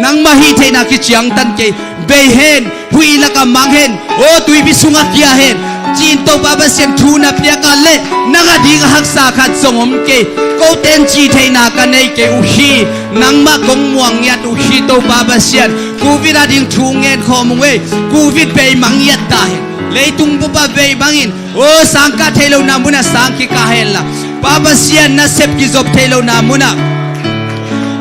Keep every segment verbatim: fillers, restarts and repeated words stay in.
Nangmah hih theihna kiciangtan kei. Bei hen, huih lakah mang hen, aw tuipi sungah kia hen. Cin Topa Pasian thu na piak a leh nang a ding a haksa khat zong om kei. Kote in cih theihna ka nei kei uh hi. Nangmah kong muang ngiat uh hi Topa Pasian. Covid a ding thu ngen khawm ung ei. Covid bei mang ngiat ta hen. Leitung bup ah bei bangin, aw sang kah theih lohna munah sang kikah henla, Pa Pasian nasep kizop theih lohna munah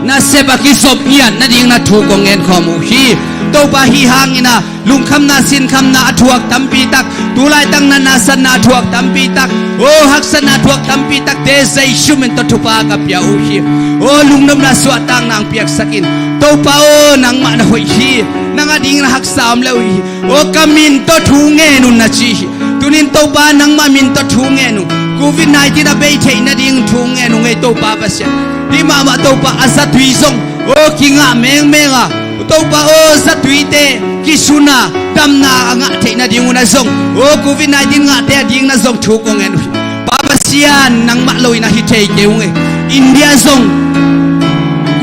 nasep a kizop ngiat nading na thu kong ngen khawm uh hi. Topa hih hangin ah lungkhamna sinkhamna a thuak tampi tak, tulaitak natna satna a thuak tampi tak, aw haksatna a thuak tampi takte Jesu min tawh thupha ka pia uh hi. Aw lungnopna suahtakna hong piaksak in. Topa aw nangmah na hoih hi. Nang a ding na haksa om le uh hi. Aw ka min tawh thu ngen un na ci hi. Tunin Topa nangmah min tawh thu ngen un. Covid nineteen a bei theih nading thu ngen un ei Topa Pasian. Hih mahmah Topa a zatui zong aw kingah mengmeng a, Topa aw zatuite kisun a damna a ngah theih nading un a zong, aw Covid nineteen ngahte a ding na zong thu kong ngen uh hi. Pa Pasian nangmah lo in a hi thei kei ung ei. India zong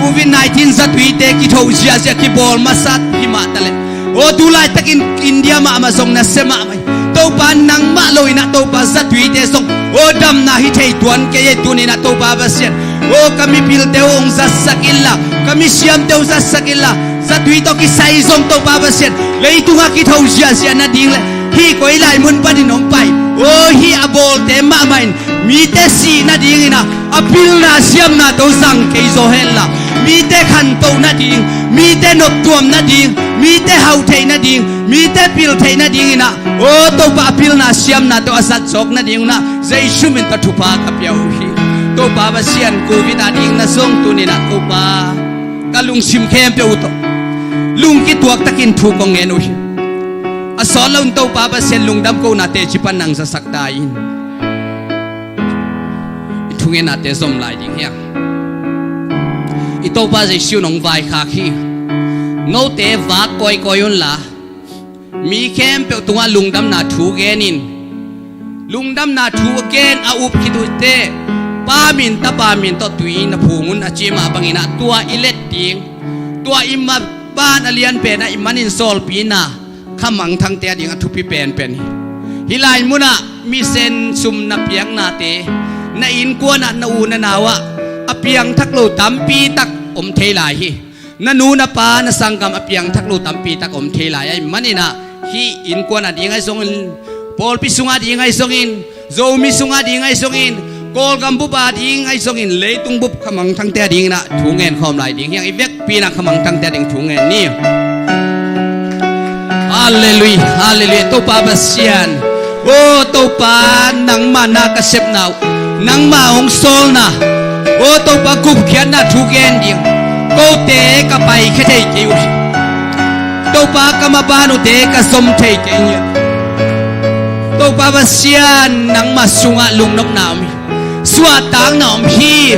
Covid nineteen zatuite kithoh ziahziah kibawl masa hi mah taleh, aw tu laitakin India mahmah zong nasia mahmah hi. Topa nangmah lo in ah Topa zatuite zong aw damna hi thei tuan kei ei. Tunin ah Topa Pasian, aw ka mipilte uh hong zatsak inla, ka misiamte uh zatsak inla, zatui tawh kisai zong Topa Pasian leitungah kitho ziahziah nading le hih koi lai mun panin hong pai, aw hih a bawlte mahmah in mite sih nadingin ah a pilna siamna tawh zang kei zaw henla, mite khantoh nading, mite noptuam nading, mite hauh theih nading, mite pil theih nadingin ah, aw Topa a pilna siamna tawh a zat zawk nading un ah Jesu min tawh thupha ka pia uh hi. Topa Pasian Covid a ding na zong tunin ah Topa ka lungsim khempeuh uh tawh lungkituak takin thu kong ngen uh hi. A sawt lo in Topa Pasian lungdam kona teci pan nang zasak ta in. I thungetnate zom lai ding hi hang. I Topa Jesu nong vaikhak hi. Note vak kawikawi unla mi khempeuh tungah lungdamna thu genin, lungdamna thu a gen a up khit uh teh Pa min Tapa min tawh tui na phung un a ci mah bangin ah tua i let ding, tua i mappan a lian pen ah i manin sawlpina khamangthangte a ding a thupi penpen hi. Hih lai munah misen sum na piaknate, na innkuan ah na u na nau ah a piangthak lo tampi tak om thei lai hi. Na nu na pa na sanggam a piangthak lo tampi tak om thei lai ahih manin ah hih innkuan a ding ahi zongin, pawlpi sungah ding ahi zongin, Zomi sungah ding ahi zongin, Kawlgam bup a ding ahi zongin, leitung bup khamangthangte a dingin ah thu ngen khawm lai ding hi hang. I vekpi in ah khamangthangte a ding thu ngen ni. Halleluiah, halleluiah. Topa Pasian, aw Topa nangmah na ka sepna uh, nangmah hong sawlna, aw Topa gupkhiatna thu gen ding. Kote ka paikhia thei kei uh hi. Topa ka maban uhte ka zom thei kei uh hi. Topa Pasian nangmah sungah lungnopna om hi. Suahtakna om hi.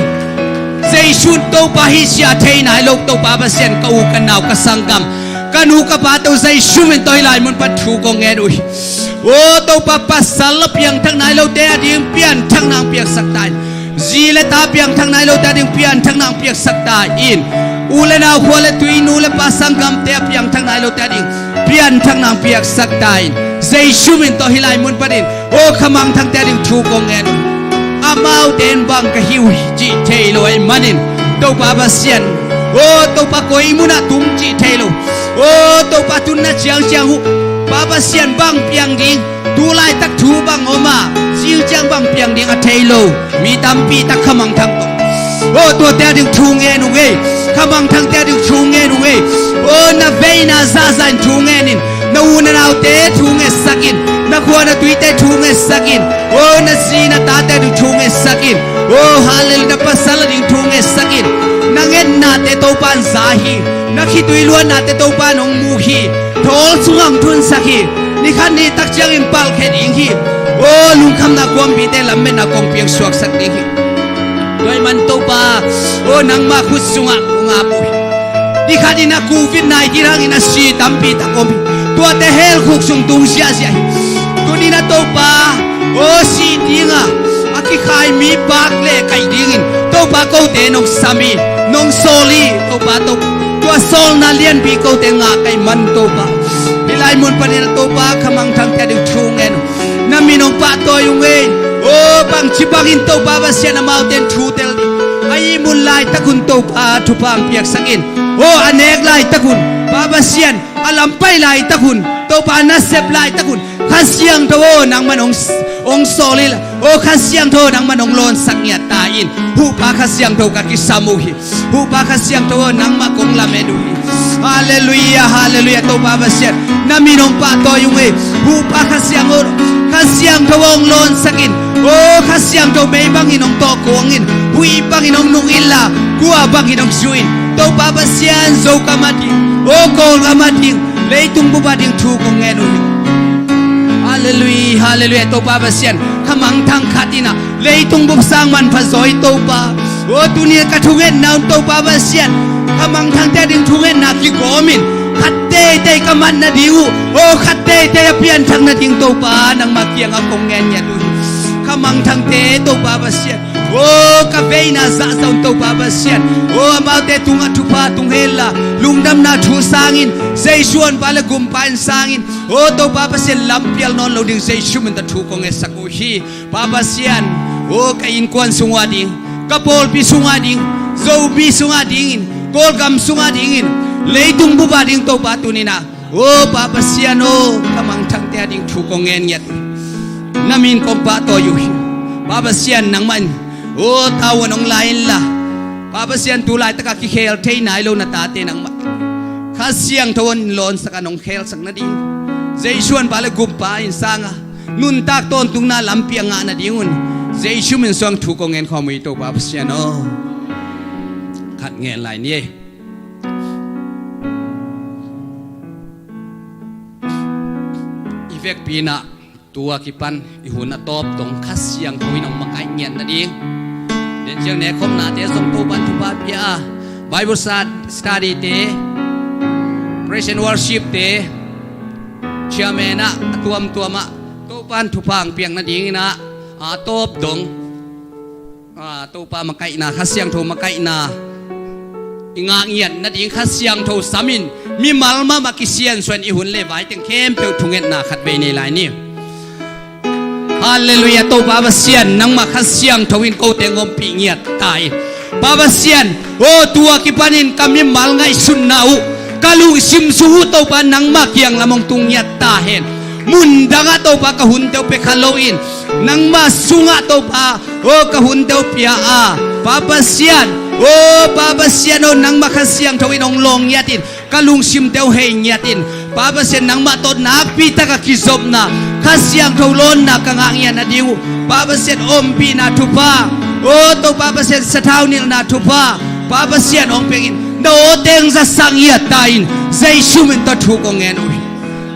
Jesu in Topa hih sia thei nai lo Topa Pasian ka u ka nau ka sanggam, ka nu ka pate uh Jesu min tawh hih lai mun pan thu kong ngen uh hi. Aw Topa pasal a piangthak nai lote a ding pianthakna hong piaksak ta in. Zi le ta piangthak nai lote a ding pianthakna hong piaksak ta in. U le nau khua le tui nu le pa sanggamte a piangthak nai lote a ding pianthakna hong piaksak ta in. Jesu min tawh hih lai mun panin aw khamangthangte a ding thu kong ngen uh. Amaute in bang ka hi uh cih thei lo ahih manin Topa Pasian, aw Topa koi munah tung cih thei lo. Aw Topa tunna ciangciang uh Pa Pasian bang piang ding, tu laitak thu bang om a, zing ciang bang piang ding a thei lo mi tampi tak khamangthang tawh, aw tuate a ding thu ngen ung ei. Khamangthangte a ding thu ngen ung ei. Aw na veina zahzah in thu ngen in. Na u na naute thu ngetsak in. Na khua na tuite thu ngetsak in. Aw na zi na tate a ding thu ngetsak in. Aw halleluiah, na pasal a ding thu ngetsak in. Na ngetnate Topa in za hi. Na khitui luannate Topa in hong mu hi. Thawl sungah hong thunsak hi. Ni khat ni tak ciangin palhkhia ding hi. Aw lungkhamna kuampite lammetna kong piang suaksak ding hi. Tua ahih man Topa, aw nangmah khut sungah kong ap uh hi. Ni khat in a Covid nineteen hangin a si tampi tak om hi. Tuate hell khuk sung tung ziahziah hi. Tunin a Topa, aw sih ding a, a kikhai mi pak le kaih dingin Topa kote nong sam hi, nong sawl hi. Topa Topa Tua sawlna lianpi kote ngah ka hih man Topa, hih lai mun panin ah Topa kha mangthangte ading thu ngen uh. Na min hong pahtawi ung ei. Aw bangci bangin Topa Pasian amaute in thu tel ding a ihmun laitak un Topa thupha hong piaksak in. Aw a nek laitak un Pa Pasian, a lampai laitak un Topa, a nasep laitak un Kha Siangtho aw nangman hong, hong sawl in la. Aw Kha Siangtho nangman hong lawnsak ngiat ta in. Huhpa Kha Siangtho ka kisam uh hi. Huhpa Kha Siangtho aw nangmah kong lamen uh hi. Halleluiah, halleluiah Topa Pasian. Na min hong pahtawi ung ei. Huhpa Kha Siangtho, Kha Siangtho aw hong lawnsak in. Aw Kha Siangtho mei bangin hong tawh kuang in. Huih bangin hong nung in la, kua bangin hong zu in. Topa Pasian Zokam ading, aw Kawlgam ading, leitung bup ading thu kong ngen uh hi. Halleluiah, halleluiah Topa Pasian. Kha mangthang khat in ah leitung bup sang manpha zaw hi Topa. Aw tuni-a ka thungetna un Topa Pasian, kha mangthangte ading thungetna kigawm in. Khat teitei ka mat nading uh, aw khat teitei a pianthak nading Topa nangmah kiangah kong ngen ngiat uh hi. Kha mangthangte Topa Pasian, aw ka veina zahzah un Topa Pasian, aw amaute tungah thupha tung hen la, lungdamna thu sang in, Jesu honpa le gumpa in sang in. Aw Topa Pasian, lampial nawn lo ding Jesu min tawh thu kong ngetsak uh hi. Pa Pasian, aw ka innkuan sung uh ading, ka pawlpi sung uh ading, Zomi sung uh adingin, Kawlgam sung uh adingin, leitung bup ading Topa tuni-in ah, aw Pa Pasian aw, kha mangthangte ading thu kong ngen ngiat uh hi. Na min kong pahtawi uh hi. Pa Pasian nangmah in, aw tavuan hong la in la, Pa Pasian tu laitak a kikhel thei nai lo na tate nangmah Kha Siangtho in lawnsak a nong khelsak nading, Jesu honpa le gumpa in sang a, nuntak tawntungna lampi a ngah nadingun Jesu min suang thu kong ngen khawm uh hi Topa Pasian aw. Khat ngen lai ni ei. I vekpi-in ah tu a kipan i hun a tawp dong Kha Siangtho in hong makaih ngiat nading, den ciang nekkhopnate zong Topa'n thupha pia a, Bible stud-, study-te, praise and worship-te, chairman ah a tuamtuam ah Topa'n thupha hong piak nadingin ah, a tawp dong, a, Topa makaihna, Kha Siangtho makaihna i ngah ngiat nading Kha Siangtho samin mimal mahmah kisiansuah in i hun le vai teng khempeuh thungetna khatvei nei lai ni. Halleluiah, Topa Pasian, nangmah Kha Siangtho in kote hong ompih ngiat ta in. Pa Pasian, aw tu a kipanin ka mimal ngaihsutna uh, ka lungsim sung uh Topa nangmah kiang lam hong tung ngiat ta hen. Mundang ah Topa ka hunte uh pia kha loin, nangmah sungah Topa, aw ka hunte uh pia a, Pa Pasian, aw Pa Pasian aw nangmah Kha Siangtho in hong lawng ngiat in, ka lungsimte uh hei ngiat in, Pa Pasian nangmah tawh nakpi tak a kizopna, Kha Siangtho lawnna ka ngah ngiat nading uh, Pa Pasian ompihna thupha, aw Topa Pasian sathau nilhna thupha, Pa Pasian hong pia in, na aw teng zasak ngiat ta in, Jesu min tawh thu kong ngen uh hi.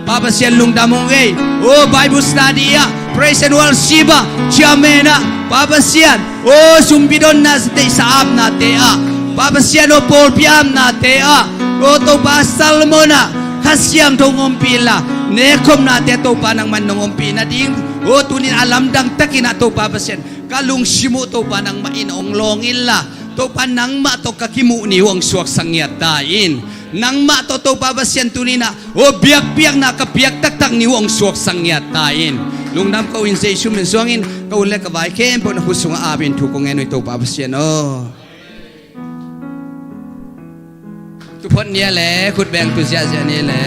Pa Pasian lungdam ung ei. Aw Bible study ah, praise and worship ah, chairman ah, Pa Pasian, aw sumpi donna deihsa apnate ah, Pa Pasian aw pawlpi apnate ah, aw Topa Solomon ah Kha Siangtho hong ompih inla, nekkhopnate Topa nangman nong ompih nading, aw tunin a lamdang takin ah Topa Pasian, ka lungsim uh Topa nangmah in hong lawng inla, Topa nangmah tawh ka kimuh ni uh hong suaksak ngiat ta in. Nangmah tawh Topa Pasian tunin ah aw biakpiakna ka piak taktak ni uh hong suaksak ngiat ta in. Lungdam ko in Jesu min suangin ka hun le ka vai khempeuh na khut sungah ap in thu kong ngen uh hi Topa Pasian aw. Tuphot ni a le khut beng tu ziahziah ni le.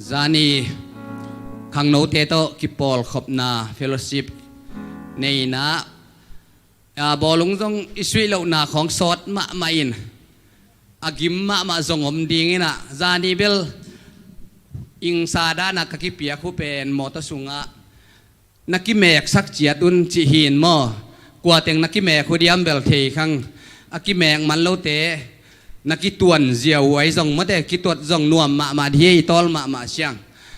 Zani khangnote tawh kipawlkhopna fellowship nei in ah, a, bawlung zong i suih lohna khawng sawt mahmah in, a gim mahmah zong om ding in ah, zani bel ingsa dan a ka kipiak uh pen mawtaw sungah na kimeksak ciat un cih hi in maw? Kua teng na kimek uh diam bel thei khang, a kimek man lote na kituan ziau uh ahi zong mawte, kituat zong nuam mahmah dih hi, tawl mahmah siang.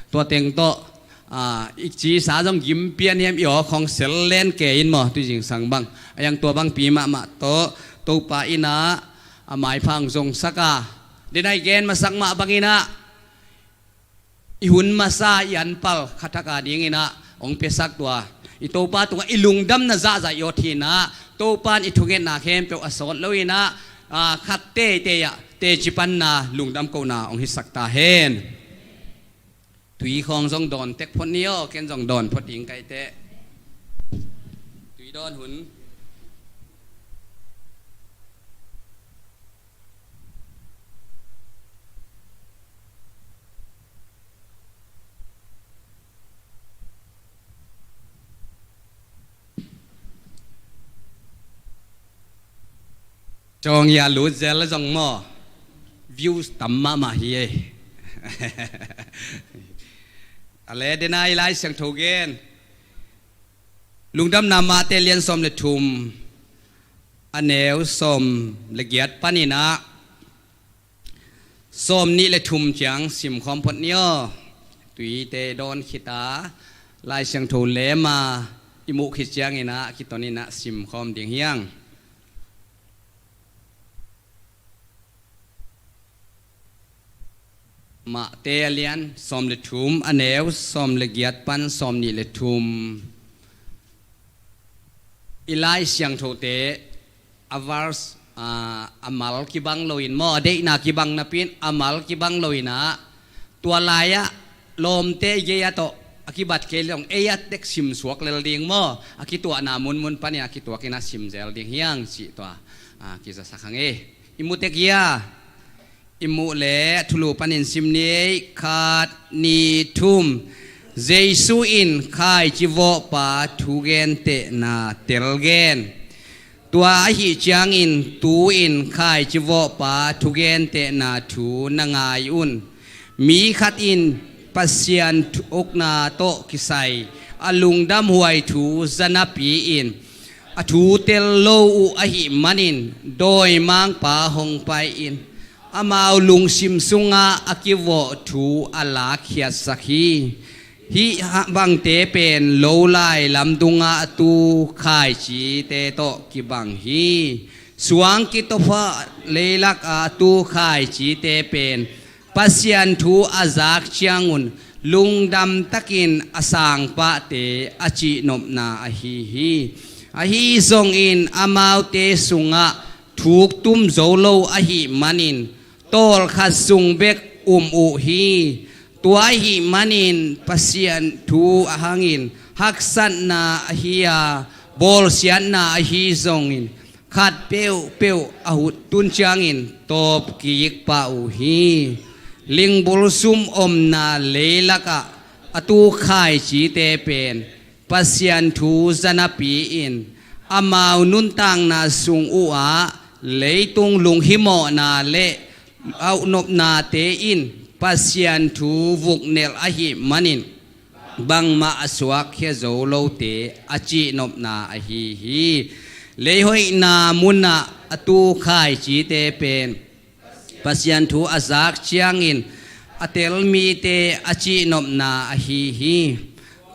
Tua teng tawh, a, i cisa zong gim pian hiam i aw khawng sel len ke in maw, tui zingsang bang. A yang tua bangpi mahmah tawh Topa in ah a maipha hong zongsak a, den a i gen masak mah bangin ah i hun masa i anpal khathak a dingin ah hong piasak tua I Topa tungah i lungdamna zahzah i awt hinah, Topa in i thungetna khempeuh a sawt lo inah, a, khat teitei ah teci panna lungdam kohna hong hisak ta hen. Tui khawng zong dawn tek phot ni aw, ken zong dawn phot ding kaite. Tui dawn hun. Cawng ia lut zel zong maw, views tam mahmah hi ei. A le dena i Lai Siangtho gen Lungdamna Mate lian sawm le thum, a neu sawm le giat paninah sawm nih le thum ciang simkhawm phot ni aw. Tuite dawn khita Lai Siangtho lema i muh khit cianginah kitoninah simkhawm ding hiang. Mate a lian sawm le thum, a neu sawm le giat pan sawm nih le thum. I Lai Siangthote a verse, a, a mal kibang loin maw, a deihna kibang napin a mal kibang loinah, tua lai-ah lawmte i gei-ah tawh a kibat kei leh ei-ah tek simsuak lel ding maw, a kituahna munmun panin a kituakinah simzel ding hiang cih tua, a, kizasak hang ei. I mu tek ia. I muh le thulu panin sim ni. Khat, nih, thum. Jesu in khaici vawhpa thugentehna telgen. Tua ahi ciangin tu-in khaici vawhpa thugentehna thu na ngai un. Mi khat in Pasian thu ukna tawh kisai a lungdamhuai thu zanapi in a thu tel lo uh ahi manin dawimangpa hong pai-in amau lungsim sungah a kivawh thu a lakkhiatsak hi. Hih bangte pen lo lai lamdungah a tu khaicite tawh kibang hi. Suang kitopha leilakah a tu khaicite pen Pasian thu a zak ciangun lungdam takin a sangpahte a cihnopna ahi hi. Ahi zongin amaute sungah thuk tum zo lo ahi manin tawlkhat sung bek um uh hi. Tua ahi manin Pasian thu a hangin haksatna ahi a, bawlsiatna ahi zongin khat peuhpeuh a hut tun ciangin tawpkik pah uh hi. Lingbul sum omna leilakah a tu khaicite pen Pasian thu zanapi in amau nuntakna sung uhah leitung lunghimawhna le auhnopnate in Pasian thu vuknelh ahi manin bangmah a suakkhia zo lote a cihnopna ahi hi. Leihoihna munah a tu khaicite pen Pasian thu a zak ciangin a tel mite a cihnopna ahi hi.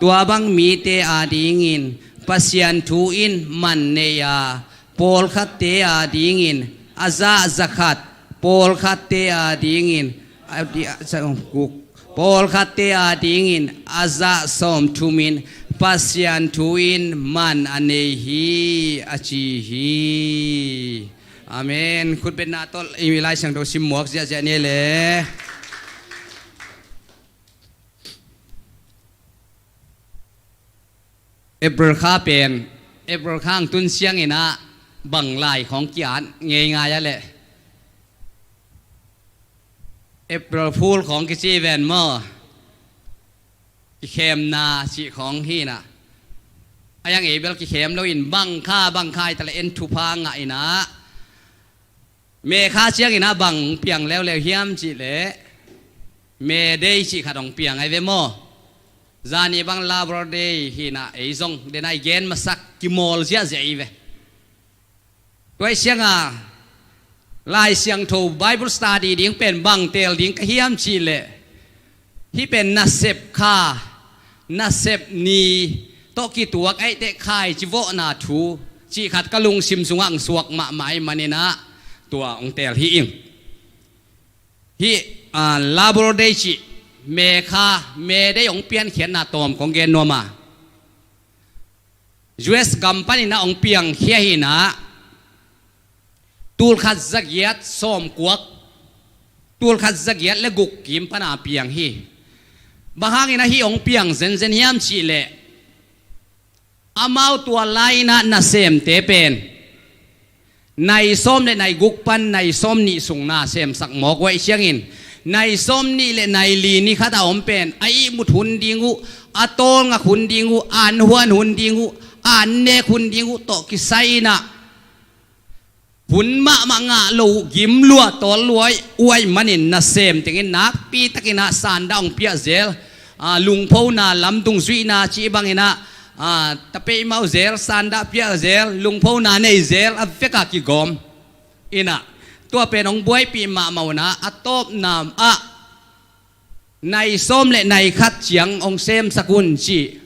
Tua bang mite adingin Pasian thu in man nei a, pawlkhatte adingin a zah zakhat, pawlkhatte adingin a di-, a za-, guk, pawlkhatte adingin a zah sawmthumin Pasian thu in man a nei hi, a ci hi. Amen. Khutbetna tawh i Lai Siangtho sim muak ziahziah ni le. April kha pen, April kha ang tun sianginah bang lai khawng ki-at ngeingai a leh April Fool khawng kici ven maw? Kikhemna cih khawng hinah a yang ei bel kikhem loin bang kha bang kha i ta le en thupha ngah inah May kha cianginah bang piang leuleu hiam cih leh May Day cih khat hong piang ai ve maw? Zani bang Labor Day hinah ei zong dena i gen masak kimawl ziahziah i ve. Tua i sianga Lai Siangtho Bible study ding pen bang teel ding ka hiam cih leh hih pen nasep kha, nasep ni tawh kituak aihte khaici vawhna thu cih khat ka lungsim sungah ang suak mahmah i maninah tua hong teel hi ing. Hih, a, Labor Day cih May kha, May Day hong piankhiatna tawm kong gen nuam a. U S gam panin ah hong piangkhia hi in ah, tulkhat zagiat sawmkuak, tulkhat zagiat le guk kim pana piang hi. Bang hangin ah hih hong piang zenzen hiam cih leh, amau tua lai-in ah nasemte pen nai sawm le nai guk pan nai sawm nih sung na semsak mawk uh ahih ciangin, nai sawm nih le nai li ni khat a om pen a ihmut hun ding uh, a tawlngak hun ding uh, a anhuan hun ding uh, a annek hun ding uh tawh kisai in ah hun mahmah ngah lo uh, gim lua tawl lua uh ahih manin nasem tengin nakpi takin ah sandah hong piah zel, ah, lungphona, lamdung zuihna cih bangin ah, ah, tapeimau zel, sandah piah zel, lungphona nei zel, a vek a kigawm in ah, tua pen hong buaipih mahmah un ah, a tawpna ah nai sawm le nai khat ciang hong semsak un ci.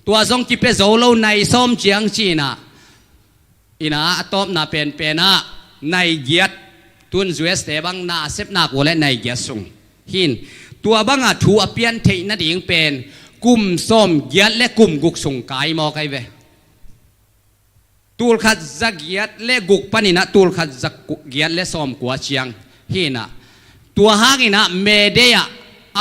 Tua zong kipia zo lo, nai sawm ciang ci in ah, in ah a tawpna penpen ah nai giat, tun U S te bang na a sepna kua le nai giat sung hi in, tua banga thu a pian theih nading pen kum sawmgiat le kum guk sung kai mawk ahi ve. Tulkhat zagiat le guk panin ah tulkhat zagiat le sawmkua ciang hi in ah, tua hangin ah May Day ah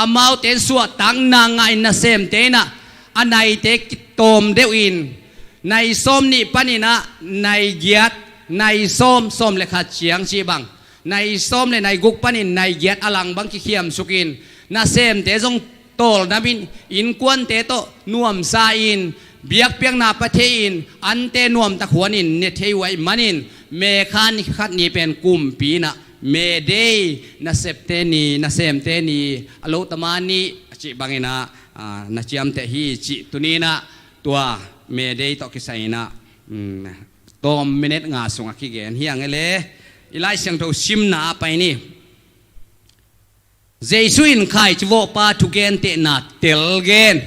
amaute in suahtakna ngah in, nasemte in ah a naite kitawm deuh in, nai sawm nih panin ah nai giat, nai sawm, sawm le khat ciang cih bang, nai sawm le nai guk panin nai giat a lang bang kikhiamsuk in, nasemte zong tawlnam in, innkuante tawh nuamsa in, biakpiakna pia thei in, ante nuamtak huan in ne thei uh ahih manin, May kha ni khat ni pen kumpi in ah May Day, nasemte ni, nasemte ni, a lo tama ni a cih bangin ah, ah, na ciamteh hi cih tuni in ah tua May Day tawh kisai in ah, um, tawm minute nga sung a kigen hi ang e le, i Lai Siangtho simna ah pai ni. Jesu in khaici vawhpa thugentehna tel gen.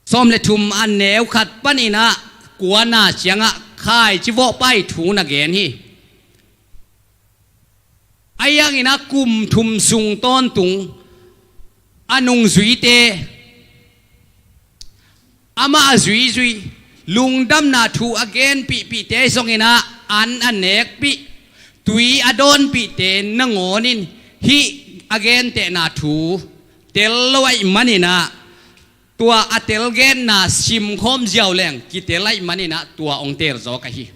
Sawm le thum a neu khat panin ah kua na ciangah khaici vawhpa i thu na gen hi. Ahi hangin ah kum thum sung tawntung a nungzuite, amah a zuizui, lungdamna thu a genpihpihte zongin ah an a nekpih, tui a dawnpihte nangawn in hih a gentehna thu tel lo ahih manin ah, tua a telgenna simkhawm ziau leng kitel ahih manin ah tua hong teel zawk ahi.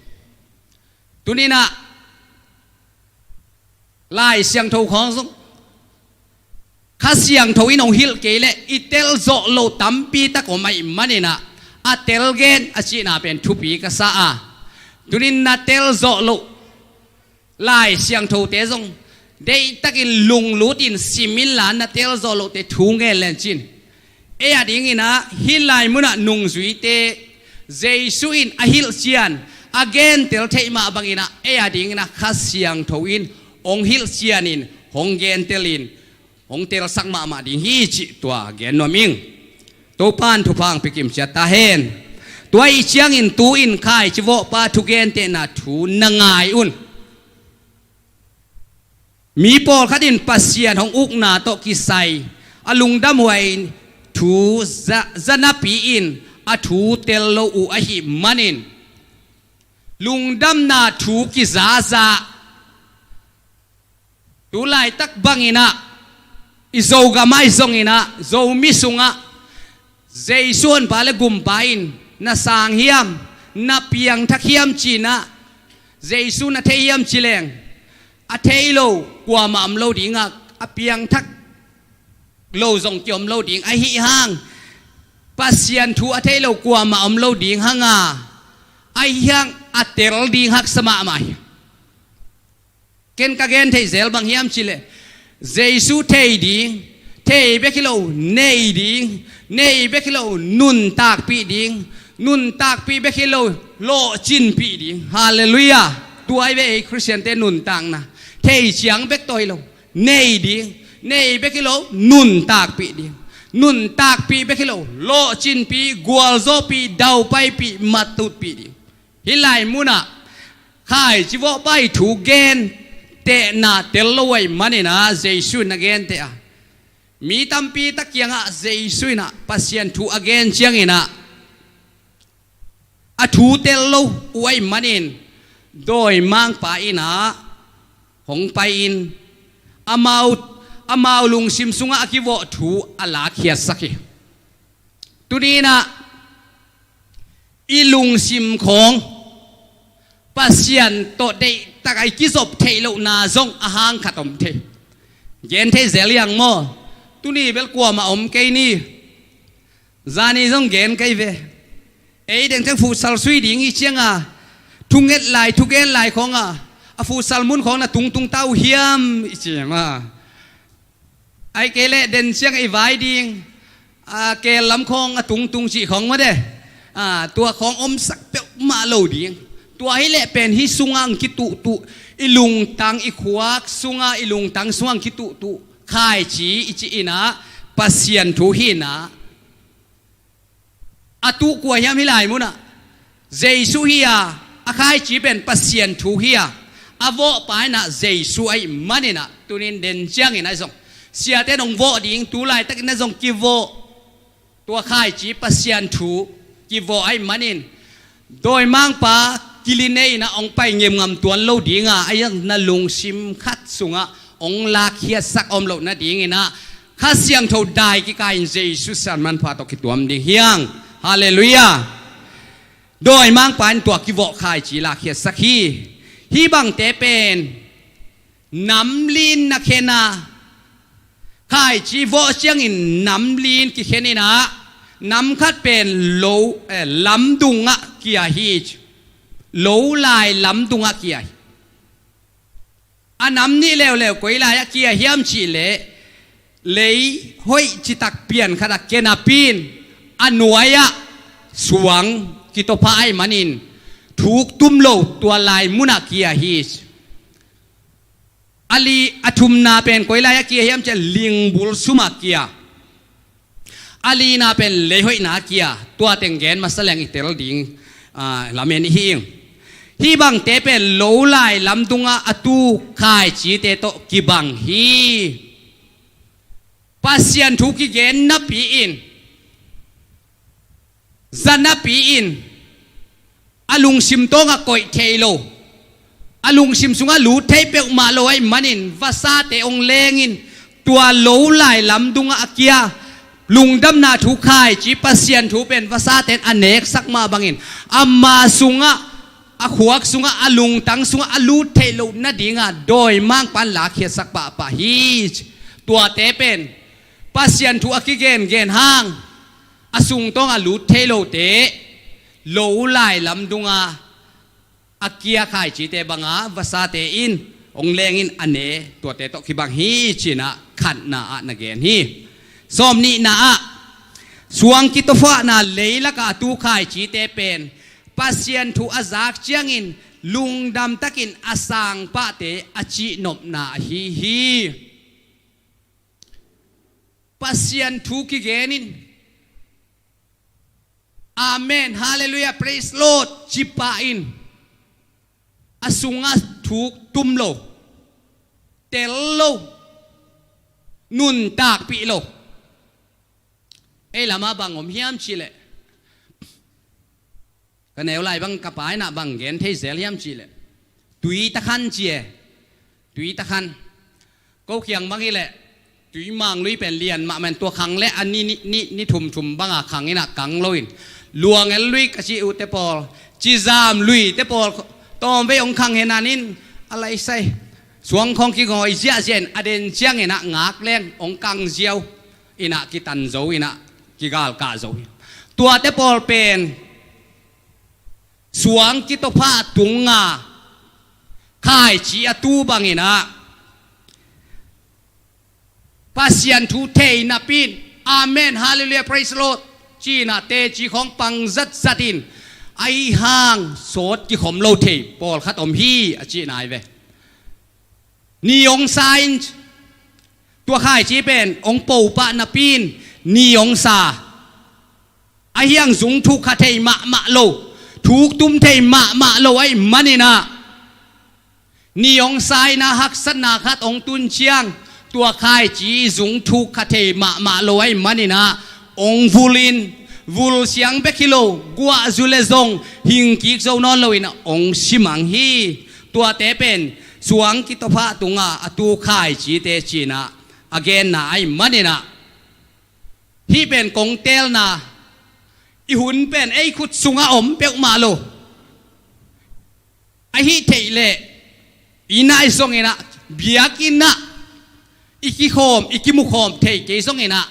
Tuni in ah Lai Siangtho khawng zong Kha Siangtho in hong hilh kei leh i tel zawh loh tampi tak om ahih manin ah, a telgen a cihna pen thupi ka sa a. Tuni in na tel zawh loh Lai Siangthote zong deihtakin lunglut in sim inla, na tel zawh lohte thu ngen len cin. Ei a dingin ah hih lai munah nungzuite Jesu in a hilhcian, a gentel theih mah bangin ah ei a dingin ah Kha Siangtho in hong hilhcian in, hong gentel in, hong telsak mahmah ding hi cih tua gen nuam ing. Topa'n thupha hong pia kimciat ta hen. Tua ahih ciangin tu-in khaici vawhpa thugentehna thu na ngai un. Mi pawlkhat in Pasian hong ukna tawh kisai a lungdamhuai thu za, za napi-in a thu tel lo uh ahih manin, lungdamna thu kizaza. Tu laitak bangin ah i Zogam ah i zongin ah, Zomi sungah Jesu Honpa le Gumpa in na sang hiam, na piangthak hiam ci-in ah, Jesu na thei hiam ci leng, a thei lo kuamah om lo ding a, a piangthak lo zong kiom lo ding. Ahi hang Pasian thu a thei lo kuamah om lo ding hang a, ahi hang a tel ding haksa mahmah hi. Ken ka gen theih zel bang hiam ci leh, Jesu thei ding, thei bek hi lo nei ding, nei bek hi lo nuntakpih ding, nuntakpih bek hi lo lawhcinpih ding. Halleluiah. Tua hi ve ei Khristiante nuntakna. Thei ciang bek tawh hi lo, nei ding, nei bek hi lo nuntakpih ding, nuntakpih bek hi lo lawhcinpih, gualzawhpih, daupaipih, matutpih ding. Hih lai munah khaici vawhpa i thu gentehna tel lo ahih manin ah Jesu in na genteh a, Mi tampi tak kiangah Jesu in ah Pasian thu a gen ciangin ah a thu tel lo uh ahih manin dawimangpa in ah hong pai-in amau, amau lungsim sungah a kivawh thu a lakkhiatsak hi. Tuni in ah i lungsim khawng Pasian tawh deihtak a i kizop theih lohna zong a hang khat om thei. Gen thei zel hi hang maw? Tuni bel kuamah om kei ni. Zani zong gen kei ve. Ei deng ciang futsal sui ding i cianga thunget lai, thugen lai khawng a, a futsal mun khawng na tungtung ta uh hiam i ci ma. Ahih kei leh den ciang i vai ding, a, keel lam khawng a tungtung cih khawng maw de. A, tua khawng omsak peuhmah lo ding. Tua hi leh pen hih sungah ang kituhtuh, i lungtang, i khuak sungah, i lungtang sungah ang kituhtuh khaici i cih in ah Pasian thu hi in ah. A tuh kua hiam hih lai munah? Jesu hi a, a khaici pen Pasian thu hi a, a vawhpa in ah Jesu ahih manin ah, tunin den ciangin ah zong siate in hong vawh ding, tu laitakin ah zong kivawh, tua khaici Pasian thu kivawh ahih manin dawimangpa kili nei in ah hong pai ngimngam tuan lo ding a, a iang na lungsim khat sungah hong lakkhiatsak om loh nadingin ah Kha Siangtho dai kikai in Jesu siatna manpha tawh kituam ding hi hang. Halleluiah. Dawimangpa in tua kivawh khaici lakkhiatsak hi. Hih bangte pen namlin na khen a, khaici vawh ciangin namlin kikhen in ah, nam khat pen lo, eh, lamdungah kia hi. Lo lai lamdungah kia hi. A nam nih leuleu koi lai-ah kia hiam cih leh, lei hoih citak pian khat a kia napi in, a nuai-ah suang kitawpha ahih manin thuk tum lo tua lai munah kia hi. A li, a thumna pen koi lai-ah kia hiam cih leh lingbul sumah kia. A lina pen lei hoihna kia, tua teng gen masa leng i tel ding, ah, lamen i hi ing. Hih bangte pen lo lai lamdungah a tu khaicite tawh kibang hi. Pasian thu kigen napi in, za napi in, a lungsim tawngah koih thei lo, a lungsim sungah lut thei peuhmah lo ahih manin vasate hong lengin, tua lo lai lamdungah a kia, lungdamna thu khaici Pasian thu pen vasate in a neksak mah bangin, ama sungah, a khuak sungah, a lungtang sungah a lut theih loh nadingah dawimangpa in lakkhiatsak pahpah hi. Tuate pen Pasian thu a kigengen hang a sungtawngah lut thei lote, lo lai lamdunga a kia khaicite banga vasate in hong lengin a ne, tuate tawh kibang hi ci-in ah khatna ah na gen hi. Sawmnihna ah, suang kitawphahna leilakah a tu khaicite pen Pasian thu a zak ciangin lungdam takin a sangpahte a cihnopna ahi hi. Pasian thu kigenin, Amen, Hallelujah, Praise Lord, ci pah in, a sungah thuk tum lo, tel lo, nuntakpih lo. Ei lamah bang om hiam cih leh, ka neu lai bang ka pa in ah bang gen thei zel hiam cih leh, tui takhan ci e. Tui takhan. Ko kiang bang hi leh, tui mang lui pen lian mahmah in, tua khang leh a ni, ni, ni, ni thum thum banga khang in ah kang lo in. Luang el lui ka ci uh te pawl, cizam lui te pawl, tawmvei hong khang hen an in, a laisai suang khawng kigawi ziahziah in, a den ciangin ah ngak leng hong kang ziau in ah kitan zo in ah kigalkah zo hi. Tuate pawl pen suang kitawpha tunga khaici a tu bangin ah Pasian thu thei napi in, Amen, Hallelujah, Praise the Lord, ci-in ah teci khawng pang zatzat in, ahi hang sawt kikhom lo thei pawlkhat om hi, a cihna hi ve. Ni hong sa in, tua khaici pen hong po pah napi in ni hong sa. Ahi hang zung thuk kha thei mahmah lo, thuk tum thei mahmah lo ahih manin ah, ni hong sa in ah haksatna khat hong tun ciang, Tua khaici zung thuk kha thei mahmah lo ahih manin ah, ong vul in, vul siang bek hi lo, guah zu le zong hing kik zo nawn lo in ah, ong si mang hi. Tuate pen suang kitawphah tungah a tu khaicite ci-in ah a genna ahih manin ah, hih pen kong teelna, i hun pen ei khut sungah om peuhmah lo. Ahih theih leh, i nai zongin ah, biakinn ah i kikhawm, i kimukhawm thei kei zongin ah,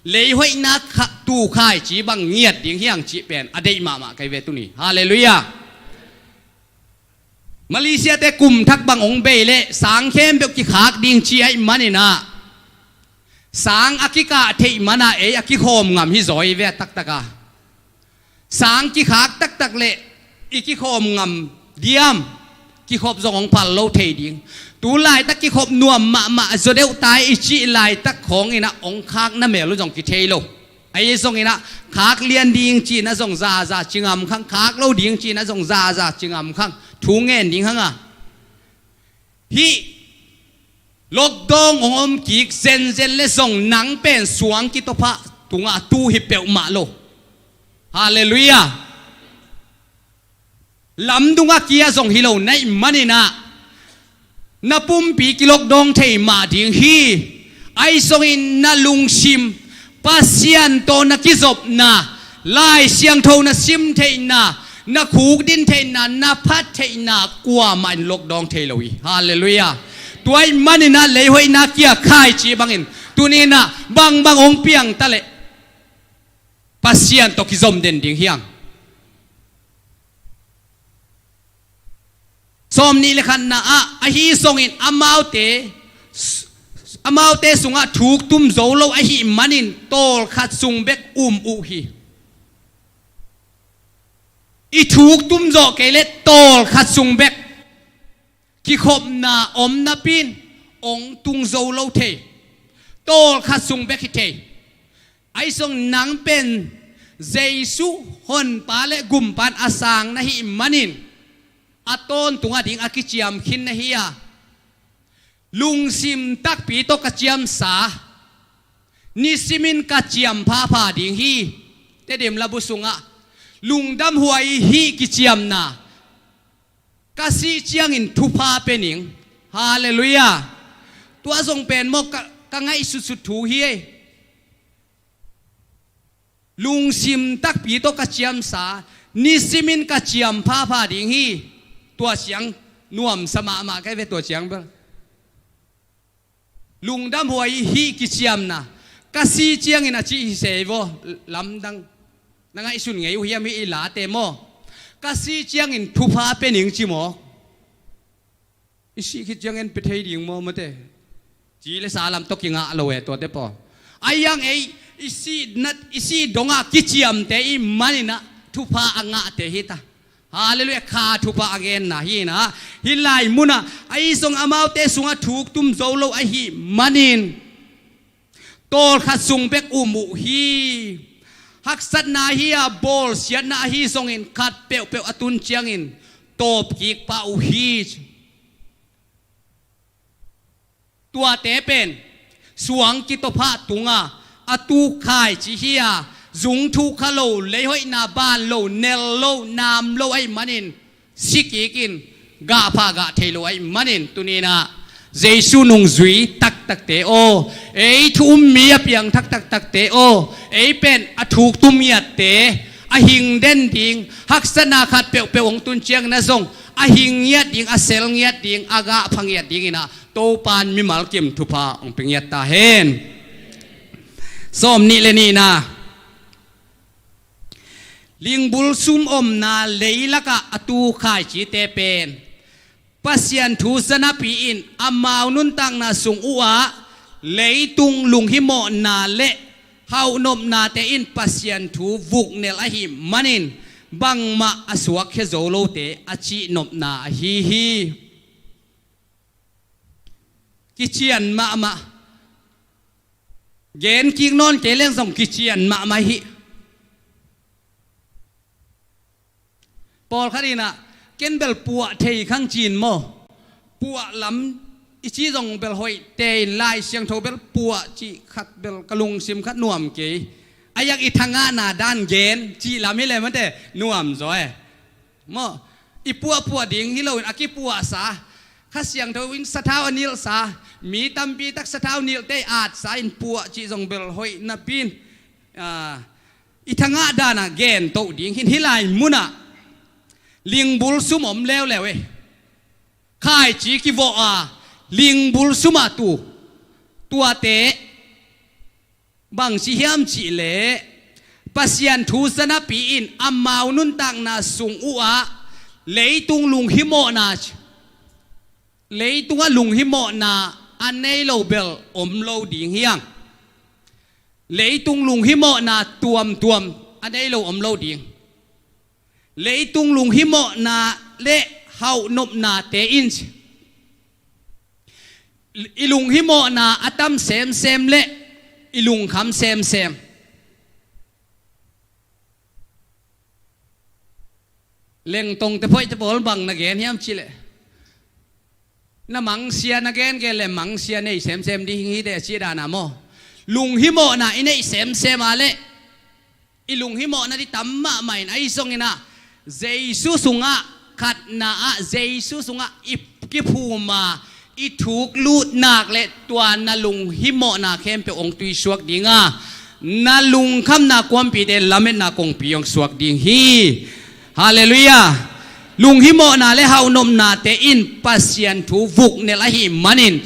lei hoihna kha, tu khaici bang ngiat ding hi hang cih pen a deih mahmah ka hi ve tuni. Halleluiah. Malaysia-te kum thak bang ong bei leh sang khempeuh kikhak ding ci ahih manin ah, sang a kikah theih man ah ei a kikhawm ngam hi zaw hi ve a taktak a. Sang kikhak taktak leh i kikhawm ngam diam? Kikhop zong ong phal lo thei ding. Tu laitak kikhop nuam mahmah zaw deuh ta i cih laitak khawngin ah ong khak namel uh zong kithei lo. Ahi zongin ah, khak lian ding ci-in ah zong zaza ci ngam khang, khak lo ding ci-in ah zong zaza ci ngam khang, thu ngen ding hang a. Hih lockdown ong om kik zenzen leh zong nang pen suang kitawphah tungah tu hi peuhmah lo. Halleluiah. Lamdung a kia zong hi lo na hih manin ah, na pumpi kilockdown thei mah ding hi. Ahi zongin na lungsim, Pasian tawh na kizopna, Lai Siangtho na sim theihna, na khukdin theihna, na phat theihna, kuamah in lockdown thei lo hi. Halleluiah. Tua ahih manin ah lei hoihna kia khaici bangin, tuni-in ah bangbang ong piang ta leh Pasian tawh kizom den ding hi hang. Sawmnih le khatna ah, ahi zongin amaute, amaute sungah thuk tum zo lo ahih manin tawlkhat sung bek um uh hi. I thuk tum zawh kei leh tawlkhat sung bek kikhopna om napi-in ong tung zo lo thei. Tawlkhat sung bek hi thei. Ahi zong nang pen Jesu Honpa le Gumpa in a sang na hih manin, a tawntung a ding a kiciam khin na hi a, lungsim takpi tawh ka ciamsa, nisimin ka ciam phapha ding hi. Tedim labu sungah lungdam huai hih kiciamna, ka sih ciangin thupha pia ning. Halleluiah. Tua zong pen maw, ka, ka ngaihsutsut thu hi ei. Lungsim takpi tawh ka ciamsa, nisimin ka ciam phapha ding hi. Tua ciang nuamsa mahmah ka hi ve, tua ciang bel. Lungdam huai hih kiciamna, ka sih ciangin a cih hi se ei vaw, lamdang. Na ngaihsun ngei uh hiam hih i late maw? Ka sih ciangin thupha pia ning ci maw? I sih khit ciangin pia thei ding maw, mate? Ci le sa lam tawh kingah lo e, tuate pawl. Ahi hang ei, i sih nat, i sih dongah kiciamte i hih manin ah thupha a ngahte hi ta. Halleluiah, kha thupha a genna hi-in ah, hih lai munah, ahi zong amaute sungah thuk tum zo lo ahih manin, tawlkhat sung bek um uh hi. Haksatna hi a, bawlsiatna ahi zongin khat peuhpeuh a tun ciangin tawpkik pah uh hi. Tuate pen suang kitawphah tunga a tu khaici hi a, zung thuk kha lo, leihoihna ban lo, nel lo, nam lo ahih manin, si kik in, gahpha gah thei lo ahih manin, tuni-in ah Jesu nungzui taktakte aw, ei thu um mi a piangthak taktakte aw, ei pen a thuk tum ngiatte, a hing den ding, haksatna khat peuhpeuh hong tun ciangin ah zong a hing ngiat ding, a sel ngiat ding, a gahpha ngiat dingin ah Topa'n mimal kim thupha hong pia ngiat ta hen. Sawmnih le nihna. Lingbul sum omna leilakah a tu khaicite pen Pasian thu za napi-in amau nuntakna sung uhah leitung lunghimawhna le hauhnopnate in Pasian thu vuknel ahih manin bangmah a suakkhia zo lote a cihnopna ahi hi. Kician mahmah. Gen kik nawn kei leng zong kician mahmah hi. Pawlkhat in ah, ken bel puah thei khang ci-in maw, puah lam i cih zong bel hoih tein Lai Siangtho bel puah cih khat bel ka lungsim khat nuam kei. A yak i thangahna dan gen cih lam hi le mate nuam zaw e. Maw, i puahpuah ding hi loin a kipuahsa, Kha Siangtho in sathau a nilhsa, mi tampi tak sathau nilhte i atsa in puah cih zong bel hoih napi in, ah, i thangah danah gen toh ding hin hih lai munah lingbul sum om leuleu e. Khaici kivawh a lingbul sumah tu tuate bang ci hiam cihleh Pasian thu zanapi in amau nuntakna sung uhah leitung lunghimawhna, leitungah lunghimawhna a nei lo bel om lo ding hiang. Leitung lunghimawhna tuamtuam a nei lo om lo ding. Leitung lunghimawhna le hauhnopnate in i lunghimawhna a tam semsem le i lungkham semsem. Lengtongte phoihte pawl bang na gen hiam cihleh, na mangsia na gengen le mangsia nei semsem ding hi teh a cih dana maw? Lunghimawhna i neih semsem a le i lunghimawhna dih tam mahmah in ahi zongin ah Jesu sungah khatna ah Jesu sungah i kiphum a i thuk lut nak le tua na lunghimawhna khempeuh hong tuisuak ding a, na lungkhamna kuampite lametna kongpi hong suak ding hi. Halleluiah. Lunghimawhna le hauhnopnate in Pasian thu vuknelh ahih manin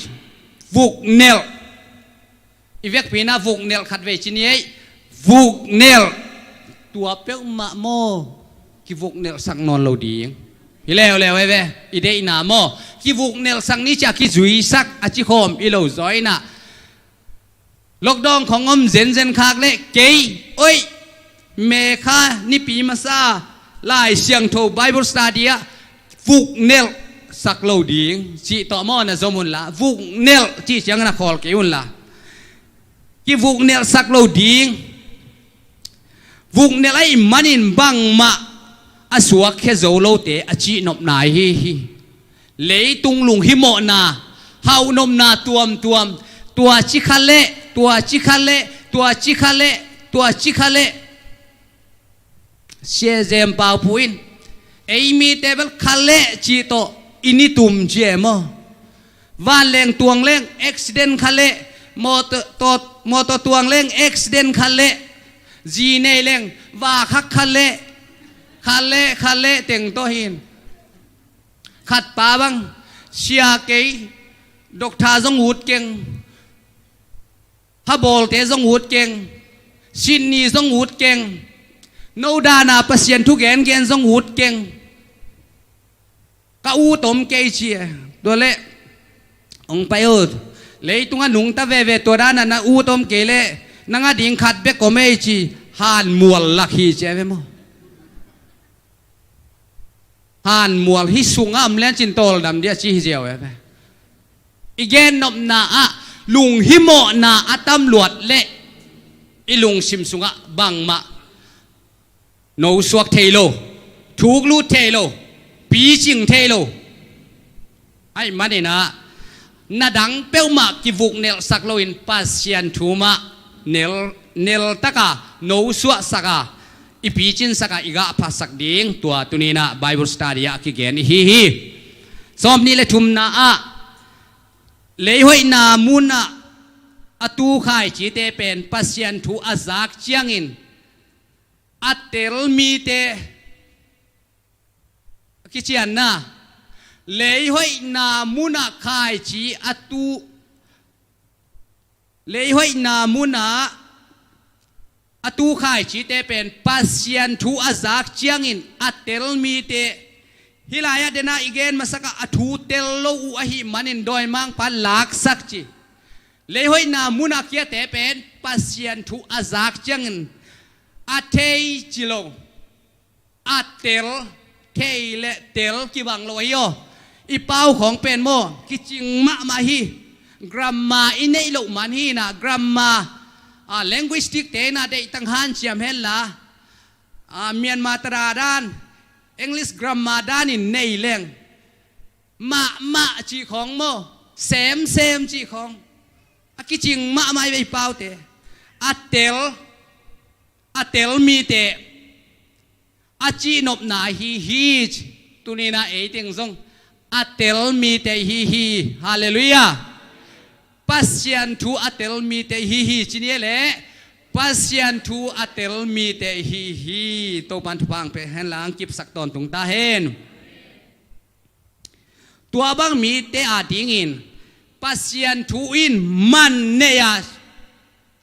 vuknelh. I vekpi-in ah vuknelh khatvei ci ni ei. Vuknelh tua peuhmah maw, kivuknelhsak nawn lo ding hi leuleu ei ve. I deihna maw, kivuknelhsak ni ci a kizuisak a cikhawm i lo zaw in ah lockdown khong om zenzen khak le kei oih May kha nipi masa Lai Siangtho Bible study ah vuknelhsak lo ding cih tawh maw na zom unla, vuknelh cih ciangin a khawl kei unla, kivuknelhsak lo ding. Vuknelh ahih manin bangmah a suakkhia zo lote a cihnopna hi hi. Leitung lunghimawhna, hauhnopna tuamtuam, tua ci kha leh, tua ci kha leh, tua ci kha leh, tua ci kha leh. Sia Zem Pau Pu in ei mite bel kha leh cih tawh i ni tum ci e maw? Vanleng tuang leng accident kha leh, mawtaw, taw, mawtaw tuang leng accident kha leh, zi nei leng va khak kha leh, kha leh, kha leh teng tawh hin. Khatpa bang, sia kei, doctor zong ut keng, habawlte zong ut keng, sitni zong ut keng, no dana Pasian thu gengen zong ut keng. Ka ut om kei ci e. Tua leh hong pai ut. Leitungah nungta veve tua dana na ut om kei leh nang a ding khat bek om ei ci. Hanmual lak hi ci a ve maw? Hanmual hi sungah om liancin tawldam dia ci hi ziau e ve. I gennopna ah lunghimawhna a tamluat leh i lungsim sungah bangmah nosuak thei lo, thuklut thei lo, picing thei lo. Ahih manin ah na dang peuhmah kivuknelhsak loin Pasian thu mah nel, nel taka nosuahsak a, i picinsak a, i gahphasak ding tua tuni-in ah Bible study ah kigen i hi hi. Sawmnih le thumna ah leihoihna munah a tu khaicite pen Pasian thu a zak ciangin a tel mite kicianna, leihoihna munah khaici a tu, leihoihna munah a tu khaicite pen Pasian thu a zak ciangin a tel mite. Hih lai-ah dena i gen masakah a thu tel lo uh ahih manin dawimangpa laksak ci. Leihoihna munah khiate pen Pasian thu a zak ciangin a thei ci lo, a tel, thei le tel kibang lo ahi aw. I pau khawng pen maw kicing mahmah hi. Grammar i neih loh man hi inah grammar, a, linguistic te inah deihtang hanciam henla, a, Myanmar tada dan, English grammar danin nei leng mahmah cih khawng maw Semsem cih khawng a kicing mahmah i vei paute. A tel, a tel mite a cihnopna ahi hi ci. Tunina ei teng zong a tel mite ihi hi. Halleluiah. Pasian thu a tel mite ihi hi ci ni leh Pasian thu a tel mite ihi hi. Topan thupha ang pe hen lang kipsak tawntung ta hen. Tua bang mite adingin Pasian thu in man nei a,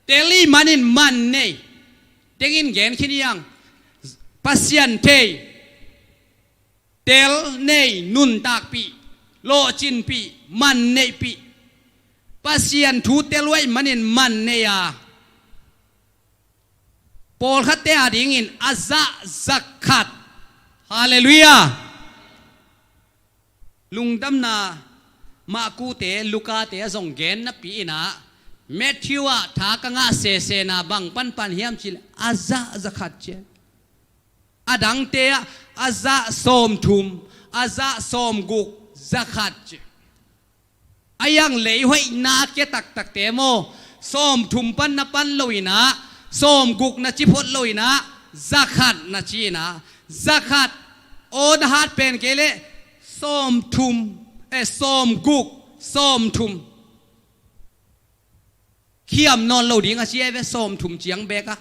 tel i manin man nei. Tengin gen khin iang. Pasian thei, tel nei, nuntakpih, lawhcinpih, man neihpih. Pasian thu tel uh ahih manin man nei a, pawlkhatte adingin a zah zakhat. Halleluiah. Lungdamna Markute, Lukate a zong gen napi inah Matthew ah tha ka ngah sesena bang panpan hiam cih leh a zah zakhat ci. A dangte ah a zah sawmthum, a zah sawmguk, zakhat ci. A iang lei hoihna kia taktakte maw, sawmthum pan na pan lo inah, sawmguk na ci phot lo inah, zakhat na ci inah, zakhat aw na hat pen kei leh sawmthum, eh, sawmguk, sawmthum. Khiam nawn lo ding a ci ei ve, sawmthum ciang bek a.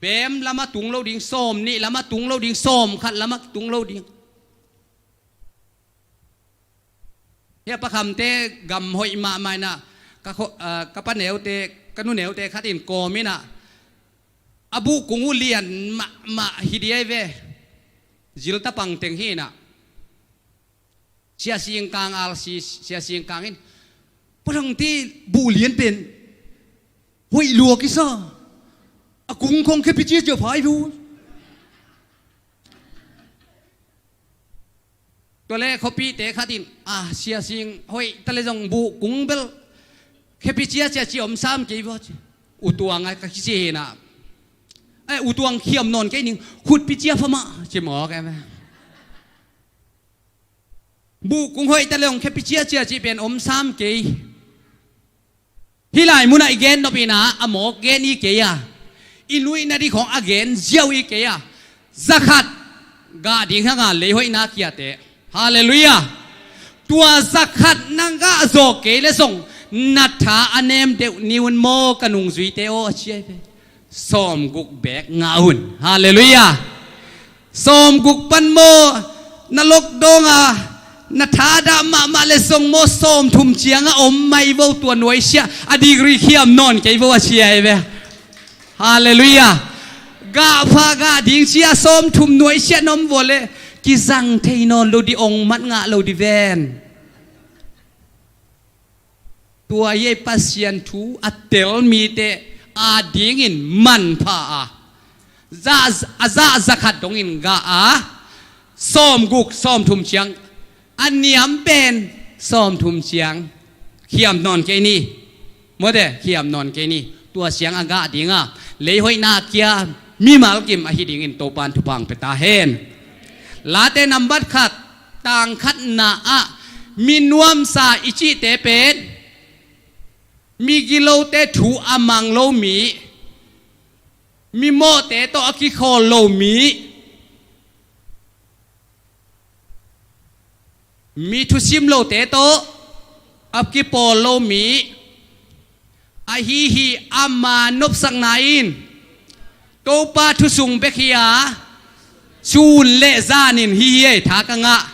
Bem lamah tung lo ding, sawmnih lamah tung lo ding, sawmkhat lamah tung lo ding. Hia pakhamte gam hoih mahmah inah ka kho-, ah, ka pa neute, ka nu neute khat in kawm inah a buhkung uh lian mahmah hi di ei ve. Zil tapang teng hi inah. Sia Singkang alsi, Sia Singkang in, "Pa Thangte buh lian pen hoih lua kisa. A kung khong khepi ciacia phai thu." Tua le khuapite khat in, "Ah, Sia Sing, hoih ta le zong buh kung bel khepi ciacia ci om sam kei vua," ci. U Tuang a ka kici hi inah. "Eh, U Tuang, khiam nawn kei ning, khutpi cia phamah," ci mawk em. Buh kung hoih ta le hong khepi ciacia cih pen om sam kei. Hih lai munah i gen nop inah a mawk gen i kei a, i nuihna ding khawng a gen ziau i kei a, zakhat gah ding hanga lei hoihna kiate. Halleluiah. Tua zakhat na gah zawh kei le zong na tha a nem deuh ni un maw ka nungzuite aw a ci ei ve. Sawmguk bek ngah un. Halleluiah. Sawmguk pan maw, na lockdown a na thadah mahmah le zong maw, sawmthum ciang a om mai vo, tua nuaisiah a degree khiam nawn kei vo a ci ei ve. Halleluiah. Gah pha gah ding cia sawmthum nuaisiah na om vua le kizang thei nawn lo di, ong mat ngah lo di ven. Tua hi ei, Pasian thu a tel mite adingin manpha a, za-, a zah zakhat dongin gah a, sawmguk sawmthum ciang, a niam pen sawmthum ciang khiam nawn kei ni. Mawte, khiam nawn kei ni. Tua ciang a gah dinga lei hoihna kia mimal kim ahi dingin Topan thupha ang pe ta hen. Late nambat khat, tang khatna ah mi nuamsa i cihte pen migilote thu a mang lo mi, mimawhte tawh a kikhawl lo mi, mi thusim lote tawh a kipawl lo mi, ahi hi. Ama nopsakna in Topa thusung bek hi a, sun le zanin hi hi ei, tha ka ngah.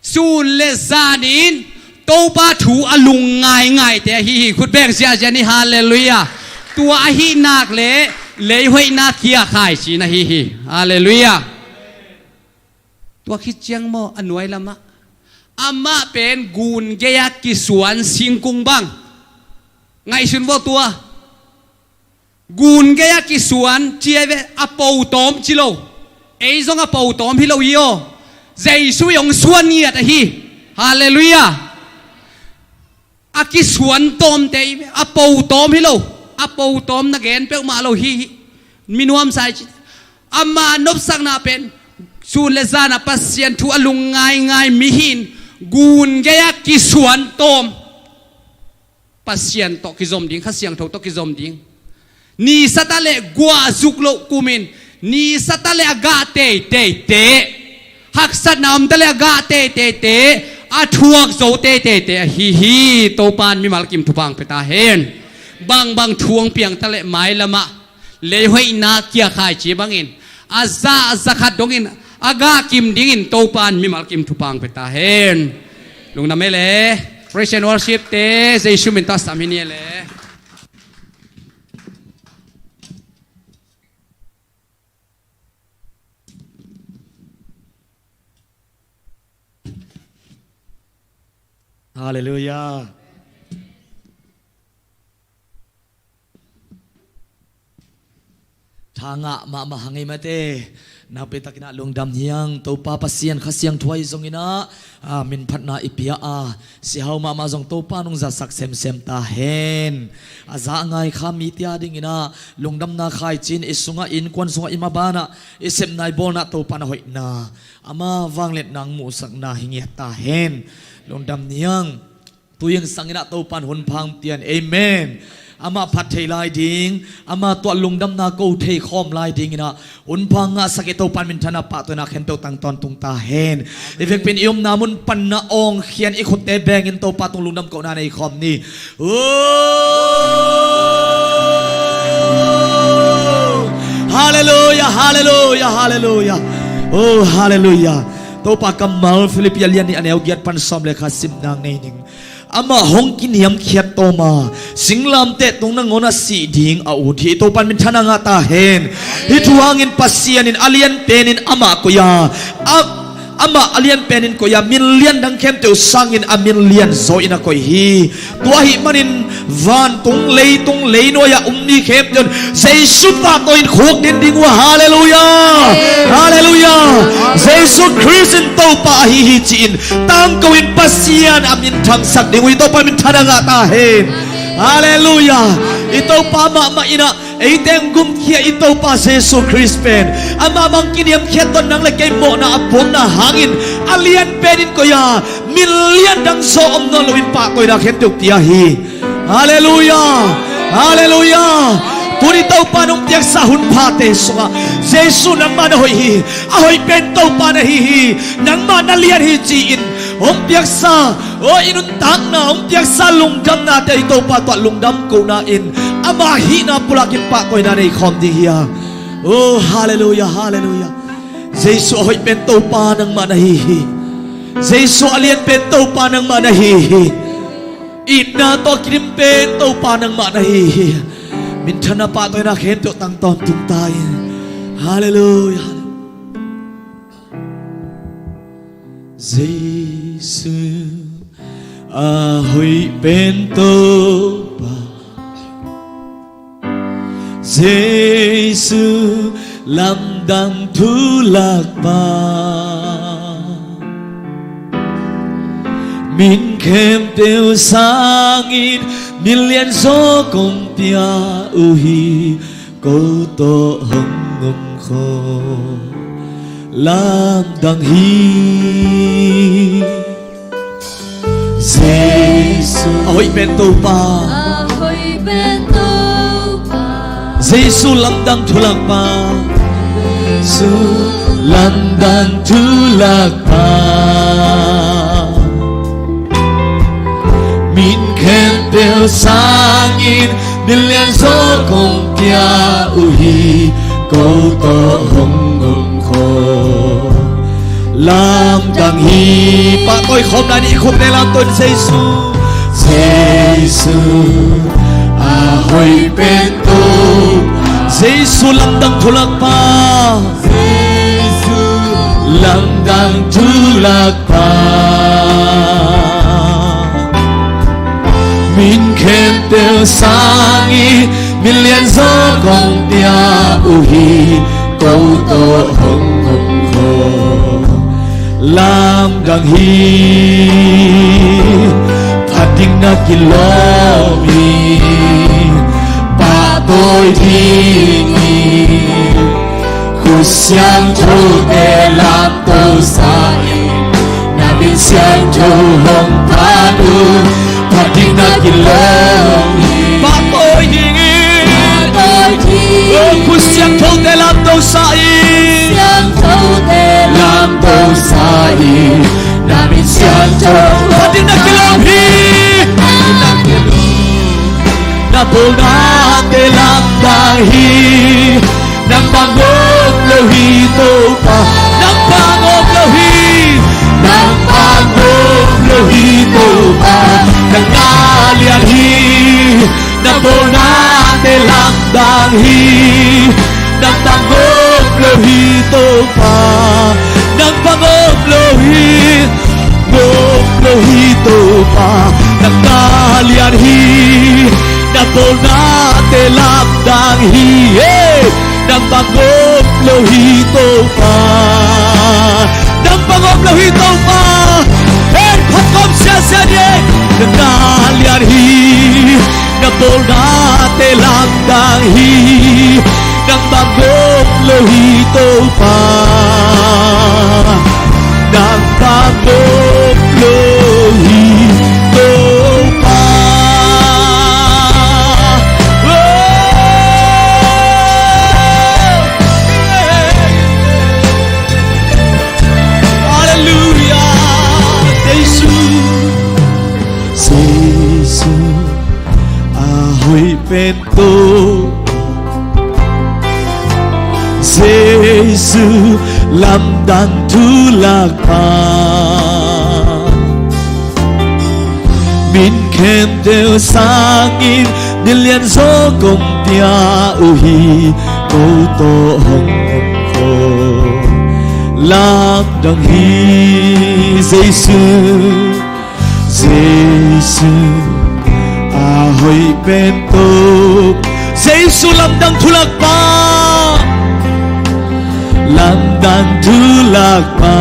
Sun le zanin Topa thu a lungngaingaite ahi hi. Khut beng ziahziah ni, halleluiah. Tua ahi nak le lei hoihna kia khaici na hi hi. Halleluiah. Tua khit ciang maw, a nuai lamah amah pen gun gei-a kisuan singkung bang. Ngaihsun vo tua. Gun gei-a kisuan ci ei ve, a po tawm ci lo. Ei zong a po tawm hi lo hi aw. Jesu i hong suan ngiat ahi. Halleluiah. A kisuan tawmte i, a po tawm hi lo. A po tawm na gen peuhmah lo hi, hi. Mi nuamsa i ci. Ama nopsakna pen sun le zana Pasian thu a lungngaingai mi hi in, Gun gei-a kisuan tawm. Pasian tawh kizom ding, Kha Siangtho tawh kizom ding. Ni sata le guah zuk loh kumin, ni sata le a gah teiteite, haksatna omta le a gah teiteite, a thuak zo teiteite ahi hi. Topan mimal kim thupha hong pia ta hen. Bangbang thu hong piangta le mailamah leihoihna kia khaici bangin a zah a zakhat dongin a gah kim dingin Topan mimal kim thupha hong pia ta hen. Lungdam e le. Praise and worship te Jesu min tawh sam hi ni e le. Halleluiah. Thangah mahmah hang ei mate. Nakpi takin ah lungdam hi hang. Topa Pasian Kha Siangtho ahi zongin ah, a, minphatna i pia a, sihau mahmah zong Topa nong zatsak semsem ta hen. A za a ngai kha mite a dingin ah lungdamna khaici in i sungah, i innkuan sungah, i maban ah, i sepna i bawlna Topa na hoihna, ama vangliatna hong muhsakna hi ngiat ta hen. Lungdam ni hang. Tui hong sangin ah Topan hun pha hong pia in. Amen. Amah phat thei lai ding, ama tuah lungdamna ko thei khawm lai dingin ah hun pha hong ngahsak i Topan minthanna pahtawina khempeuh tang tawntung ta hen. I vekpi in i omna mun panna awngkhia in i khutte bengin Topa tung lungdam kohna nei khawm ni. Oh! Halleluiah, halleluiah, halleluiah. Oh, halleluiah. Topa kammal Philippi a lian nih a neu giat pan sawm le khat sim nang nei ning. Amah hong kiniamkhiat tawm a, singlamteh tung nangawn a sih ding a ut hi. I Topan minthanna ngah ta hen. Hih thu hangin Pasian in a lian penin amah koih a, a, amah a lian penin koih a, min lian dang khempeuh sangin a min lian zaw in a koih hi. Tua ahih manin vantung, leitung, leinuai-ah um mi khempeuh in Jesu pahtawi in khukdin ding uh a. Halleluiah! Halleluiah! Jesu Khrist in Topa ahi hi ci-in tangko in Pasian a min thangsak ding uh hi. Topa minthanna ngah ta hen. Halleluiah! I Topa mahmah in ah eite hong gumkhia i Topa Jesu Khrist pen amah bang kiniamkhiat tawh nang le kei mawhna a puakna hangin a lian penin koih a, min lian dang zaw om nawn loin pahtawina khempeuh pia hi. Halleluiah! Halleluiah! Tuni Topa nong piaksa hun phate sungah Jesu nangmah na hoih hi. A hoih pen Topa na hi hi. Nangmah na lian hi ci-in hong piaksa, aw, i nuntakna hong piaksa lungdamnate i Topa tuah lungdam kohna in ama hihna pulakin pahtawina nei khawm ding hi a. Oh, halleluiah, halleluiah. Jesu a hoih pen Topa nangmah na hi hi. Jesu a lian pen Topa nangmah na hi hi. Itna tawh kidim pen Topa nangmah na hi hi. Minthanna pahtawina khempeuh tang tawntung ta in. Halleluiah. Jesu a hoih pen Topa, Jesu lamdang thulakpa, min khempeuh sangin min lianzaw kong pia uh hi. Ko tawh hong om khawm lamdang hi. Jesu a hoih pen Topa, a hoih pen Topa, Jesu lamdang thulakpa, Jesu lamdang thulakpa, min khempeuh sangin min lianzaw kong pia uh hi. Ko tawh hong om khawm lamdang hi. Pahtawi khawm lai ni, i khukte lamtawi in Jesu. Jesu a hoih pen Topa, Jesu lamdang thulakpa, Jesu lamdang thulakpa, min khempeuh sangin min lianzaw kong pia uh hi. Ko tawh hong om khawm lamdang hi. Phat ding na kilawm hi. Pahtawi ding hi. Kha Siangthote lamto sa in, na min Siangtho hong phat uh, phat ding na kilawm hi. Pahtawi ding hi. Pahtawi ding hi. O, Kha Siangthote lamto sa in. Siangthote lamto sa in. Na min siangtho. Phat ding na kilawm hi. Na pulnate lamdang hi. Nang bang om lo hi Topa. Nang bang om lo hi. Nang bang om lo hi Topa. Nang na lian hi. Na pulnate lamdang hi. Nang bang om lo hi Topa. Nang bang om lo hi. Om lo hi Topa. Nang na lian hi. Na pulnate lamdang hi. Hey! Nang bang om lo hi Topa. Nang bang om lo hi Topa. Hey, phat khawm siasia ni. Nang na lian hi. Na pulnate lamdang hi. Nang bang om lo hi Topa. Nang bang om lo hi Topa. Oh. Halleluia. Jesu, Jesu, a hoih pen Topa. Jesu, lamdang thu lakpa. Min khempeuh sangin, min lianzaw kong pia uh hi. Ko tawh hong om khawm lamdang hi. Jesu, Jesu, a hoih pen Topa. Jesu, lamdang thu lakpa. Lamdang thu lakpa.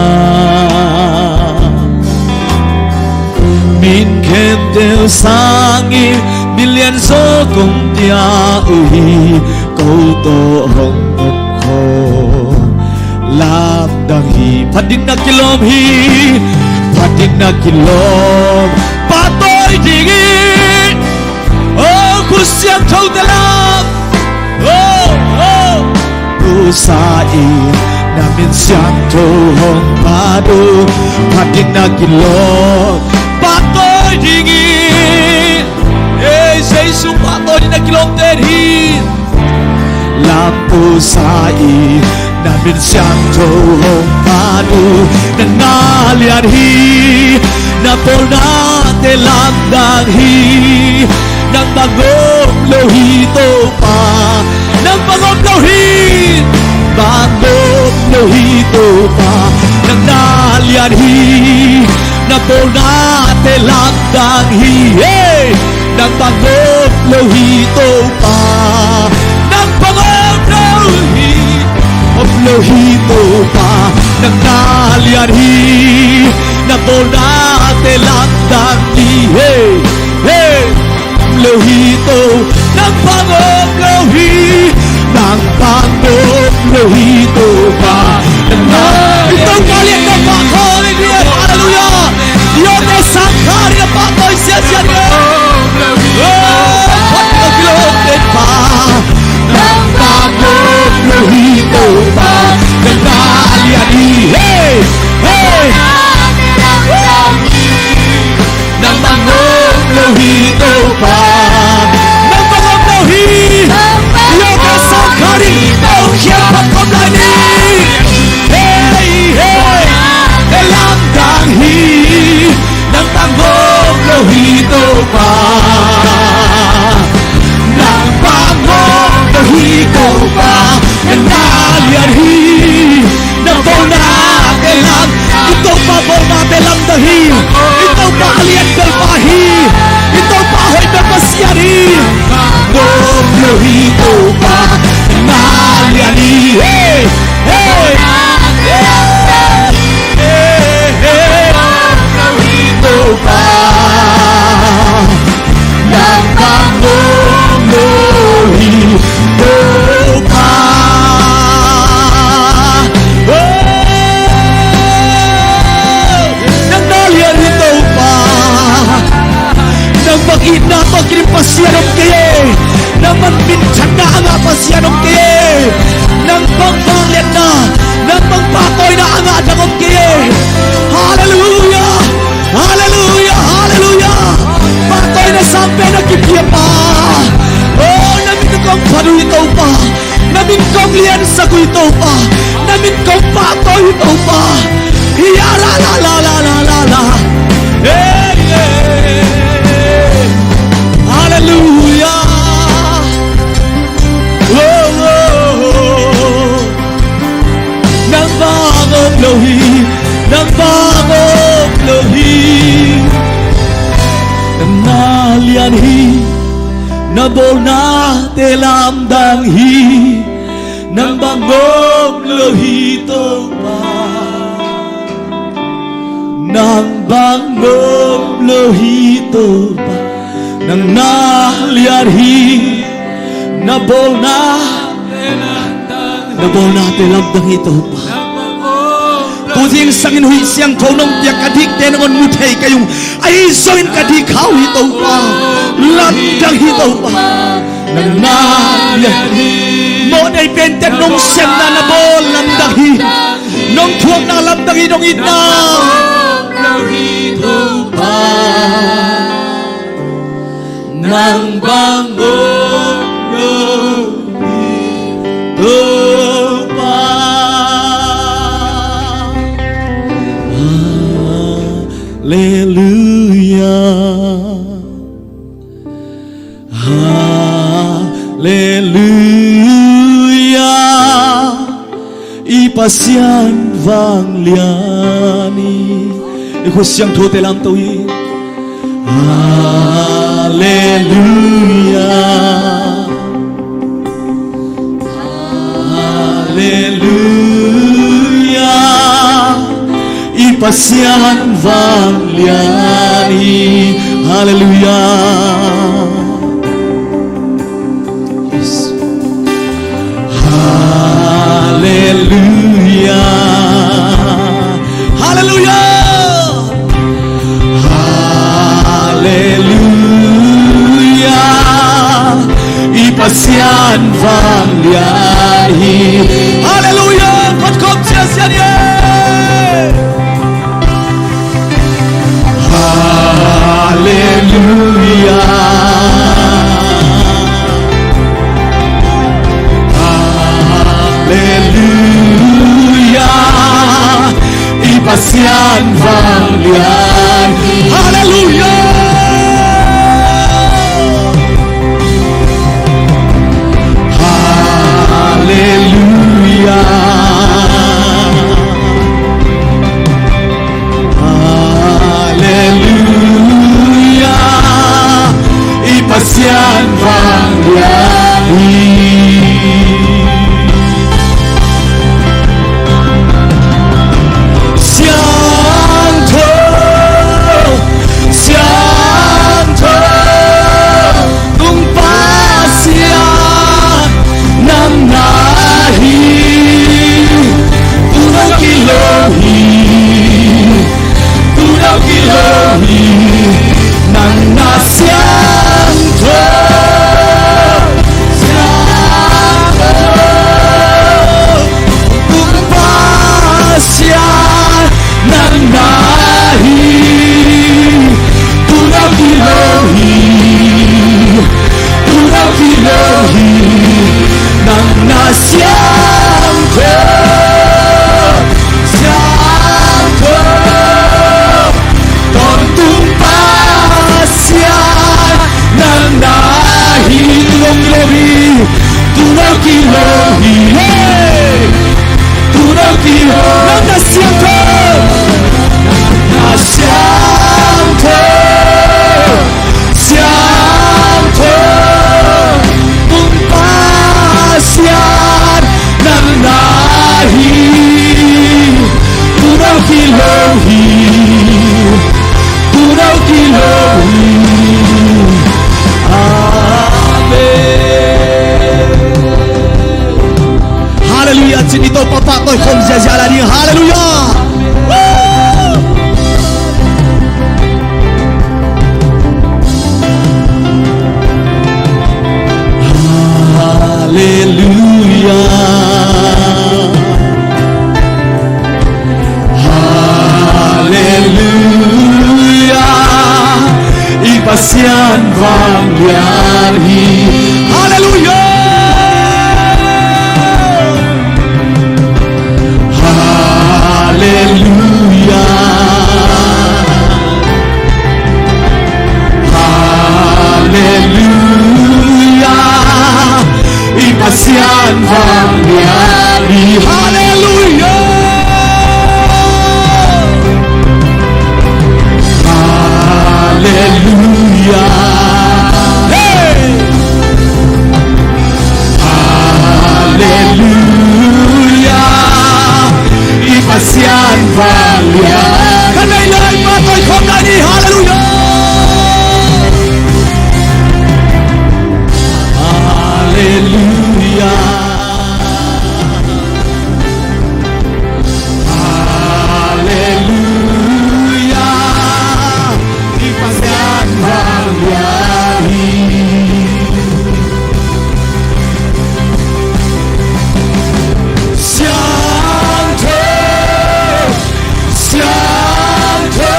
Min khempeuh sangin, min lianzaw kong pia uh hi. Ko tawh hong om khawm lamdang hi. Phat ding na kilawm hi. Phat ding na kilawm. Pahtawi ding hi. O, Kha Siangthote lam. O, o. Tusa in na min siangtho hong phat uh. Phat ding na kilawm. Pahtawi ding hi. Ei, Jesu, pahtawi ding na kilawm ten hi. Lamto sa in, na min siangtho hong phat uh. Nang na lian hi. Na pulnate lamdang hi. Nang bang om lo hi Topa. Nang bang om lo hi. Bang om lo hi Topa. Nang na lian hi. Na pulnate lamdang hi. Hey! Nang bang om lo hi Topa. Nang bang om lo hi. Om lo hi Topa. Nang na lian hi. Na pulnate lamdang hi. Hey, hey. Om lo hi Topa. Nang bang om lo hi. Nang bang om lo hi Topa. Nang na lian hi. Topa lian Topa. Hallelujah. Hallelujah. Yo te sang kari na pahtawi siasia ni. Oh, phat na kilawm ten pa. Nang bang om lo hi Topa. Nang na lian hi. Hey, hey. Nang bang om lo hi Topa. Nang bang om lo hi. Yo te sang kari. Tawh khiat phat khawm lai ni. Hey, hey. Te lamdang hi. Nang bang om lo hi Topa. Nang bang om lo hi Topa. Nang na lian hi. Na pulnate lam. I Topa pulnate lamdang hi. I Topa a lian bel pa hi. I Topa hoih bel Pasian hi. Bang om lo hi Topa. Nang na lian hi. Hey, hey. Hey, hey. Topa, nang bang om lo hi Topa. Oh, nang na lian Na bawlnate lamdang hi. Nang bang om lo hi Topa. Nang bang om lo hi Topa. Nang na lian hi. Na bawlna, na bawlnate lamdang hi Topa. Tu zingsangin huih siangtho nong piak ka dikte nangawn mu thei ka hi ung. Ahi zongin ka dik kha uh hi Topa. Lamdang hi Topa. Nang na lian hi. Mawhnei pente nong sepna na bawl lamdang hi. Nong thuakna lamdang hi, nong itna. Nang bang om lo hi Topa. Halleluia. Halleluia. I Pasian vanglian hi. I khut siangthote lamto hi. Halleluia. Halleluia. I Pasian vanglian hi. Halleluia. Yes. Halleluia. Halleluia. Halleluia. I Pasian vanglian hi. Halleluia. Kotkhop siasia ni. Halleluia. Halleluia. I Pasian vanglian. Halleluia. Halleluia. Halleluia. I Pasian vanglian hi. Siangtho, siangtho, Tung Pasian nang na hi. Tung Pasian nang na hi. Tung Pasian nang na hi. Tung Pasian nang na siangtho. Siangtho. Tung Pasian nang na hi. Tung Pasian nang hi. Tung Pasian nang hi. Nang na siangtho. Siangtho. Tawntung Pasian nang na hi. Tung Pasian nang hi. Tung Pasian nang hi. Tung Pasian nang hi. Nang na siangtho. Nang na siangtho. Siangtho. Tung Pasian nang na hi. Tung Pasian nang hi. Tung Pasian nang hi. Amen. Halleluia. Cin i Topa pahtawi khawm ziahziah lai ding. Halleluia. Halleluia. Halleluia. I Pasian vanglian hi. Halleluia. Halleluia. Halleluia. I Pasian vanglian hi. Halleluia. Halleluia. Hey. Ka nei lai pa toi khawm lai ni. Halleluia. Halleluia. Halleluia. I Pasian vanglian hi. Siangtho, siangtho,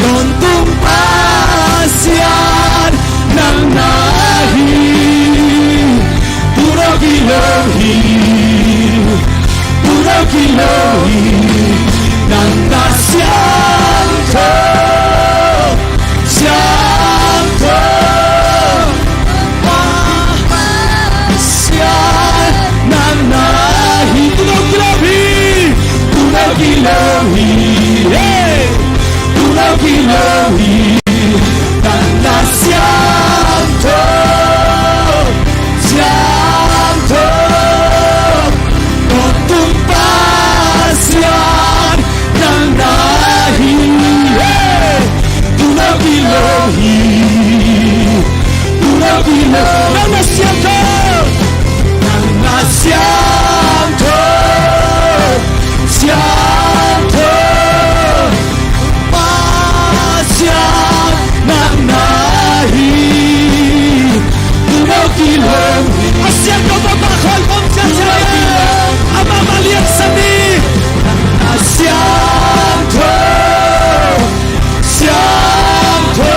tawntung Pasian nang na hi. Tulo kilo hi, tulo kilo hi, nang na siangtho. Siangtho, Pasian nang na hi. Tulo kilo hi, tulo kilo hi, hey, tulo kilo hi, nang na siangtho. Siangtho, tawntung Pasian nang na hi. Hey! Tulo kilo hi, tulo kilo, nang na siangtho. Nang na siangtho, siangtho, Pasian nang na hi. Tulo kilo, a siangtho Topa khawlkhawm ciatciat, a mahmah liansa ni. A siangtho, siangtho,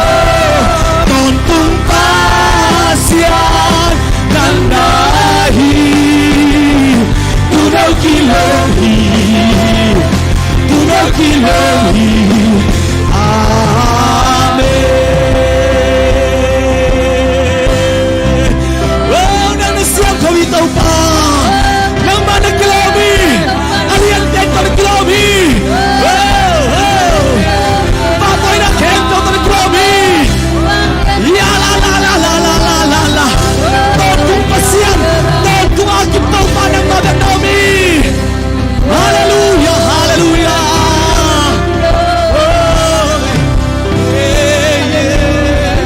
tawntung Pasian nang na hi. Tulo kilo hi, tulo kilo hi. Amen. Oh, nang na siangtho hi Topa. Nangmah na kilawm hi. A lianten tawh na kilawm hi. Oh, oh. Pahtawina khempeuh tawh na kilawm hi. Ya la la la la la la la la. Tawntung Pasian, tawntung a kim Topa nangmah bek na om hi. Halleluia, halleluia. Oh, yeah, yeah.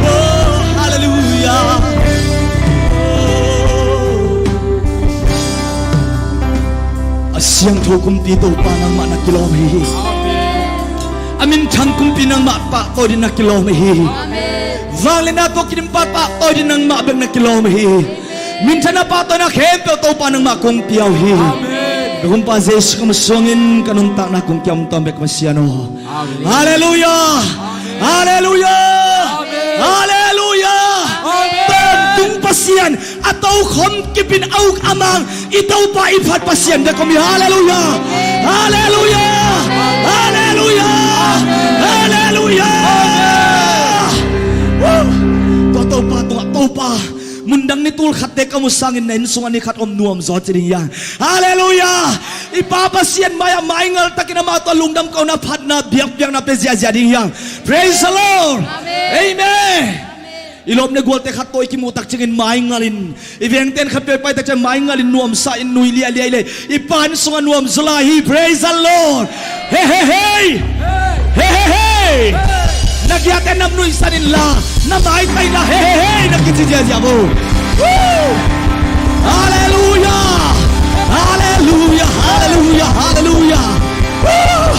Oh, halleluia. Oh. A siangtho kumpi Topa nangmah na kilawm hi. A minthang kumpi nangmah pahtawi ding na kilawm hi. Vangliatna tawh kidim pahtawi ding nangmah bek na kilawm hi. Minthang a pahtawina khempeuh Topa nangmah kong pia uh hi. Amen. Ka Kumpa Jesu ka masuangin ka nuntakna kong kiam tawm bek Pasian aw. Amen. Halleluia. Amen. Halleluia. Amen. Halleluia. Amen. Tawntung Pasian, a tokhom kipin a uk a mang i Topa i phat Pasian bek om hi. Halleluia. Halleluia. Halleluia. Halleluia. Amen. Woo. Tua Topa tungah Topa, mundang ni tul khatte ka mu sangin na inn sungah ni khat om nuam zaw ci ding hiang. Halleluia. I Pa Pasian mai-ah maingal takin amah tawh lungdam kohna phatna biakpiakna pia ziahziah ding hiang. Praise the Lord. Amen. Amen. I lawm le gualte khat tawh i kimuh tak ciangin maingal in, i vengten khat peuh i pai tak ciang maingal in nuamsa in nui liahliah i lei. I Pa inn sungah nuam zaw lai hi. Praise the Lord. Hey, hey, hey. Hey, hey, hey. Na giate nam nuihsan inla, na maite inla, hey, hey, hey, na kici ziahziah bo. Woo! Halleluia. Halleluia. Halleluia. Halleluia. Woo!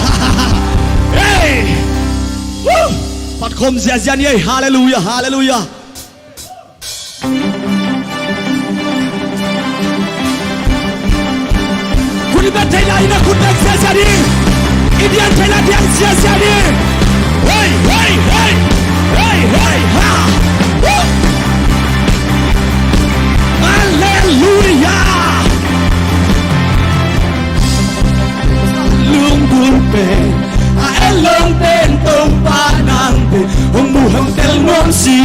Hey. Woo! Patkhawm ziahziah ni ei. Halleluia. Halleluia. Khut i beng thei lai in a khut beng ziahziah ding. I dian thei lai dian ziahziah ding. Hey, hey, hey. Hey, hey, ha. Woo! Halleluia. Lunggulh pen a en lawng pen Topa nang pen hong mu hong tel nuam si.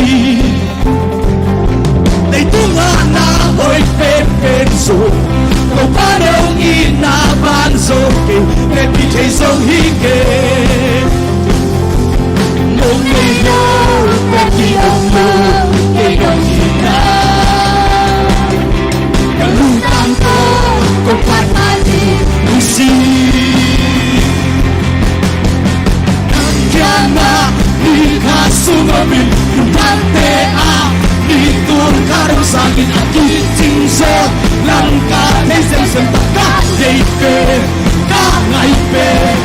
Leitung ah na hoih penpen zong Topa nong itna ban zong kei hehpih thei zong hi kei. Mong nei lo, ka ki om lo, kei nong itna. Ka lungtang tawh kong phat mah ni, nusia. Min dangte ah mi tul ka rong sangin a kicing zaw, lam ka thei semsem tak ka deih pen ka ngai pen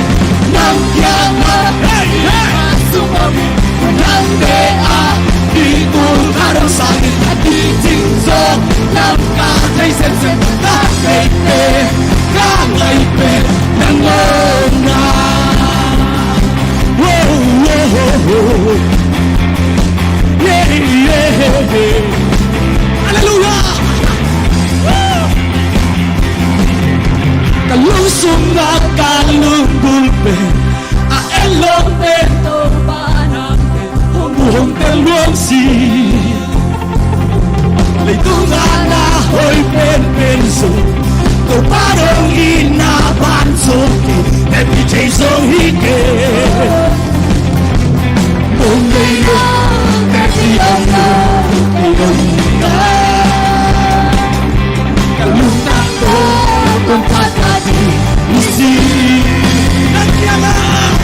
nang kiangah. Hey, hey. Sungah min dangte ah mi tul ka rong sangin a kicing zaw, lam ka thei semsem tak ka deih pen ka ngai pen nang om na. Halleluiah. Ka lungsung ah ka lunggulh pen a et lo pen Topa na pen hong bu hong tel luang si. Leitung a na hoih penpen zong Topa dong i na ban zong ki, teci thei zong hi kei. Mong nei lo, teci om lo, kei dong hi na. Ka lungtang tawh kong phat phat ding i si. Nang kiangah,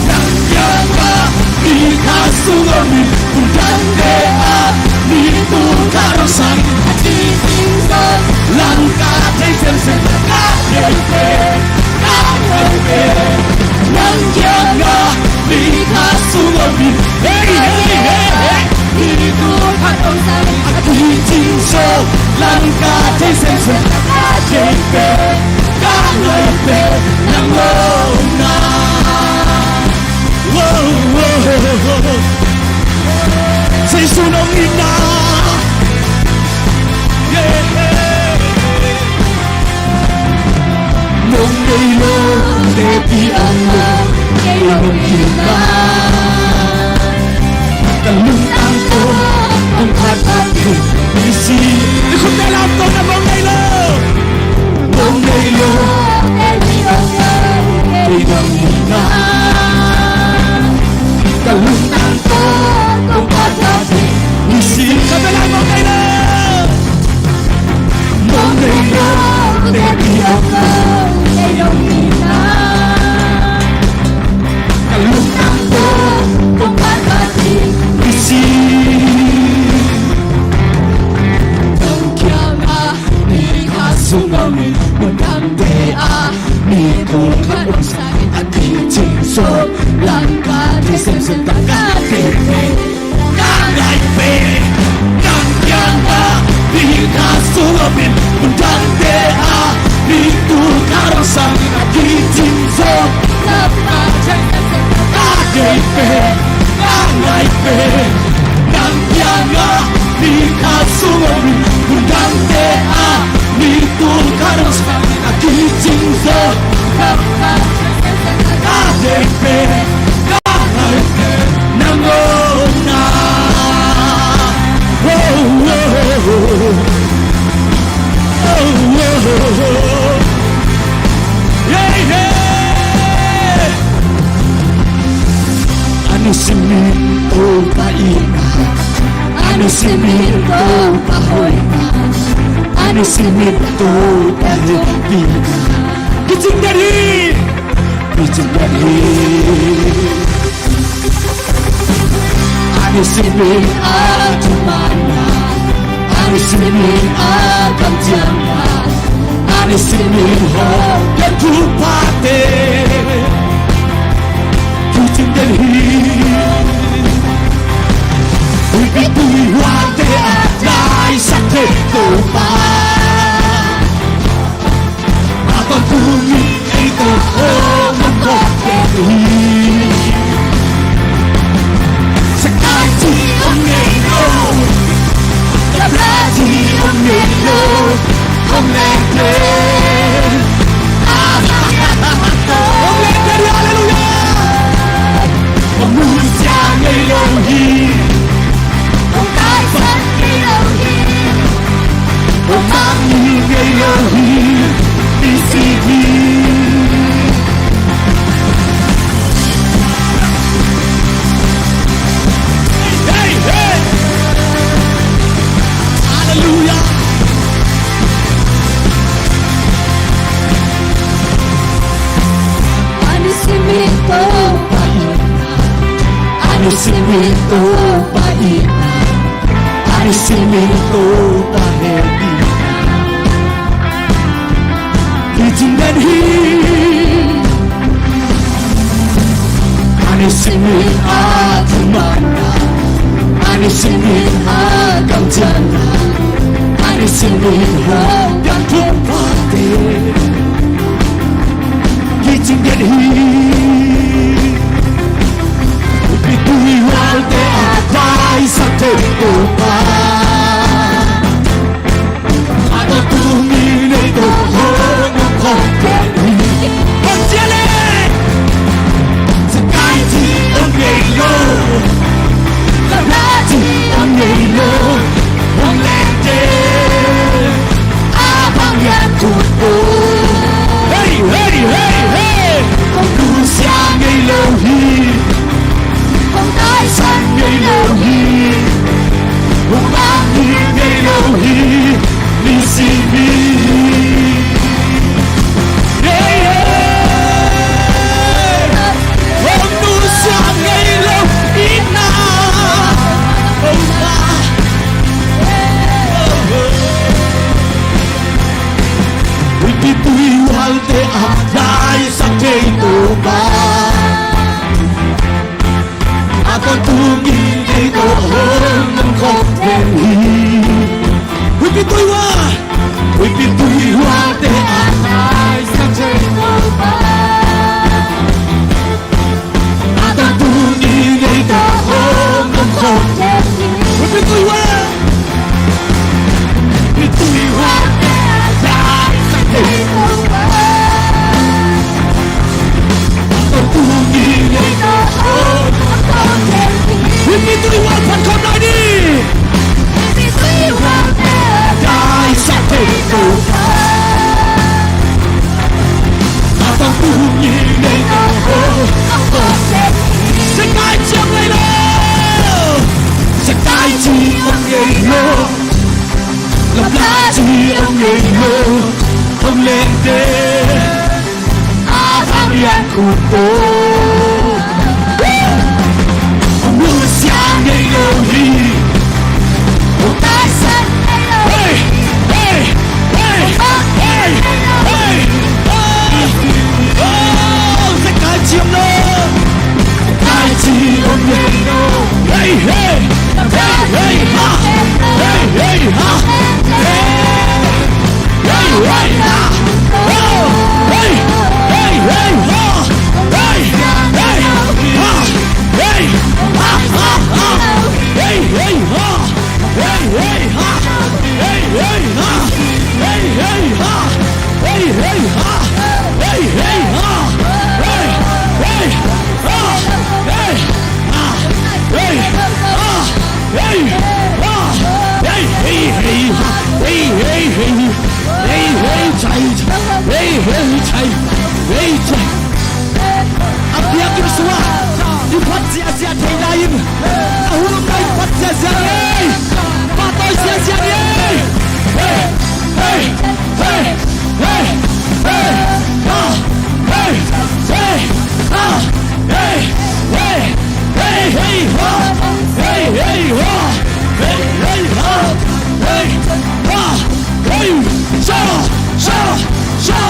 nang kiangah mi kha sung om in, hun dangte ah mi tul ka rong sangin a kicing zaw, lam ka thei semsem tak ka deih pen ka ngai pen nang kiangah mi kha sung om in. Hey, hey, hey, hey. Mi tul ka rong sangin a kicing zaw, lam ka thei semsem tak ka deih pen ka ngai pen nang om na. Jesu nong hi na. Mong nei lo, teci om lo, kei nong hi na. Ka lungtang tawh kong phat phat ding i si. Nikhun te lam tawh na mong nei lo. Mong nei lo, teci om lo, kei nong hi na. Ka lungtang tawh kong phat phat ding i si. Ka bia lai mong nei lo. Mong nei lo, teci om lo, kei nong hi na. Ka lungtang tawh kong phat phat ding i si. Nang kiangah mi kha sung om in, hun dangte ah mi tul ka rong sangin a kicing zaw, lam ka thei semsem tak ka deih pen ka ngai pen nang kiangah mi kha sung om in, hun dangte ah mi tul ka rong sangin a kicing zaw, lam ka thei semsem tak ka deih pen ka ngai pen nang kiangah mi kha sung om in, hun dangte ah mi tul ka rong sangin a kicing zaw, lam ka thei semsem tak ka deih pen ka ngai pen nang om na. Oh, oh, oh, oh. Oh, oh, oh, oh. Yeah, yeah. A nisim in Topa itna, a nisim in Topa hoihna, a nisim in Topa hehpihna. Kicing den hi, kicing den hi. A nisim in a thumanna, a nisim in a kamciamna, a nisim in hong piak thuphate kicing den hi. Huihpi huate a laisak thei Topa, a tawntungin ei tawh hong om kawk hi. Sakai ci om ngei lo, Kabla ci om ngei lo, om leng pen. A, a, a, Simin Topa i, ani simin Topa he i, hi cing den hi. Ani simin a thumana, ani simin a kamciana, ani simin hong piang thupha te. Hi cing den hi. Huipi tuihualte a daisak thei Topa, a tawntung i nei tawh hong om khawm den hi. Hong cia le. Sakai ci om ngei lo, Lamla ci om ngei lo, hong leng te. A bang lian khut uh. Hey, hey, hey, hey. Kong nusia ngei lo hi. Kong taisan ngei lo hi. Kong bang hi ngei lo hi. Ni si mi. Hey, hey. Kong nusia ngei lo hi na. Oh, my. Huipi tuihualte a daisak thei Topa, a tawntung i nei tawh hong om khawm den hi. Huipi tuihua, huipi tuihualte a daisak thei Topa, a tawntung i nei tawh hong om khawm den hi. Huipi tuihua. Huipi tuihua. Huipi tuihua phat khawm lai ni. Huipi tuihua. Daisak thei Topa, a tawntung i nei tawh hong om khawm den hi. Sakai ci om ngei lo. Sakai ci om ngei lo. Lamla ci om ngei lo. Hong leng te. A bang lian khut uh. Hong nusia ngei lo hi. Hong taisan ngei lo hi. Hey, hey, hey, hey, hey. Oh, oh, Sakai ci om lo. Sakai ci om ngei lo. Hey, hey, hey, hey, ha. Hey, hey, ha. Hey. Hey, hey, ha. Oh, hey, hey, hey, ha. Hey, hey, ha. Hey, ha, ha, ha. Hey, hey, ha. Hey, hey, ha. Hey, hey, ha. Hey, hey, ha. Hey, hey, ha. Hey, hey, ha. Hey, hey, ha. Hey, ha. Hey, ha. Hey, hey, hey, ha. Hey, hey, hey. Hey, hey, chai, chai. Hey, hey, chai. Hey, chai. A biakinn sungah i phat ziahziah thei lai-in, a hun om lai i phat ziahziah ni ei. Pahtawi ziahziah ni ei. Hey, hey, hey, hey, hey, ha, hey, hey, ha, hey, hey, hey, hey, ha, hey, hey, ha, hey, hey, ha, hey, ha. Hey! Sha! Sha! Sha!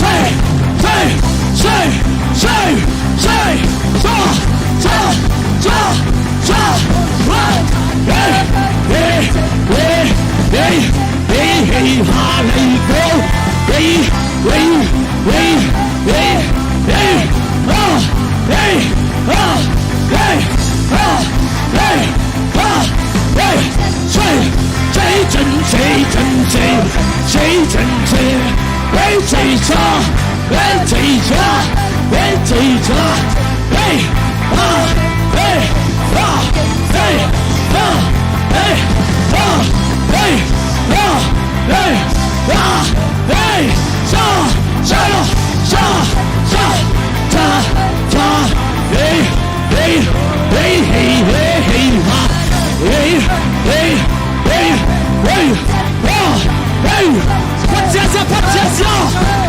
Hey! Hey! Hey! Sha! Sha! Sha! Sha! Sha! Sha! Hey! Hey! Hey! Hey! Hey! Hey! Ha! Hey! Go! Hey! Hey! Hey! Hey! Hey! Hey! Ha! Hey! Ha! Hey! Ha! Hey! Ha! Hey! Say! Say! Say! Say! Say! Say! Say! Hey! Say! Sa! Hey! Say! Sa! Hey! Say! Sa! Hey! Ha! Hey! Ha! Hey! Ha! Hey! Ha! Hey! Ha! Hey! Ha! Hey! Sha! Sha! Sha! Sha! Sha! Sha! Hey! Hey! Hey! Hey! Hey! Ha! Hey! Hey! Hey! Phat ziahziah! Phat ziahziah!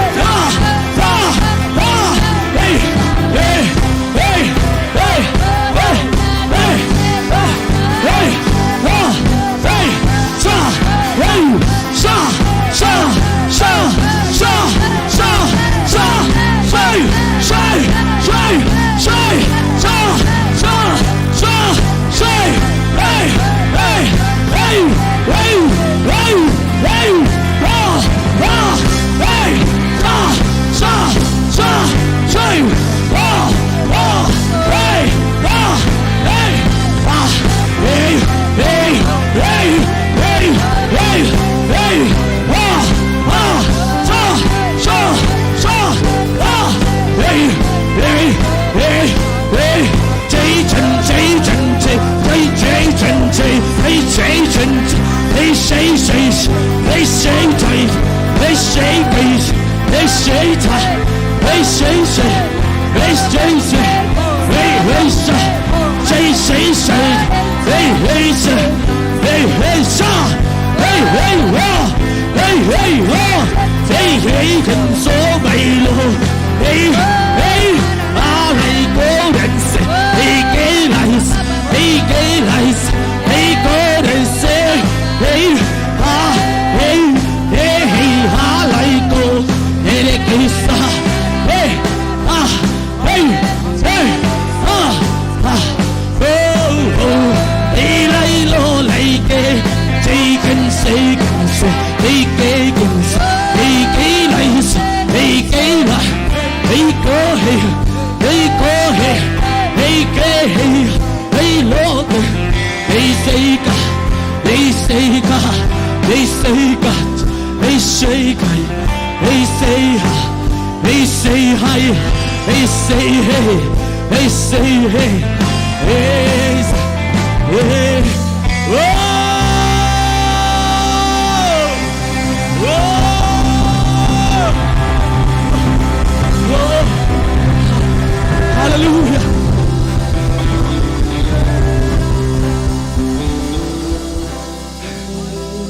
Halleluia.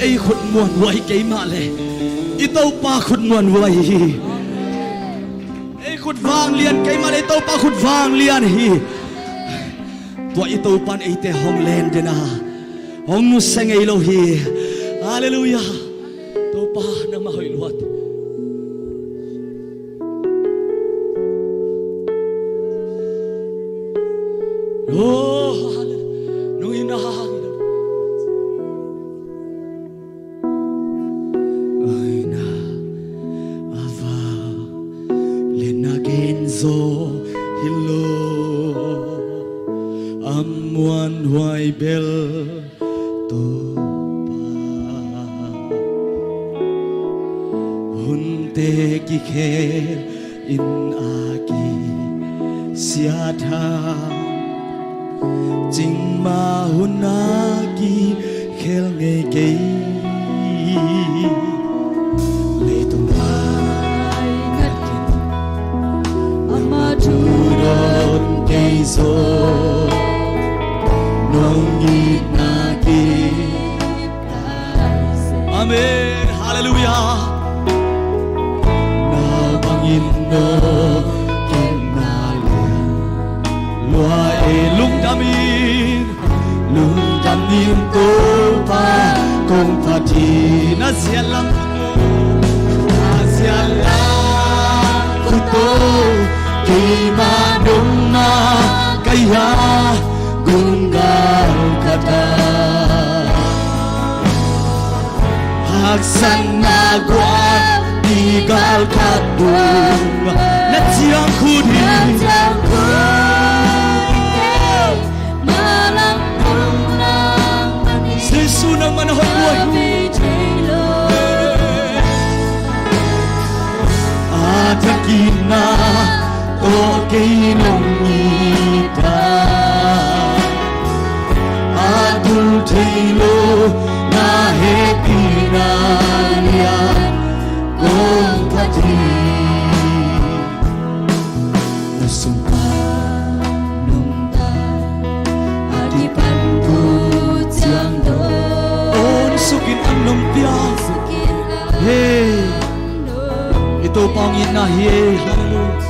Ei khut muanhuai kei mah le i Topa khut muanhuai hi. Ei khut vanglian kei mah le i Topa khut vanglian hi. Tua i Topa in eite hong len den a, hong nusia ngei lo hi. Halleluia. Topa nangmah hoih luat. Oh, halleluia. Nung in a hang in a. Aina ava lena genzo hilo a muanhuai bel Topa. Hunte kikhel in a kisiat hang, cingmah hun a kikhel ngei kei. Leitung ai ngat kin ama thu dawn kei zaw, nong itna ki. Amen. Halleluia. Na bangin no ken na lia lua e, lungdamin, lungdamin Topa kong phat hi. Na ziat lam, na ziat lam. Keimah nong makaih a gum galkhat ah, haksatna guahpi galkhat dong na ciangkhut hi. Jesu nangmah na hoih buai hi. A thakin na tawh kei nong it a, a tul thei lo na hehpihna lian kong phat hi. Na sungah nungta a kipan tu ciang dong. On sukin an nong pia. Hey. I Topa hong itna hi e. Hallelujah.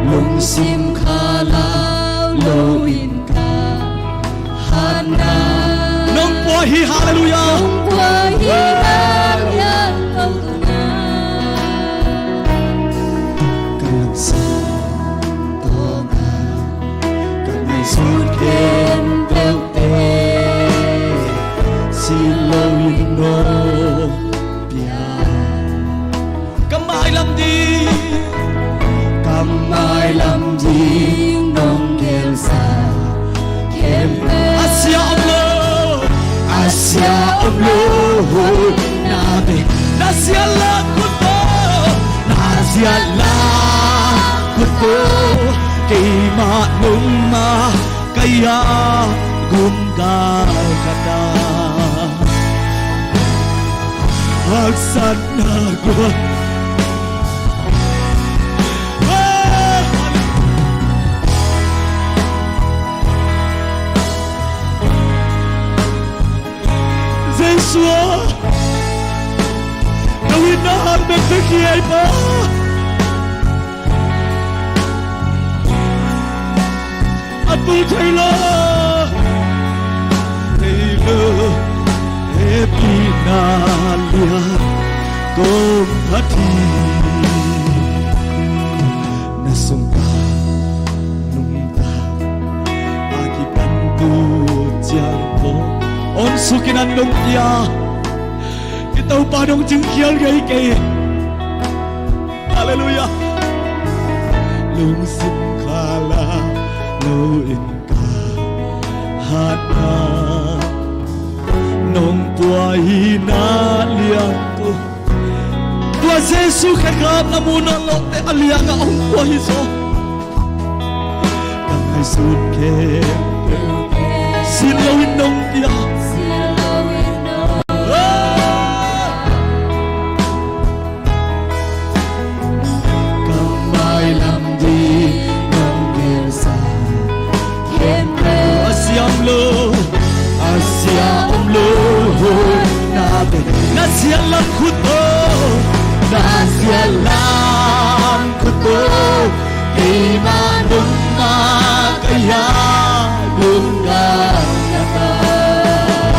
Lungsim khalau lo in ka hatna nong pua hi. Hallelujah. Nong pua hi na liang lo na. Ka lamsang tawh ka, ka ngaihsut khempeuhte sin lo in nong pia. Ka mailam ding, ka mailam ding nong gelsa khempeuh. A sia om lo, a sia om lo na be, na siatlam khut tawh, na siatlam khut tawh keimah nong makaih a gum galkhat ah, haksatna guah. Jesu ah, na hoihna hang bekbek hi ei Pa. A tul thei lo, thei lo hehpihna lian kong phat hi. Na sungah nungta a kipan tu ciang dong. On sukin an nong pia. I Topa nong cingkhial ngei kei. Hallelujah. Lungsim khalau lo in ka hatna nong pua hi na liang tu. Tua Jesu khekhap na mu nawn loh teh a liang ah hong pua hi zaw. Ka ngaihsut khempeuh sin lo in nong pia. Ka mailam ding nong gelsa khempeuh. A sia om lo, a sia om lo na be, na siatlam khut tawh, na siatlam khut tawh keimah nong makaih a gum galkhat ah,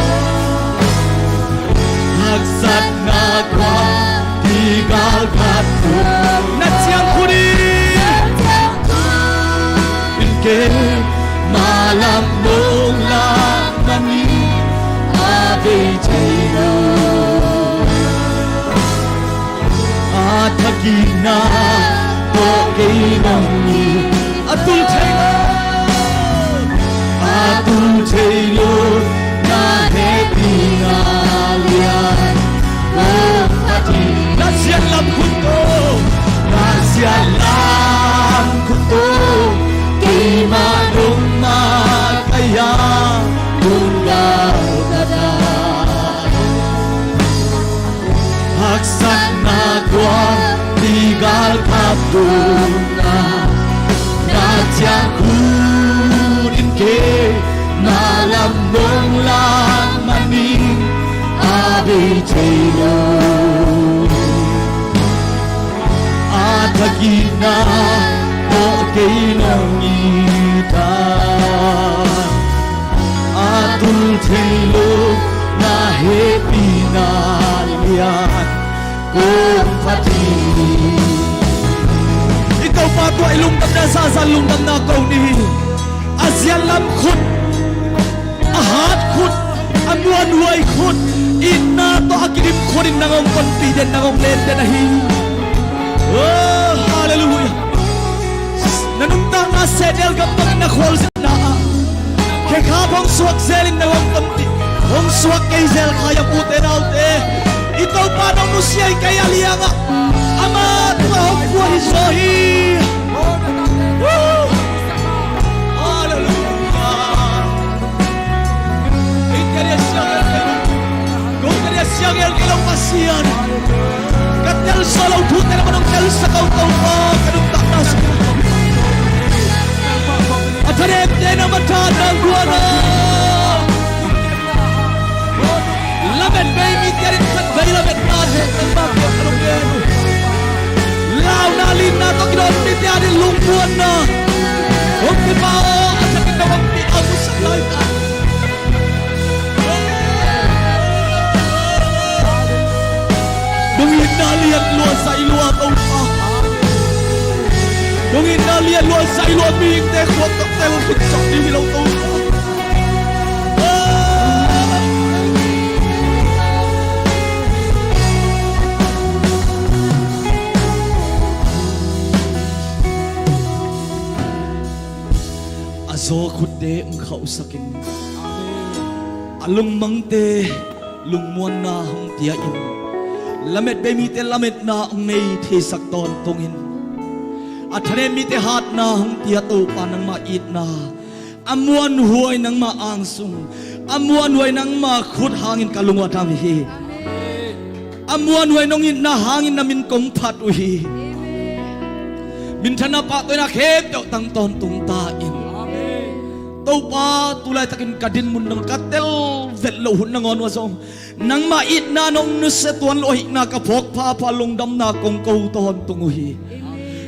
haksatna guahpi galkhat tawh na ciangkhut in, in keimah lam nong lak manin a bei thei lo. A thakin na tawh kei nong it a, tul thei lo, a tul thei lo na hehpihna lian kong phat hi. Na siatlam khut tawh, na siatlam khut tawh keimah nong makaih a gum galkhat ah, haksatna guahpi galkhat tawh na ciangkhut in keimah lam nong lak manin a bei thei lo. A thakin na tawh kei nong it a, a tul thei lo na hehpihna lian kong phat hi. I Topa Tua i lungdamna zahzah lungdamna ko ni hi. A zianlam khut, a hat khut, a muanhuai khut, itna tawh a kidim khut in nang hong tonpih den, nang hong len den ahi. Oh, halleluiah. Na nuntakna sehnel gamtang na khualzinna ah khekhap hong suak zel in na hong tonpih, hong suak kei zel kha hiam ute naute. I Topa nong nusia hi kei a liangah, ama tungah hong pua hi zaw hi. Woo! Halleluiah. Ite dia siang el kei lo. Kong ite dia siang el kei lo Pasian. Ka tel sawh lo thute na man hong telsak a, Topa, ka nuntakna sung a thanemte na man tha nang guan a. Lamet bei mite ading khatvei lametna thei nangmah piak ka nong ngen uh. Launa linna tawh kidawn mite ading lungmuanna hong pia aw, a thakin nong hong pia a musak lai ta. Nong itna liat lua zai lua Topa. Nong itna liat lua zai lua mihingte khua tawh tel khit zong ding hi lo Topa. A zaw khutte hong khauhsak in, a lungmangte lungmuanna hong pia in, lamet bei mite lametna hong nei theisak tawntung in, a thanem mite hatna hong pia Topa nangmah itna, a muanhuai nangmah angsung, a muanhuai nangmah khut hangin ka lungua dam hi. A muanhuai nong itna hangin na min kong phat uh hi. Minthanna pahtawina khempeuh tang tawntung ta in. Topa, tu laitakin ka dinmun nangawn, ka tel vet loh hun nangawn uh a zong, nangmah itna nong nusia tuan lo ahihna ka phawk phapha lungdamna kong ko tawntung uh hi.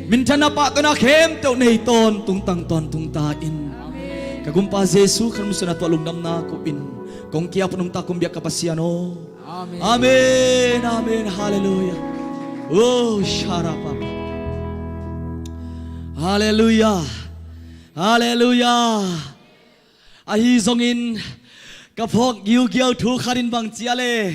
Minthanna pahtawina khempeuh nei tawntung tang tawntung ta in. Ka Gumpa Jesu Khrih min suangin tua lungdamna ko in kong kiap nungta kong biak ka Pasian aw. Amen. Amen, amen. Halleluiah. Oh, sharapapa. Halleluiah. Halleluiah. Ahi zongin ka phawk giugiau thu khat in bang ci a le,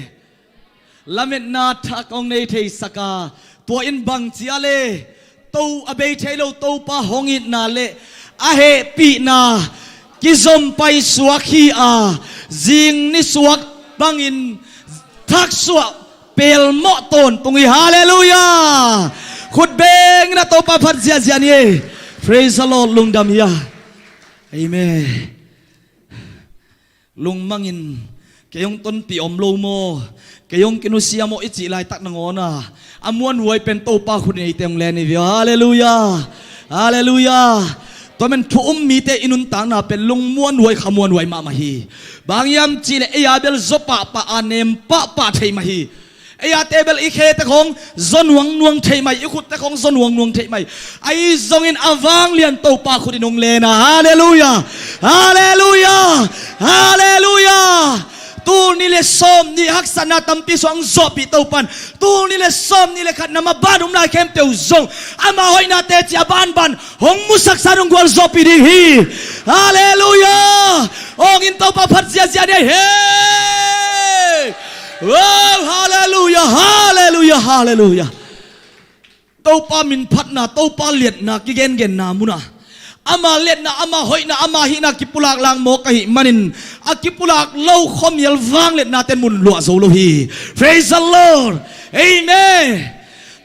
lametna thak hong nei theisak a, tua in bang ci a le, to a bei thei lo Topa hong itna le a hehpihna kizom paisuak hi a, zing nisuak bangin thaksuah pelmawh tawntung hi. Halleluiah. Khut beng in a Topa phat ziahziah ni ei. Praise the Lord. Lungdam hi a. Amen. Lungmangin, kei hong tonpih om lo maw, kei hong kinusia maw i cih laitak nangawn a, a muanhuai pen Topa khut in eite hong len hi ve aw. Halleluiah. Halleluiah. Tua men thu um mite i nuntakna pen lungmuanhuai khamuanhuai mahmah hi. Bang hiam cihleh ei a bel zaw pahpah a nem pahpah thei mah hi. Ei a te bel i khete khawng zaw nuangnuang thei mai, i khutte khawng zaw nuangnuang thei mai. Ahi zongin a vanglian Topa khut in hong len a. Halleluiah. Halleluiah. Halleluiah. Tul nih le sawm nih haksatna tampi suang zawhpih Topan, tul nih le sawm nih le khat na maban um lai khempeuh zong ama hoihna teci a banban hong musaksa in hong gualzawhpih ding hi. Halleluiah. Hong in Topa phat ziahziah ni ei. Hei. Oh, halleluiah, halleluiah, halleluiah. Topa min phatna, Topa liatna kigengenna munah ama liatna, ama hoihna, ama hihna kipulak lak mawk ahih manin a kipulak lo khuamial vangliatnate in mun luah zo lo hi. Praise the Lord. Amen.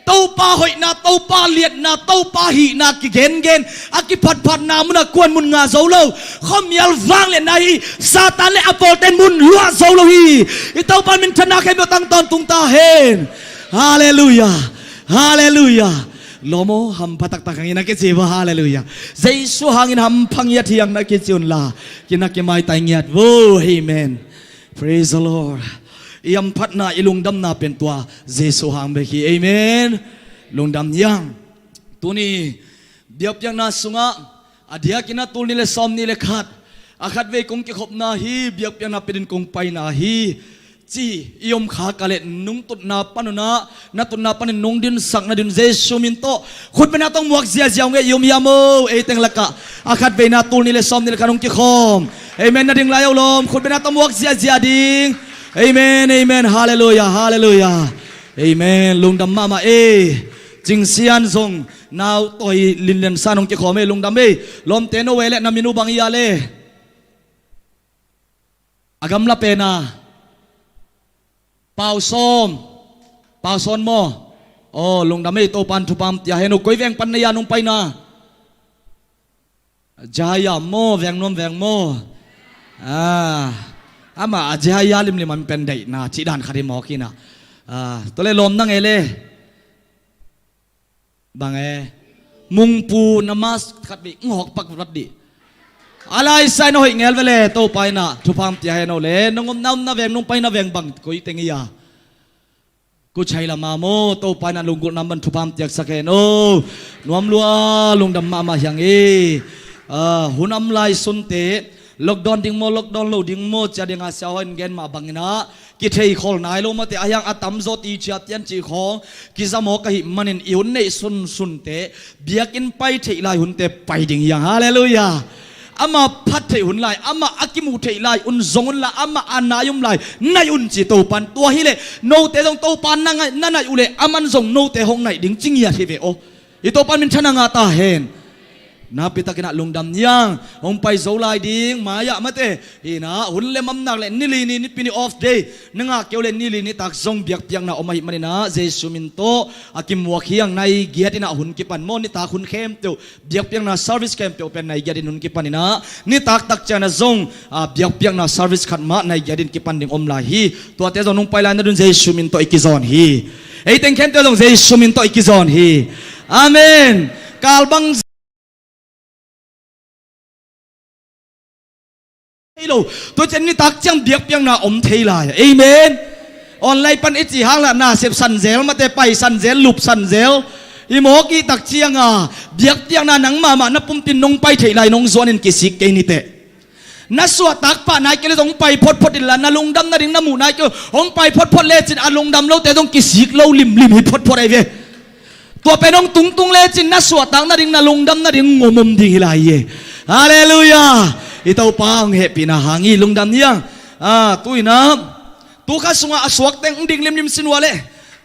Topa hoihna, Topa liatna, Topa hihna kigengen a kiphatphatna munah kuan mun ngah zo lo. Khuamial vangliatna hi. Satan le a pawlte in mun luah zo lo hi. I Topa minthanna khempeuh tang tawntung ta hen. Halleluiah. Halleluiah. Lawm aw, hampha taktak hangin a kici vo. Halleluiah. Jesu hangin hampha ngiat hi hang na kici unla, kina kimaitai ngiat vo. Amen. Praise the Lord. I hamphatna, i lungdamna pen tua Jesu hang bek hi. Amen. Lungdam hi hang. Tuni biakpiakna sungah a diakin a tul nih le sawm nih le khat a khatvei kong kikhopna hi, biakpiakna petin kong paina hi. ci i om kha ka leh nung tutna panun ah, na tutna panin nong dinsak nading Jesu min tawh khutbetna tawh muak ziazia ung e. I om hiam aw? Ei teng lakah a khatveina tul nih le sawm nih le khat hong kikhawm. Amen. Na ding lai aw lawm, khutbetna tawh muak ziazia ding. Amen, amen. Halleluiah, halleluiah. Amen. Lungdam mahmah ei. Cingsian zong nau toi linlen san hong kikhawm ei. Lungdam ei. Lawmte, no ve le, na min uh bang ia le? A gamla pena Pau Sawm. Pau Sawm maw? Aw, lungdam ei, Topan thupha hong pia hen uh. Koi veng pan na ia nong paina? Jaya maw, veng nuam veng maw? Ah, amah a Jaya limlim a min pen daihna cih dan khat hi mawk hi na. Ah, tua le lawm nang e le. Bang e? Mungpu na mask khat bih ngawk pak vat dih. A lai sai na hoih ngel ve le, Topa in ah thupha hong pia hen uh le, nong omna omna veng, nong paina veng bang koi teng ia? Kuchai lama maw, Topa in ah lunggulhna man thupha hong piaksak hen uh. Nuam lua, lungdam mahmah hi ing ei. Ah, hun om lai sunte, lockdown ding maw, lockdown lo ding maw, cia ding a siahaw in gen mah bangin ah kitheikhol nai lo mate, a hiang a tamzaw ti ciat tian cih khawng kiza mawk ahih manin i hun neih sunsunte biakinn pai theih lai hunte pai ding hi hang. Halleluiah. Amah phat theih hun lai, amah a kimuh theih lai un zong unla, amah a nai om lai nai un ci Topan. Tua hileh note zong Topa na ngai, na naih uhleh aman zong note hong naih ding ci ngiat hi ve aw. I Topan minthanna ngah ta hen. Napi takin ah lungdam hi hang. Hong pai zo lai ding mai-ah mate. Hi in ah hun le mam nak le ni li ni, Nipi ni off day na ngah kei uh le ni li nitak zong biakpiakna om ahih manin ah Jesu min tawh a kimuak hi hang. Nai giat in ah hun kipan maw, nitak hun khempeuh, biakpiakna service khempeuh pen nai giat in hun kipan in ah, nitak tak ciang ah zong, ah, biakpiakna service khat mah nai giat in kipan ding om lai hi. Tuate zong nong pai lai nading Jesu min tawh i kizawn hi. Ei teng khempeuh zong Jesu min tawh i kizawn hi. Amen. Kal bang thei lo. Tua ciang nitak ciang biakpiakna om thei lai. Amen. Online pan i cih hang lah nasep san zel, mate pai san zel, lup san zel. I mawk i tak ciang a biakpiakna nang mahmah na pumpi in nong pai theih lai nong zuan in kisik kei ni teh. Na suahtak pah nai kei le zong hong pai photphot inla, na lungdam nading na muh nai kei uh hong pai photphot lecin a lungdam lote zong kisik lo limlim hi photphot ahi ve. Tua pen hong tungtung lecin na suahtak nading na lungdam nading ngom om ding hi lai hi. Halleluiah. I Topa hong hehpihna hang hi, lungdam hi hang. Ah, tu in ah, tu kha sungah a suak teng hong ding limlim sin uh a le.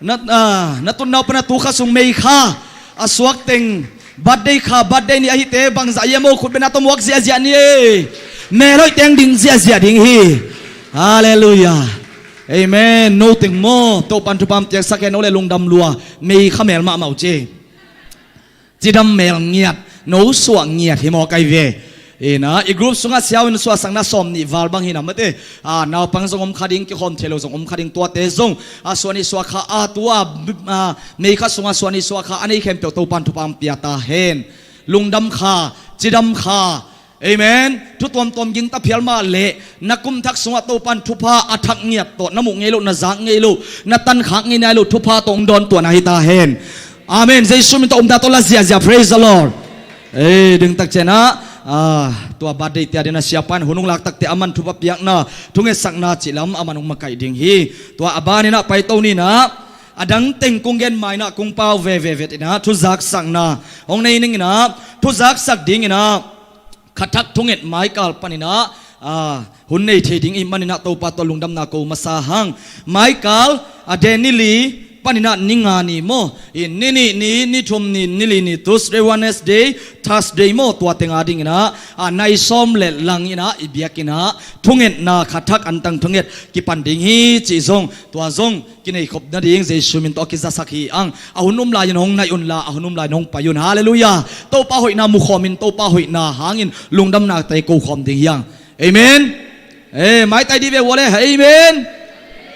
Na, ah, na tutna uh pan a tu kha sung May kha a suak teng birthday kha, birthday ni ahite bangzah hiam aw, khutbetna tawh muak ziahziah ni ei. Mel hoih teng ding ziahziah ding hi. Halleluiah. Amen. No teng maw, Topan thupha hong piaksak hen uh le, lungdam lua. May kha mel mahmah uh ci. Cidam mel ngiat, no suah ngiat hi mawk ahi ve. Ina, i group sungah siau in suahsakna sawm nih val bang hi na mate. Ah, naupang zong om kha ding, kikhawm thei lo zong om kha ding, tuate zong, ah, suah nih suah kha, ah, tua, ah, May kha sungah suah nih suah kha a nei khempeuh Topan thupha hong pia ta hen. Lungdam kha, cidam kha. Amen. Thu tuamtuam gingta phial mah leh na kum thak sungah Topan thupha a thak ngiat tawh na muh ngei loh, na zak ngei loh, na tankhak ngei nai loh thupha tawh hong dawntuahna hi ta hen. Amen. Jesu min tawh omna tawh la ziahziah. Praise the Lord. Ei, ding tak ciang ah, ah, tua birthday te ading a siapa in hun hong lak tak teh aman thupha piakna, thungetsakna cih lam aman hong makaih ding hi. Tua a ban in ah paito ni in ah, a dang teng kong gen ma in ah kong pau veve vet in ah, thuzaksakna hong nei ning in ah, thuzaksak ding in ah, kha thak thunget Maikal pan in ah, ah, hun nei thei ding ahih man in ah Topa tawh lungdamna ko masa hang. Maikal a de ni li pan in ah ni nga ni maw, in ni nih ni, ni thum ni, ni li ni, Tuesday, Wednesday, Thursday maw, tua teng ading in ah, ah, nai sawm le lang in ah i biakinn ah thungetna kha thak antang thunget kipan ding hi cih zong, tua zong kineikhop nading Jesu min tawh a kizasak hi hang. A hun om lai-in hong naih unla, a hun om lai-in hong pai un. Halleluiah. Topa hoihna mukhawmin, Topa hoihna hangin lungdamnate kokhawm ding hi hang. Amen. Eh, maitai dih ve uh a le. Amen.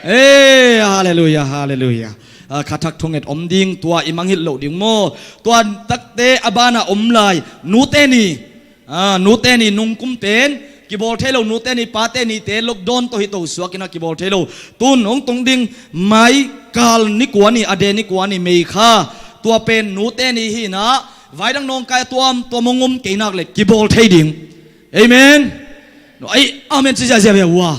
Eh, halleluiah, halleluiah. Ah, kha thak thunget om ding, tua i mangngilh loh ding maw. Tua tak teh a banah om lai, nute ni. Ah, nute ni nungkum pen kibawl thei lo, nute ni pate nite lockdown tawh hi to suak in ah kibawl thei lo. Tun hong tung ding Maikal ni kua ni, a de ni kua ni, May kha. Tua pen nute ni hi in ah, vai dang nawngkai a tuamtuam hong om kei nak leh kibawl thei ding. Amen. No, ei, amen ci ziahziah ve uh a.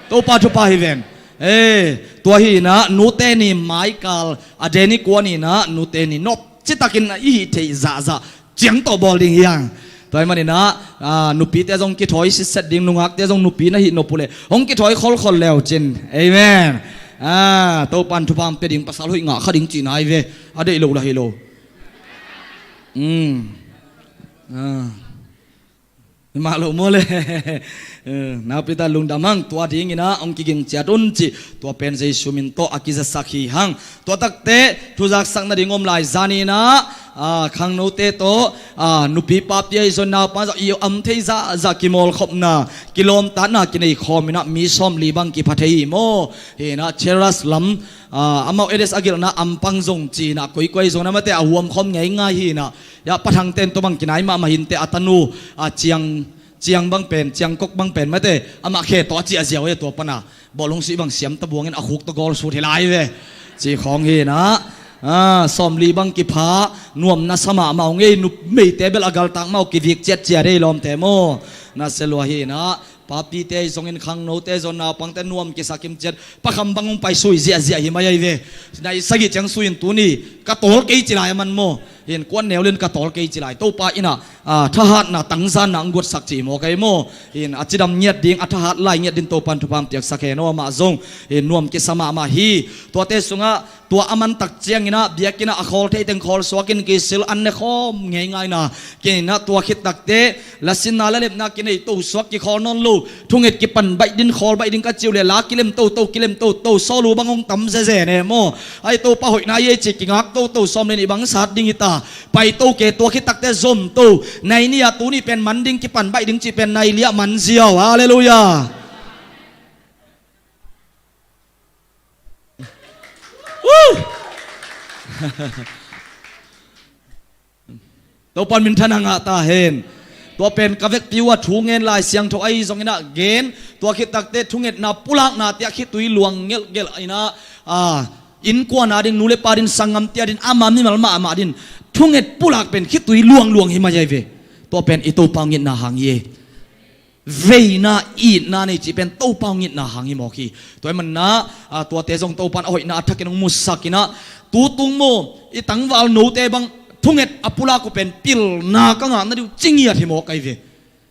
Topa thupha hi ven. Eh, tua hi inah nute ni maikal a deni kua ni inah nute ni nop citakin i hih theih zahzah ciang tawh bawl ding hi hang. Tua hi man inah ah, nupite zong kithawi sitset ding, nungakte zong nupi na hih nop uh leh hong kithawi kholkhol leu cin. Amen. Ah, Topan thupha hong pia ding, pasal hoih ngah kha ding cihna hi ve. A deih loh lah hi lo. Mm. Ah. Mah lo maw le. Eh, naupita lungdam hang, tua ding inah hong kiging ciat un cih tua pen Jesu min tawh a kizasak hi hang. Tua takte thuzaksak nading om lai. Zan inah ah, khangnote tawh ah, nupi papi ahi zong, naupa zong, i am thei zahzah kimawlkhopna, kilawmtatna kinei khawm inah mi sawmli bang kipha thei hi maw. Hi inah Cheras lam ah, amau Edes a gelhna ampang zong ci inah koikoi zong na mate a huamkhawm ngeingai hi inah. Ya, Pa Thangte in tua bang kinai mahmah hi inteh, a tanu ah, Ciang, Ciang bang pen, Ciang Kok bang pen mate, amah khe tawh a ciah ziau e, tua pana bawlung sih bang siam ta buangin a khuk tawh gawl sut hi lai ve. Ci khawng hi inah ah, sawmli bang kipha, nuamna sa mahmah ung ei, numeite bel a galtak mah uh kivik ciatciat ei lawmte maw. Na se lua hi inah papite ahi zongin, khangnote zong, naupangte nuam kisa kimciat, Pa Kham bang hong pai sui ziahziah hi mai ahi ve. Nai sagih ciang sui in tuni ka tawl kei ci lai a man maw. Hi in kuan neu lin ka tawl kei ci lai. Topa inah ah, thahatna tangzanna hong guatsak cih hi maw kei maw. Hi in a cidam ngiat ding, a thahat lai ngiat ding Topan thupha hong piaksak hen aw, amah zong hi in nuam kisa mahmah hi. Tuate sungah tua a man tak ciang inah biakinn ah a khawl thei teng khawl suakin kisil an ne khawm ngeingaina. Kei inah tua khit takte lasinna lalepna kinei to suak, kikhawl nawn lo, thunget kipan baih din, khawl baih din ka ci uh leh la kilem toto, kilem toto, sawl uh bang hong tam zeze ne maw. Ai, Topa hoihna hi ei ci kingak toto, sawm le nih bang sat ding hi ta. Pai to ke, tua khit takte zom to. Nai ni ah tuni pen man ding, kipan baih ding cih pen nai li ah man ziau. Halleluiah. Woo! Topan minthanna ngah ta hen. Tua pen ka vekpi uh a thu ngen Lai Siangtho ahi zong inah gen, tua khit takte thungetna pulakna tiah khitui luang ngelhgelh inah ah, innkuan a ding, nu le pa ding, sanggamte a ding, ama mimal mahmah ding thunget pulak pen khitui luangluang hi mai ahi ve. Tua pen i Topa hong itna hang hi e. Veina, itna nei cih pen Topa hong itna hang hi mawk hi. Tua hi manna ah, tuate zong Topan a hoihna a thakin hong musak inah, tu tung maw, i tangval note bang thunget a pulak uh pen pilna ka ngah nading uh ci ngiat hi mawk ahi ve.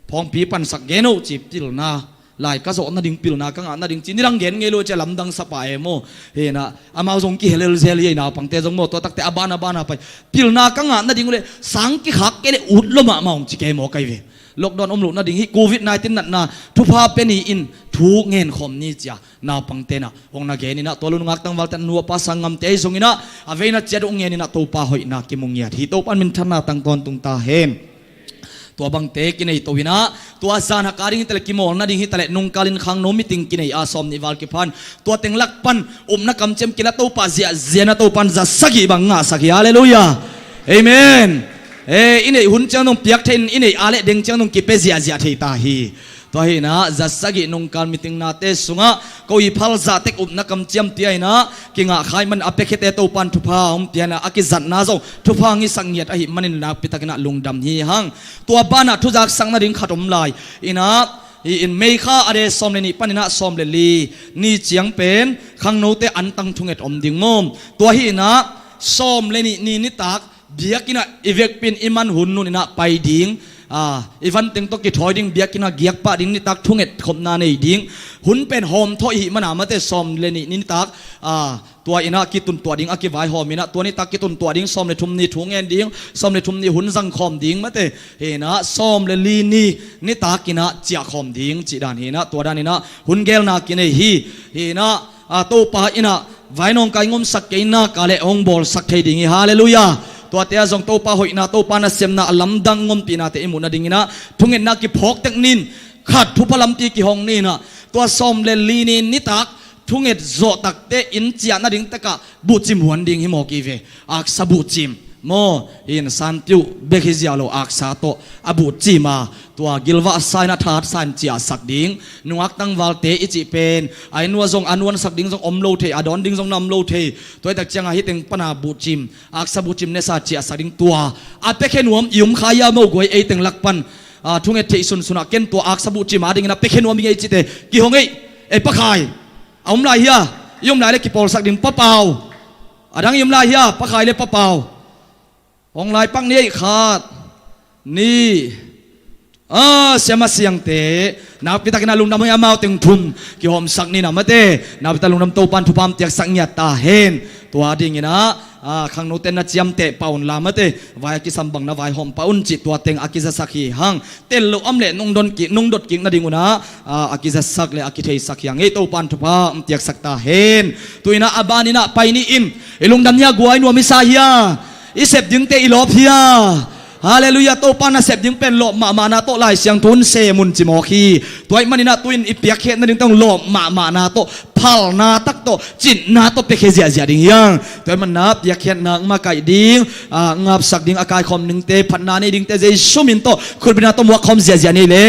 Phawngpi pansak gen uh ci pilna, lai ka zawh nading pilna ka ngah nading ci nidang gen ngei lo ci a lamdang sa pah e maw. Hi inah amau zong kihelel zel hi ei, naupangte zong maw. Tua takte a ban a ban a pai, pilna ka ngah nading uh leh sang kikhak kei leh ut lua mahmah ung ci kei mawk ahi ve. Lockdown om loh nading hi, covid nineteen natna thupha pia ni in thu ngen khawm ni ci a naupangte inah hong na gen inah, tua lo nungak tangvalte, nu a pa sanggamte ahi zong inah a veina ciat uh ngen inah Topa hoihna kimu ngiat hi. Topan minthanna tang tawntung ta hen. Tua bangte kinei to inah, tua zan hak a ding hi ta leh, kimawl nading hi ta leh, nungkal in khangno meeting kinei a, sawm nih val kiphan, tua teng lak pan upna kamciam kila Topa ziahziah inah Topan za sagih bang ngahsak hi. Halleluiah. Amen. Eh, i neih hun ciang dong piak thei in, i neih a leh deng ciang dong kipia ziahziah thei ta hi. Tua hi inah za sagih nungkal meeting nate sungah ko i phal zah tek upna kamciam pia inah kingah kha hi man, a piakhiate Topan thupha hong pia inah a kizatna zong thupha hong hisak ngiat ahih manin nakpi tak inah lungdam hi hang. Tua banah thuzaksak nading khat om lai inah, hi in May kha a de sawm le nih pan inah sawm le li ni ciang pen khangnote antang thunget om ding maw. Tua hi inah sawm le nih ni nitak biakinn ah i vekpi in i man hun nun inah pai ding, ah, i van teng tawh kithawi ding, biakinn ah giak pah ding, nitak thunget khopna nei ding. Hun pen hawmthawh i hih mana mate sawm le nih ni nitak, ah, tua inah kituntuah ding a kivaihawm inah, tua nitak kituntuah ding, sawm le thum ni thu ngen ding, sawm le thum ni hun zangkhawm ding mate. Hi inah sawm le li ni nitak inah ciahkhawm ding cih dan hi inah, tua dan inah hun gelna kinei hi. Hi inah ah, Topa inah vainawngkai ngomsak kei nak a leh hong bawlsak thei ding hi. Halleluiah. Tuate ah zong Topa hoihna, Topa nasemna, a lamdang ngompihnate i muh nading inah thungetna kiphawk tek nin, khat thupha lampi kihong ni inah, tua sawm le li ni nitak thunget zawh takte in ciah nading tekah buhcim huan ding hi mawk hi ve. Aksa buhcim maw, in sanpiuh bek hi ziau lo, aksa tawh a buhcim a, tua gilvah sa in, a thahat sa in ciahsak ding. Nungak tangvalte i cih pen a inn uh ah zong a nuansak ding zong om lo thei, a dawn ding zong na om lo thei. Tua hi tak ciangah hih teng pana buhcim, aksa buhcim nesa ciahsak ding, tua a piakhia nuam i um kha ia mo guai, ei teng lak pan, ah, thunget theih sunsunah ken tua aksa buhcim a dingin a piakhia nuam i ngei cihte kihong ei, ei pakhai. A om lai hia? I om lai le kipawlsak ding papau. A dang i om lai hia? Pakhai le papau. Hong lai pak ni ei khat. Ni. A, siama siangte. Nakpitakin a lungdam hoi amau teng thum. Kihawmsak ni na mate. Nakpita lungdam Topan thupha om tiaksak ngiat ta hen. Tua dingin a, a, khangno ten na ciamteh pah un la mate. Vai a kisam bang na vaihawm pah un cih tua teng a kizasak hi hang. Tel lo am le nungdon kik, nungdot kik nading un a, a, a kizasak le a kitheisak hi hang. Ei Topan thupha om tiaksak ta hen. Tu in a, a ban in a pai ni in. I lungdam ni a guai nuam i sa hia? I sep dingte i lawp hia? Halleluiah. Topa na sep ding pen lawp mahmah na tawh Lai Siangtho in sem un ci mawk hi. Tua ahih manin a tu in i piakkhiat nading tawh lawp mahmah na tawh, phalna tak tawh, cinna tawh piakkhiat ziahziah ding hi hang. Tua ahih manin a piakkhiatna makaih ding, a, ngapsak ding, a kaikhawm dingte, phatna nei dingte Jesu min tawh khutbetna tawh muak khawm ziahziah ni le.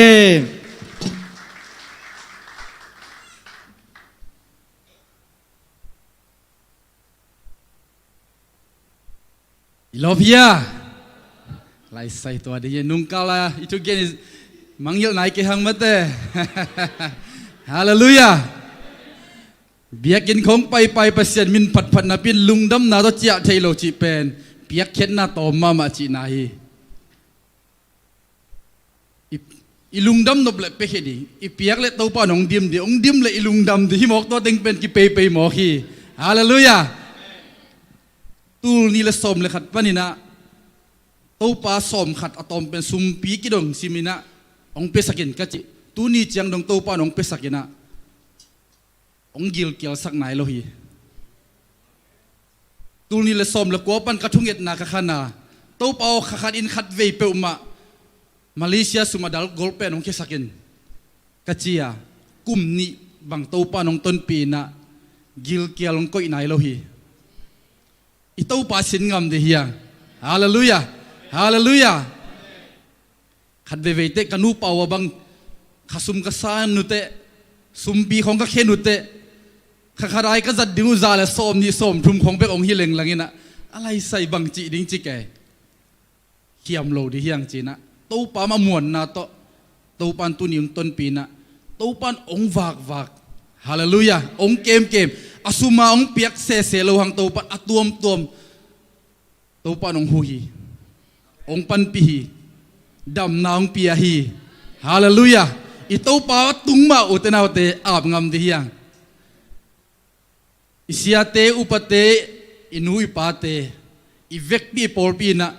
I lawp hia? Lai sai tua ding hi. Nungkal a i thugen i mangngilh nai kei hang mate. Halleluiah. Biakinn khawng paipai Pasian min phatphat napi in lungdamna tawh ciah thei lo cih pen piakkhiatna tawm mahmah cihna hi. I, i lungdam nop le piakhia ding, i piak le Topa in hong dim ding, hong dim le i lungdam ding hi mawk, tua teng pen kipeipei mawk hi. Halleluiah. Tul nih le sawm le khat panin a Topa sawm khat a tawm pen sumpi kidong simin a hong piasak in ka cih. Tuni ciang dong Topa in hong piasak in a hong gilkialsak nai lo hi. Tul nih le sawm le kua pan ka thungetna ka khan a, Topa aw, kha khat in khat vei peuhmah Malaysia sum a dal golpen hong khiasak in ka ci a, kum nih bang Topa in hong tonpih in a gilkial hong koih nai lo hi. I Topa sin ngam ding hi hang. Halleluiah. Halleluiah. Khat veivei teh ka nupa uh a bang kha sum ka san uh teh, sumpi khawng ka khen uh teh, kha khat ai ka zat ding uh za le sawm nih sawm thum khawng bek hong hi lenglang in a, a lai sai bang cih ding ci kei. Khiam lo ding hi hang ci in a, Topa mah muanna tawh Topa in tuni hong tonpih in a, Topa in hong vakvak. Halleluiah. Hong kemkem. A sum a hong piak sese lo hang Topa in a tuamtuam Topa in hong huh hi. Hong panpih hi. Damna hong pia hi. Halleluiah. I Topa tung mah, ute naute, ap ngam ding hi hang. I siate, upate, i nu i pate, i vekpi i pawlpi in a,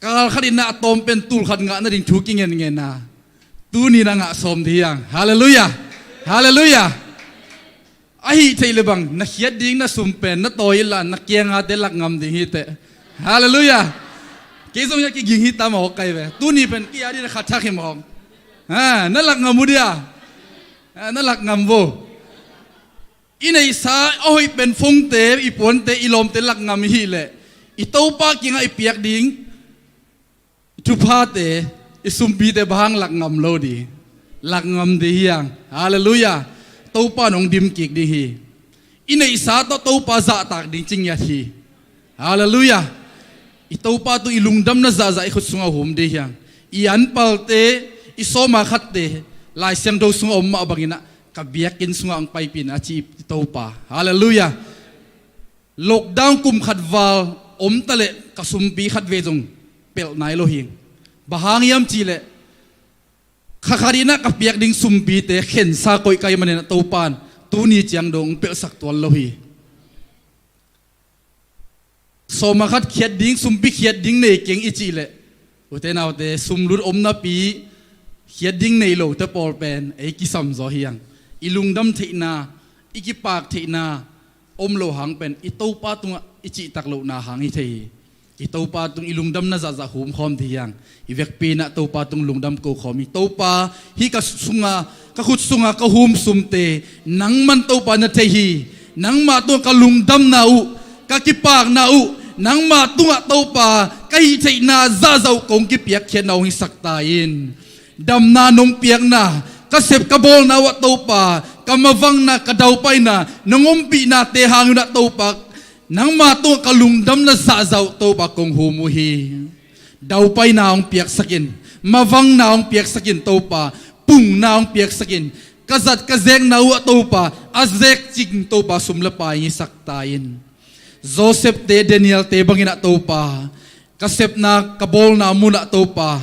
kal khat in a tawm pen tul khat ngah nading thu kingenngen a, tuni in a ngah sawm ding hi hang. Halleluiah. Halleluiah. Ahi theih le bang na khiat ding na sum pen na tawi inla na kiangate lak ngam ding hi teh. Halleluiah. Kei zong hiah kiging hi ta mawk kai ve. Tuni pen kei a ding na khat thak hi mawk. Ha, na lak ngam uh dia. Ha, na lak ngam vo. I neihsa a hoih pen phone-te, i puante, i lawmte lak ngam i hih leh, i Topa kiangah i piak ding i thuphate, i sumpite bang hang lak ngam lo ding? Lak ngam ding hi hang. Halleluiah. Topa in hong dim kik ding hi. I neihsa tawh Topa zahtak ding ci ngiat hi. Halleluiah. I Topa tung i lungdamna zahzah i khut sungah hum ding hi hang. I anpalte, i sawma khatte, Lai Siangtho sungah om mah bangin a, ka biakinn sungah hong paipih in a ci i Topa. Halleluiah. Lockdown kum khat val om ta leh ka sumpi khat vei zong pelh nai lo hi. Bang hang hiam cih leh, kha khat in a ka piak ding sumpite khensa koih ka hih manin a Topa in tuni ciang dong hong pelhsak tuan lo hi. Sawma khat khiat ding, sumpi khiat ding nei keng i cih leh, ute naute, sumlut om napi khiat ding nei lote pawl pen ei kisam zaw hi hang. I lungdam theihna, i kipak theihna om lo hang pen i Topa tungah i cihtak lohna hang hi thei hi. I Topa tung i lungdamna zahzah hum khawm ding hi hang. I vekpi in a Topa tung lungdam ko khawm hi. Topa, hih ka sunga, ka khut sunga ka hum sumte nangman Topa na thei hi. Nangmah tungah ka lungdamna uh, ka kipakna uh, nangmah tungah Topa ka hih theihna zahzah uh kong kipiakkhiatna uh hong hisak ta in. Damna nong piakna, ka sep ka bawlna uh ah Topa, ka mavangna, ka daupaina, nong ompihnate hangin ah Topa, nangmah tungah ka lungdamna zahzah uh Topa kong hum uh hi. Daupaina hong piaksak in, mavangna hong piaksak in Topa, pungna hong piaksak in, ka zat ka zekna uh ah Topa, a zekcing Topa sum le pai hong hisak ta in. Joseph te Daniel te bangin ah Topa, ka sepna ka bawlna munah Topa,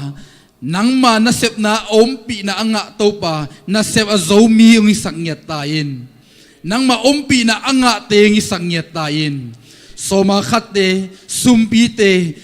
nangma nasepna a ompihna a ngah Topa, nasep a zo mi hong hisak ngiat ta in. Nangma ompihna a ngahte hong hisak ngiat ta in. Sawma khatte, sumpite,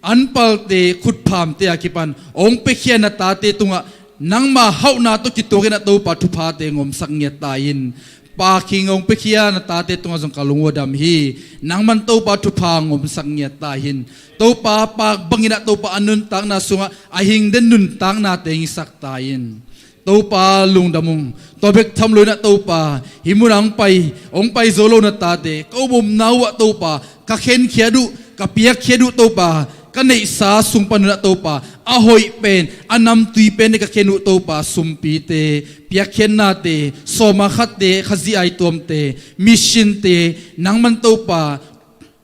anpalte, khutphamte a kipan hong piakhia na tate tungah nangma hauhna tawh kituakin ah Topa thuphate hong omsak ngiat ta in. Pakhing hong piakhia na tate tungah zong ka lung uh a dam hi. Nangman Topa thupha hong omsak ngiat ta in. Topa pak bangin ah Topa a nuntakna sungah a hing den nuntaknate hong hisak ta in. Topa lungdam ung. Tua bek tham loin ah Topa, hih munah hong pai, hong pai zo lo na tate, ka omomna uh ah Topa, ka khenkhiat uh, ka piakkhiat uh Topa, ka neihsa sung panun ah Topa, a hoih pen, a namtui pen ka khen uh Topa, sumpite, piakkhiatnate, sawma khatte, Khazih aituamte, missionte, nangman Topa,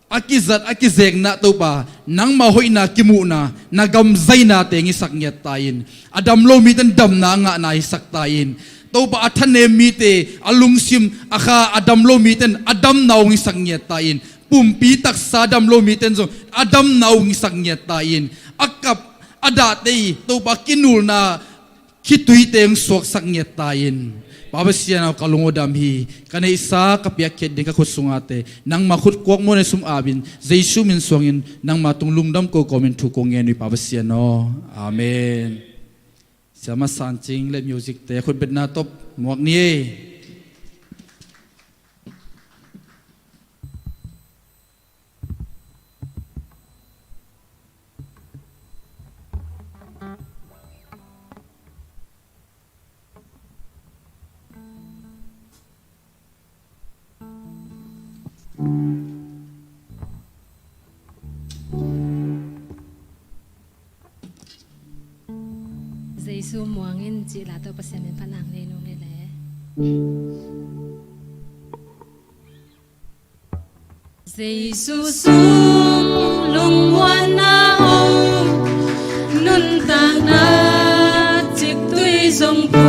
a kizat, a kizekna Topa, nangma hoihna kimuhna, na gamzainate hong hisak ngiat ta in. A dam lo mite in damna a ngahna hisak ta in. Topa a thanem mite, a lungsim, a kha, a dam lo mite in a damna hong hisak ngiat ta in. Pumpi taksa a dam lo mite in zong a damna hong hisak ngiat ta in. A kap, a dahte i, Topa kinulna, khituite hong suaksak ngiat ta in. Pa Pasian aw, ka lung uh a dam hi. Ka neihsa ka piakkhiat ding ka khut sungate nangma khut kuak muan in sum apin, Jesu min suangin nangma tung lungdam ko kawmin thu kong ngen uh hi, Pa Pasian aw. Amen. Siama San Cing le music te khutbetna tawh muak ni ei. Jesu muangin cih la tawh Pasian min phat nang nei nung ni le. Jesu sung lungmuanna om, nuntakna ciktui zong phu.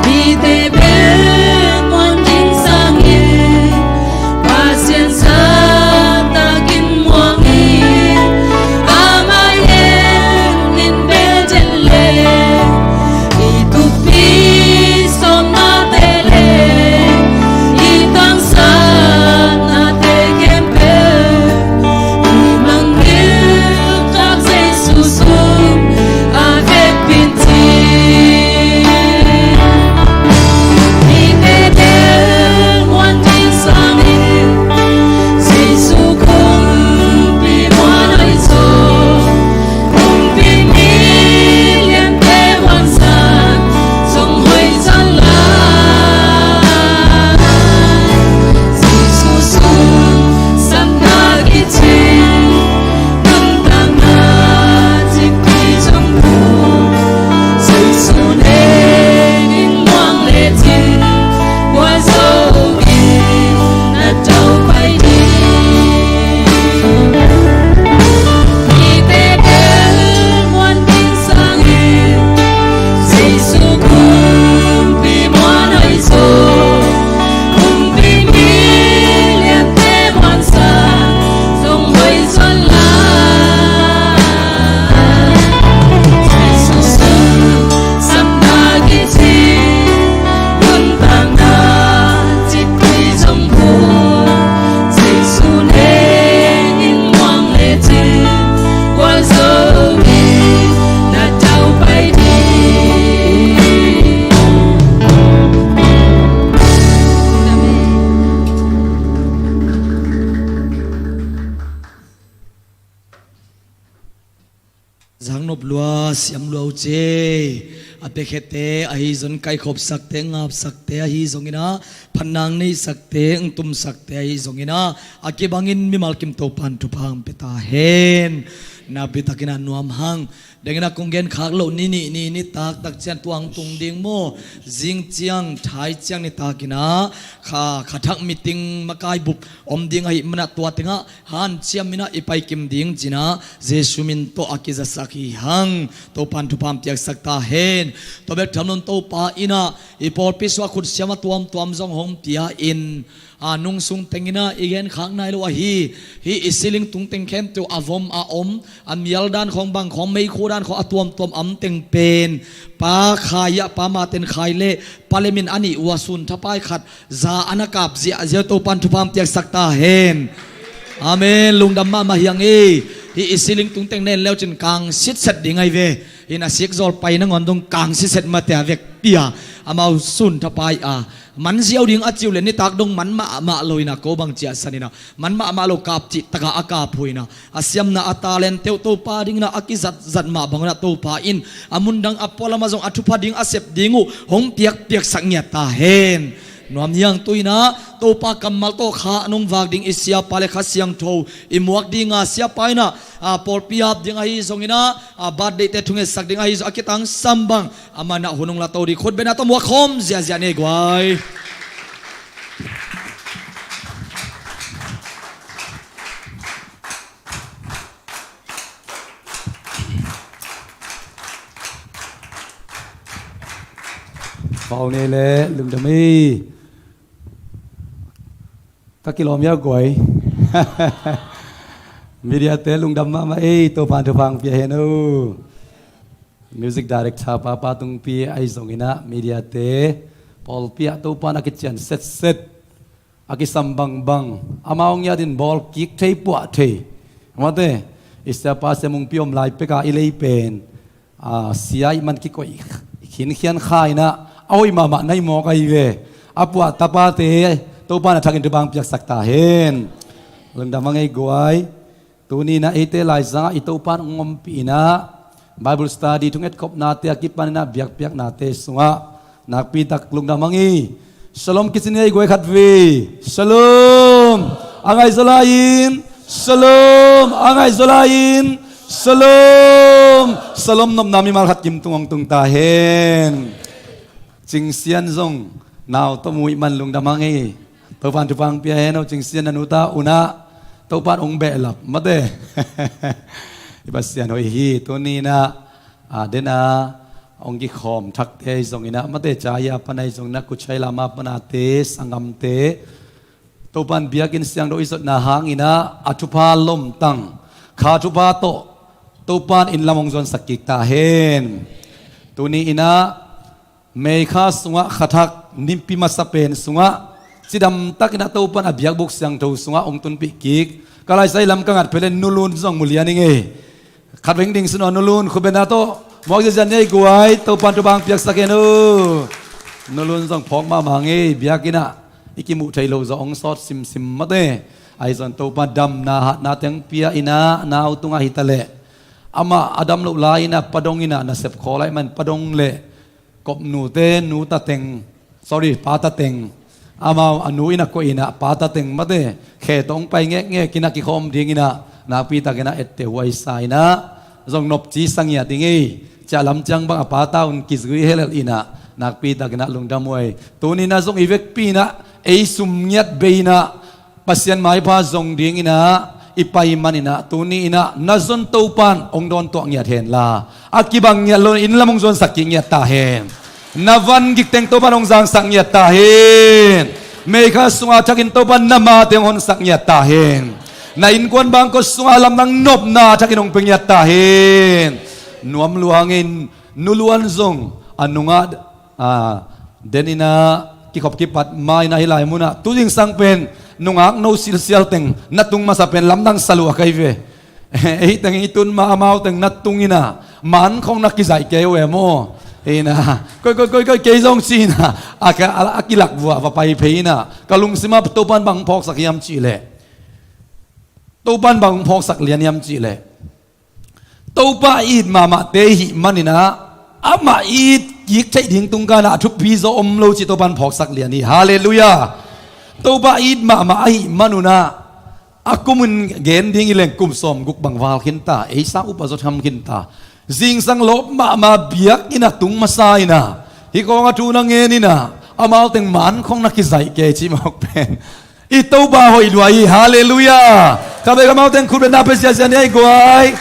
Mite bel muan ding sangin, Pasian zahtakin muang in, a mai-en in bel den leh, i thupi sawmnate leh i tangsatnate khempeuh, i mangngilh khak Jesu sung a vekpi-in ci. Mite bel muan ding sangin, Jesu kumpi muan hoih zaw, kumpi mi liante muansak zong hoih zaw lai. Jesu sung sapna kicing, nuntakna cikpi zong phum, Jesu neng in muang lecin, gualzo in na tawh pai ding. Mite bel muan ding sangin, Jesu kumpi muan hoih zaw, kumpi mi liante muansak zong hoih zaw lai. Jesu sung sapna kicing, nuntakna cikpi zong phum, Jesu neng in muang lecin, gualzo in na tawh pai ding. Zaknop lua, siam lua uh ci. A piakhiate ahi zong, kaikhopsakte, ngapsakte ahi zongin ah, phatna neisakte, tumsakte ahi zongin ah, a kibangin mimal kim Topa'n thupha hong pia ta hen. Nakpi takin ah nuam hang. Dengin ah kong gen khak loh ni nih ni nitak tak ciang tuang tung ding maw, zing ciang, thai ciang nitakin ah kha, kha thak meeting makai bup om ding ahih manin ah tua tengah hanciam in ah i pai kim ding ci-in ah Jesu min tawh a kizasak hi hang. Topa'n thupha hong piaksak ta hen. Tua bek tham loin Topa in ah i pawlpi sungah khutsiam a tuamtuam zong hong pia in, a nungsung tengin ah i gen khak nai lo ahi, hih i siling tung teng khempeuh a vom a om, a mial dan khawng bang khawng, meikhu dan khawng a tuamtuam a om teng pen Pa Khai ah, Pa Martin Khai leh Pa Lem in a nih uh a sun thapai khat za a na kap ziahziah uh. Topa'n thupha hong piaksak ta hen. Amen. Lungdam mahmah hi ing ei. Hih i siling tung teng nen le uh cin kang sitset ding ahi ve. Hih na sikzawl pai nangawn dong kang sitset mate a vekpi a, amau sun thapai a, man ziau ding a ci uh leh nitak dong man mahmah lo in ah, ko bang ciahsan in ah, man mahmah lo, kap cih tak a a kap uh in ah, a siamna, a talent-te uh Topa dingin ah a kizatzat mah bangin ah Topa in a mundang a pualam ah zong a thupha ding a sep ding uh hong piakpiaksak ngiat ta hen. Nuam hi ing. Tu-in ah Topa kammal tawh kha nong vak ding i siapa leh Kha Siangtho i muak ding a, siapa in ah, a, pawlpi ap ding ahi zongin ah, a, birthday-te thungetsak ding ahi zong, a kitangsam bang amah in ah hun hong la to ding. Khut beng a tawh muak khawm ziahziah ni ei guai. Paul ni le lungdam ei. Ka kilawm ia guai. Media-te lungdam mahmah ei, Topa'n thupha hong pia hen uh. Music director Papa Tungpi ahi zongin ah media-te pawlpi ah Topa'n a kician setset, a kisam bangbang, amau ngiatin bawl kik thei, puah thei. Mate, i siapa Sia Mungpi om lai pek a i lei pen, a, sia ih man kikoih khinkhian kha in ah, a hoih mahmah na hi mawk ahi ve. A puah tapate Topa'n a thakin thupha hong piaksak ta hen. Lungdam hang ei guai. Tuni in ah eite laizangah i Topa'n hong ompih in ah, Bible study, thungetkhopnate a kipan in ah biakpiaknate sungah nakpi tak lungdam hang ei. Shalom kici ni ei guai khat vei. Shalom. A ngai zaw lai-in. Shalom. A ngai zaw lai-in. Shalom. Shalom nopna mimal khat kim tung hong tung ta hen. Cing Sian zong nau tawh mu ih man lungdam hang ei. Topa'n thupha hong pia hen uh, Cing Sian, na nu ta un ah Topa'n hong behlap mate. I Pasian hoih hi. Tuni in ah a, dena hong kikhawm thakte ahi zongin ah, mate ca hi a pana ahi zongin ah, kuchai lama panate, sanggamte, Topan biakinn siangtho i zotna hangin ah, a thupha lomtang, kha thupha tawh Topan inn lam hong zuansak kik ta hen. Tuni in ah, May kha sungah kha thak nipi masa pen sungah cidam takin ah Topan a biakbuk siangtho sungah hong tunpih kik. Ka laisai lam ka ngat pele Nu Lun zong mu lian ing ei. Khat veng ding sin aw, Nu Lun, khutbetna tawh muak ziazia ni ei guai, Topan thupha hong piaksak hen uh. Nu Lun zong phawk mahmah ing ei, biakinn ah i kimuh theih loh zong hong sawt simsim mate. Ahi zong Topan damna hatna teng pia in ah, nau tungah hi ta leh, amah a dam loh lai in ah, pa dong in ah, nasep khawl ahih man pa dong leh, kopnute nu ta teng, sorry, pa ta teng, amau a nu in ah koih in ah, pa ta teng mate, khe tawh hong pai ngekngek in ah, kikhawm ding in ah, nakpi takin ah etteh huaisa in ah, zong nopci sa ngiat ing ei. Ciah lam ciang bang a pa ta un kizui helel in ah, nakpi takin ah lungdam huai. Tuni in ah zong i vekpi in ah, ei sum ngiat bei in ah, Pasian maipha zong ding in ah i pai man in ah, tuni in ah na zon Topan hong dawn tuah ngiat hen la, a kibang ngiat lo in inn lam hong zuansak kik ngiat ta hen. Na van gik teng Topan hong zangsak ngiat ta hen. May kha sungah thakin Topan na mate hong honsak ngiat ta hen. Na innkuan bangkua sungah lamdang nopna thakin hong pia ngiat ta hen. Nuam lua hang ei. Nu Luan zong a nungah, a, den in ah kikhop kipat ma in ah, hih lai munah tu zingsang pen nungak no silsial teng na tung masa pen lamdang sa lua ka hi ve. Ei teng i tun ma amau teng na tung in ah, man khong na kizaih kei uh e maw. Hi in ah, koih, koih, koih, koih, kei zong ci in ah, a, a, a kilak vuah va pai phei in ah, ka lungsim ah Topan bang phawksak hiam cih leh, Topan bang phawksak lian hiam cih leh, Topa a it mahmahte ahih man in ah, amah it kik theih ding tungkan ah a thupi zaw om lo cih Topan phawksak lian hi. Halleluiah. Topa a it mahmah ahih man un ah, a kum in gen ding hi leng kum sawmguk bang val khin ta, ei sang upa zaw tham khin ta. Zingsang lawp mahmah biakinn ah tung masa in ah, hih kawng a thu na ngen in ah, amau teng man khong na kizaih kei cih mawk pen, i Topa hoih lua hi. Halleluiah. Khatvei khamau teng khutbetna pia ziazia ni ei guai.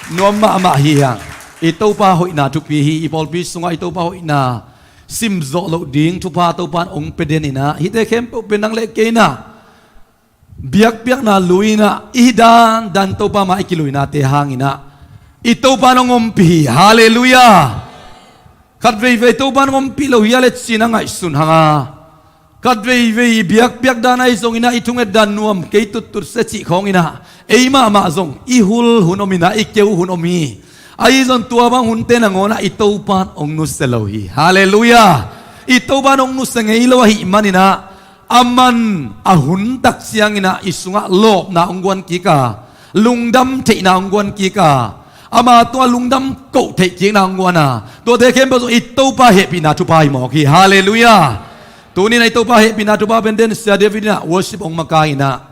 Nuam mahmah hi hang. I Topa hoihna thupi hi. I pawlpi sungah i Topa hoihna sim zawh loh ding thupha Topan hong pia den in ah, hihte khempeuh pen nang le kei in ah biakpiakna lui in ah, i dandan Topa mah i kiluinate hang in ah, i Topan hong ompih hi. Halleluiah. Khatveivei Topan hong ompih lo hi a leh cih na ngaihsun hang a, khatveivei biakpiak dan ahi zongin ah, i thunget dan nuam kei tuttut se cih khawng in ah, ei mahmah zong i hul hun om in ah, i keu hun om hi. Ahi zong tua bang hunte nangawn ah i Topan hong nusia lo hi. Halleluiah. I Topan hong nusia ngei lo ahih man in ah, aman a hun tak ciangin ah i sungah lawpna hong guan kik a, lungdam theihna hong guan kik a, ama tungah lungdam koh theih kikna hong guan a, tuate khempeuh zong i Topa hehpihna thupha hi mawk hi. Halleluiah. Tuni in ah i Topa hehpihna thupha pen den, Sia David in ah worship hong makaih in ah,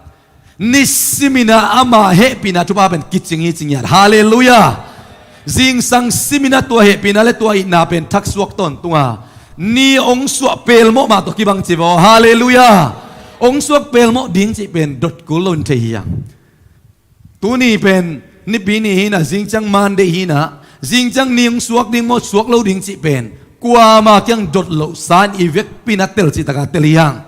nisimin ah ama hehpihna thupha pen kicing hi ci ngiat. Halleluiah. Zingsang simin ah tua hehpihna le tua itna pen thaksuak tawntung a, ni hong suah pelmawh mah tawh kibang ci vaw. Halleluiah. Hong suak pelmawh ding cih pen dot kul lo in thei hi hang. Tuni pen Nipi ni hi in ah, zingciang Monday hi in ah, zingciang ni hong suak ding maw, suak lo ding cih pen kuama kiang dot loh sa in, i vekpi in ah tel cih tak a tel hi hang.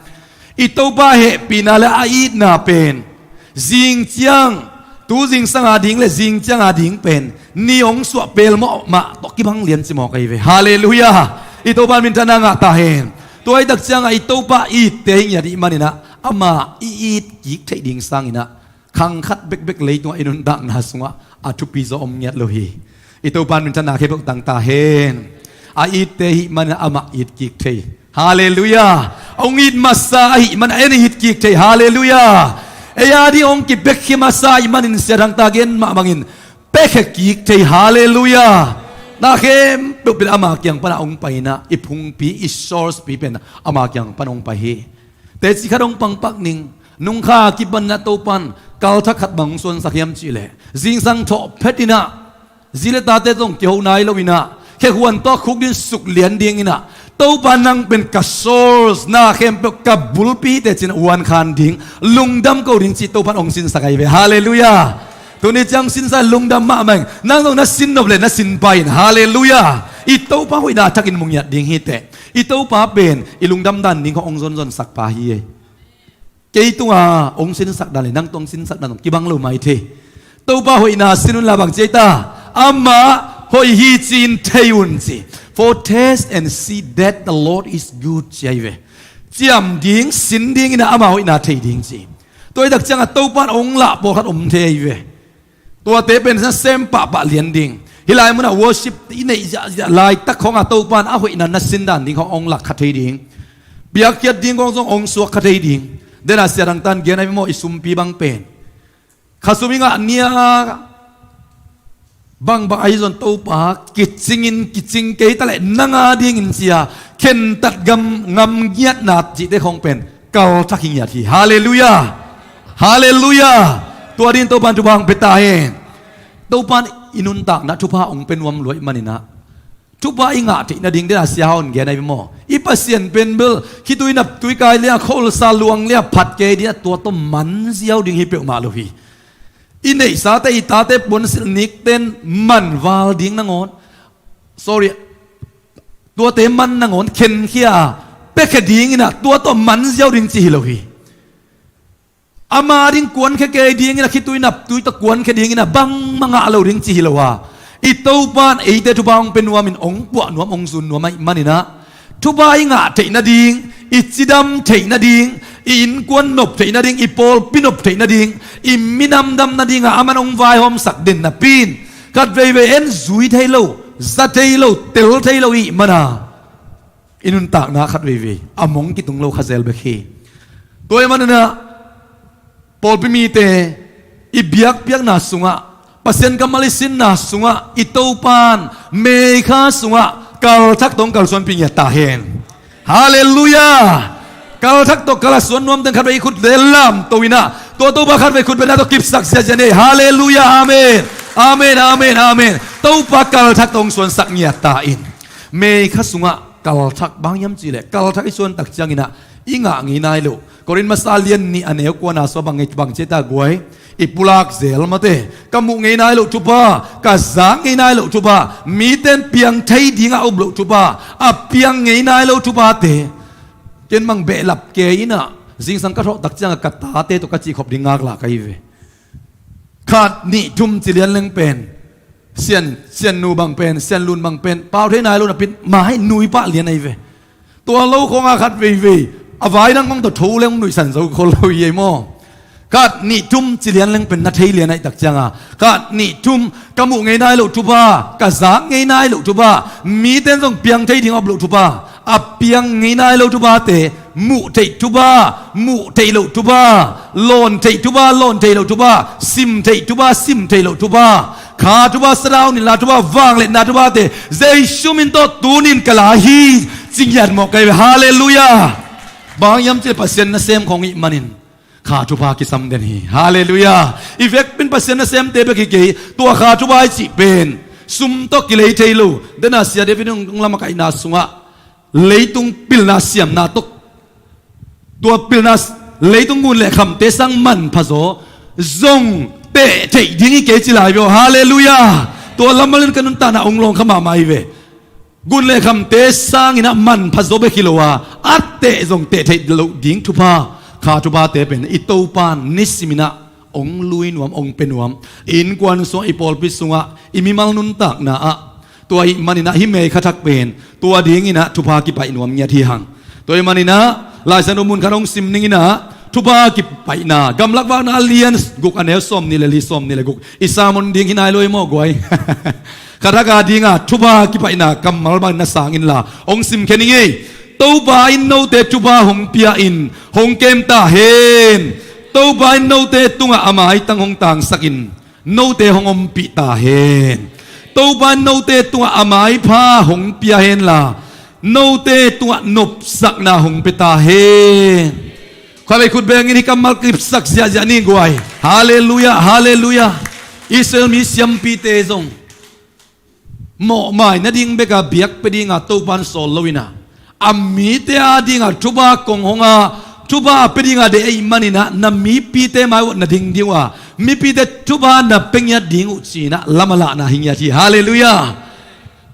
I Topa hehpihna le a itna pen zingciang, tu zingsang a ding le zingciang a ding pen ni hong suah pelmawh mah tawh kibang lian ci mawk ahi ve. Halleluiah. I Topa minthanna ngah ta hen. Tua hi tak ciangah i Topa itte hi ngiat ahih man in ah, ama i it kik theih ding sangin ah, khang khat bekbek leitungah i nuntakna sungah a thupi zaw om ngiat lo hi. I Topa minthanna khempeuh tang ta hen. A itte ahih man in ah amah it kik thei. Halleluiah. Hong it masa ahih man in ah en it kik thei. Halleluiah. Ei a ding hong kipekkhia masa ahih manin, Sia Thangta gen mah bangin, pekhia kik thei. Halleluiah. Na khempeuh pen ama kiang pan ah hong pai in ah, i phungpi, i source pi pen ama kiang pan hong pai hi. Teci khat hong pangpak ning, nungkha a kipan in ah Topan kalthak khat bang hong suansak hiam cih leh, zingsang thawh phet in ah, zi le tate zong kiho nai lo in ah, khekhuan tawh khukdin suk lian ding in ah, Topa nang pen ka source, na khempeuh ka bulpi hi teh ci in ah, uankhan ding, lungdam ko ding cih Topan hong sinsak ahi ve. Halleluiah. Tuni ciang sinsa lungdam mahmah ing. Nang zong na sin nop le na sin pai in. Halleluiah. I Topa hoihna thakin mu ngiat ding hi teh. I Topa pen i lungdam dan ding khawng hong zonzonsak pa hi ei. Kei tunga hong sinsak dan le nang tung hong sinsak dan zong kibang lo mai thei. Topa hoihna sin un la bang ci ei ta. Amah hoih hi ci-in thei un ci. For test and see that the Lord is good ci ahi ve. Ciam ding, sin ding in ah amah hoihna thei ding ci. Tua hi tak ciangah Topa in hong lah pawlkhat om thei ahi ve. Tuate pen nasem pahpah lian ding. Hih lai munah worship i neih ziahziah laitak khawngah Topa in a hoihna na sin dan ding khawng hong lak kha thei ding. Piakkhiat ding khawng zong hong suak kha thei ding. Denah sia dangtan gen ahi maw, i sumpi bang pen. Kha sum i ngah nia bangbang ahi zong Topa kicingin kicing kei ta leh nang a dingin sia khentat gam ngam ngiatna cihte khawng pen kalthak hi ngiat hi. Halleluiah. Halleluiah. Tua dingin Topa in thupha hong pia ta hen. Topa in i nuntakna thupha hong pia nuam lua ahih manin ah thupha i ngah theih nading, denah sia hong gen ahi maw, i Pasian pen bel khitui naptui kai liang, kholsa luang liang phat kei ding ah tua tawh man ziau ding hi peuhmah lo hi. I neihsate, i tate puansilh nikten man val ding nangawn, sorry, tuate man nangawn khenkhia a piakhia dingin ah tua tawh man ziau ding ci hi lo hi. Ama ding kuankhia kei dingin ah, khitui naptui tawh kuankhia dingin ah bangmah ngah lo ding ci hi lo a, i Topa in eite thupha hong pia nuamin hong puah nuam, hong zun nuam ahih manin ah thupha i ngah theih nading, i cidam theih nading, i innkuan nop theih nading, i pawlpi nop theih nading, i minam dam nadingah aman hong vaihawmsak den napi in khat veivei en zui thei lo, za thei lo, tel thei lo i hih mana i nuntakna khat veivei a mong kitung lo kha zel bek hi. Tua ahih manin ah pawlpi mite i biakpiakna sungah, Pasian kammal i sinna sungah i Topa in May kha sungah kalthak tawh hong kalsuanpih ngiat ta hen. Halleluiah. Kalthak tawh kalsuan nuamte in khat vei i khut lamto in ah tua Topa khat vei khut bengna tawh kipsak ziahziah ni. Halleluiah. Amen. Amen, amen, amen. Topa kalthak tawh hong suansak ngiat ta in. May kha sungah kalthak, bang hiam cih leh kalthak i suan tak ciangin ah i ngah ngei nai loh. Korin masa lian nih a neu kuana sua bang ngei, bang ci ei ta guai. I pulak zel mate, ka muh ngei nai loh thupha, ka zak ngei nai loh thupha, mite in piang thei dingah a up loh thupha, a piang ngei nai lo thuphate. Ken bang behlap kei in ah zingsang ka thawh tak ciangah ka tate tawh ka cihkhop ding ngaklah ka hi ve. Khat nih thum ci lian leng pen Sian, Siannu bang pen, Sianlun bang pen pau thei nai lo napi in mai nui pah lian ahi ve. Tua lo khawngah khat veivei a vai dang khawng tawh tho leng hong nuihsan zo khol lo hi ei maw. Khat nih thum ci lian leng pen na thei lian ahih tak ciangah khat nih thum ka muh ngei nai loh thupha, ka zak ngei nai loh thupha, mite in zong piang thei ding a up loh thupha, a piang ngei nai lo thuphate, muh theih thupha, muh theih loh thupha, lawn theih thupha, lawn theih loh thupha, sim theih thupha, sim theih loh thupha, kha thupha, sadau nilhna thupha, vangliatna thuphate Jesu min tawh tunin ka la hi ci ngiat mawk ka hi ve. Halleluiah. Bang hiam cih leh Pasian nasem khawng i hih manin kha thupha kisam den hi. Halleluiah. I vekpi in Pasian nasemte bek hi kei, tua kha thupha i cih pen sum tawh kilei thei lo. Denah Sia David in hong lamkaihna sungah leitung pilna siamna tawh, tua pilna s-, leitung ngun le khamte sang manpha zaw zong teh theih ding hi kei ci lai ve aw. Halleluiah. Tua lam malin ka nuntakna hong lawng kha mahmah hi ve. Ngun le khamte sangin ah manpha zaw bek hi lo a, a teh zong teh theih loh ding thupha, kha thuphate pen i Topa in nisimin ah hong lui nuam, hong pia nuam. I innkuan sungah, i pawlpi sungah, i mimal nuntakna ah. Tua ahih manin ah hih May kha thak pen tua dingin ah thupha kipaih nuam ngiat hi hang. Tua ahih manin ah Lai Siangtho mun khat hong sim ning in ah, thupha kipaihna, Gamlak Vakna a lian guk a neu sawmnih le li, sawmnih le guk. I sermon ding hi nai lo ei maw guai. Kha thak a dingah thupha kipaihna kammal bangin na sang inla hong simkhia ning ei. Topa in note thupha hong pia-in hong kem ta hen. Topa in note tungah a maitang hong tangsakin note hong ompih ta hen. Topa in note tungah a maipha hong pia henla note tungah nopsakna hong pia ta hen. Khuavei khut bengin hih kammal kipsak ziahziah ni guai. Halleluiah, halleluiah. Israel mi siampite zong mawhmai nading beka biakpia dinga Topa in sawl lo in ah, a mite a dinga thupha kong hong a, thupha a pia dinga deih ahih maninah na mipite mai uh na ding ding uh a, mipite thupha na pia ngiat ding uh cinah lam a lahna hi ngiat hi. Halleluiah.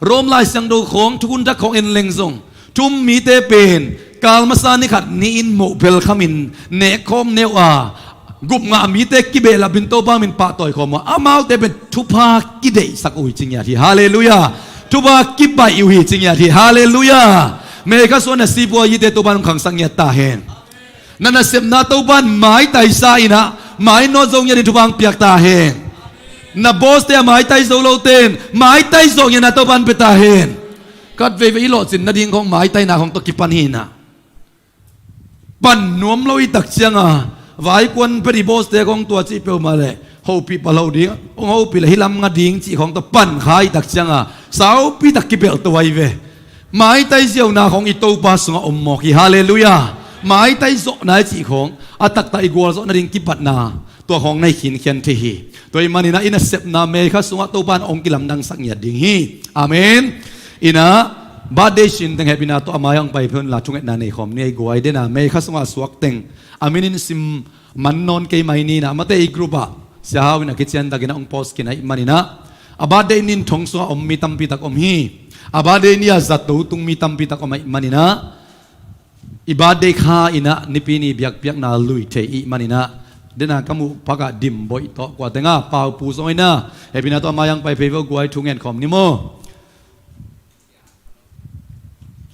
Rom Lai Siangtho khawng, Thukhun Thak khawng en leng zong, thu um mite pen kal masa ni khat ni-in moh belkhamin nekkhawm ne uh a, gupngah mite kibehlapin Topa min pahtawi khawm uh a, amaute pen thupha kideihsak uh hi ci ngiat hi. Halleluiah. Thupha kibaih uh hi ci ngiat hi. Halleluiah. Mei kha sungah na sipua hite Topa in hong khangsak ngiat ta hen. Na nasepna Topa in maitaisa inah mainawt zo ngiatin thupha hong piak ta hen. Na bawste a maitai zo lote in maitai zawh ngiatna Topa in pia ta hen. Khat veivei i lawhcin nading khawng maitaina khawng tawh kipan hinah, pan nuam lo i tak cianga vaikuan pia dih bawste khawng tua cih peuhmah leh hopih pah lo ding, hong hopih leh hih lam nga ding cih khawng tawh pan kha i tak cianga saupi tak kibelh to ahi ve. Maitai ziauna khawng i Topa sungah om mawk hi. Halleluiah. Maitai zawhna i cih khawng a taktak i gualzawh nading kipatna tua khawng na hi khinkhian thei hi. Tua ahih maninah i nasepna Mei kha sungah Topa in hong kilamdangsak ngiat ding hi. Amen. Inah birthday sin teng hehpihna tawh a mai-ah hong pai phei unla thungetna nei khawm ni ei guai. Dena Mei kha sungah a suak teng a minin sim man nawn kei mai ninah, mate i group ah Sia Hau in a kician takinah hong post khin ahih maninah, a birthday nin thong sungah om mi tampi tak om hi. A birthday ni-a zato tung mi tampi tak om ahih maninah, i birthday kha inah Nipi ni biakpiakna lui thei ih maninah, dena ka muh pakah Dimboih tawh kua tenga Paupu zong inah hehpihna tawh a mai-ah hong pai phei vo guai, thu ngen khawm ni maw?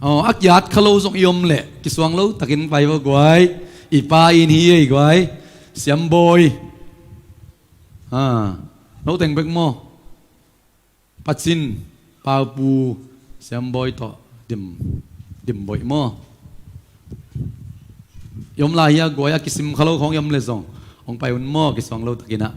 Aw, a kiat kha lo zong i om leh kisuang lo takin pai vo guai. I pa in hi ei guai. Siambawi. Ha. Lo teng bek maw? Pacin, Paupu, Siambawi tawh Dim, Dimboih maw? I om lai hi a guai, a kisim kha lo khawng i om leh zong hong pai un maw, kisuang lo takinah.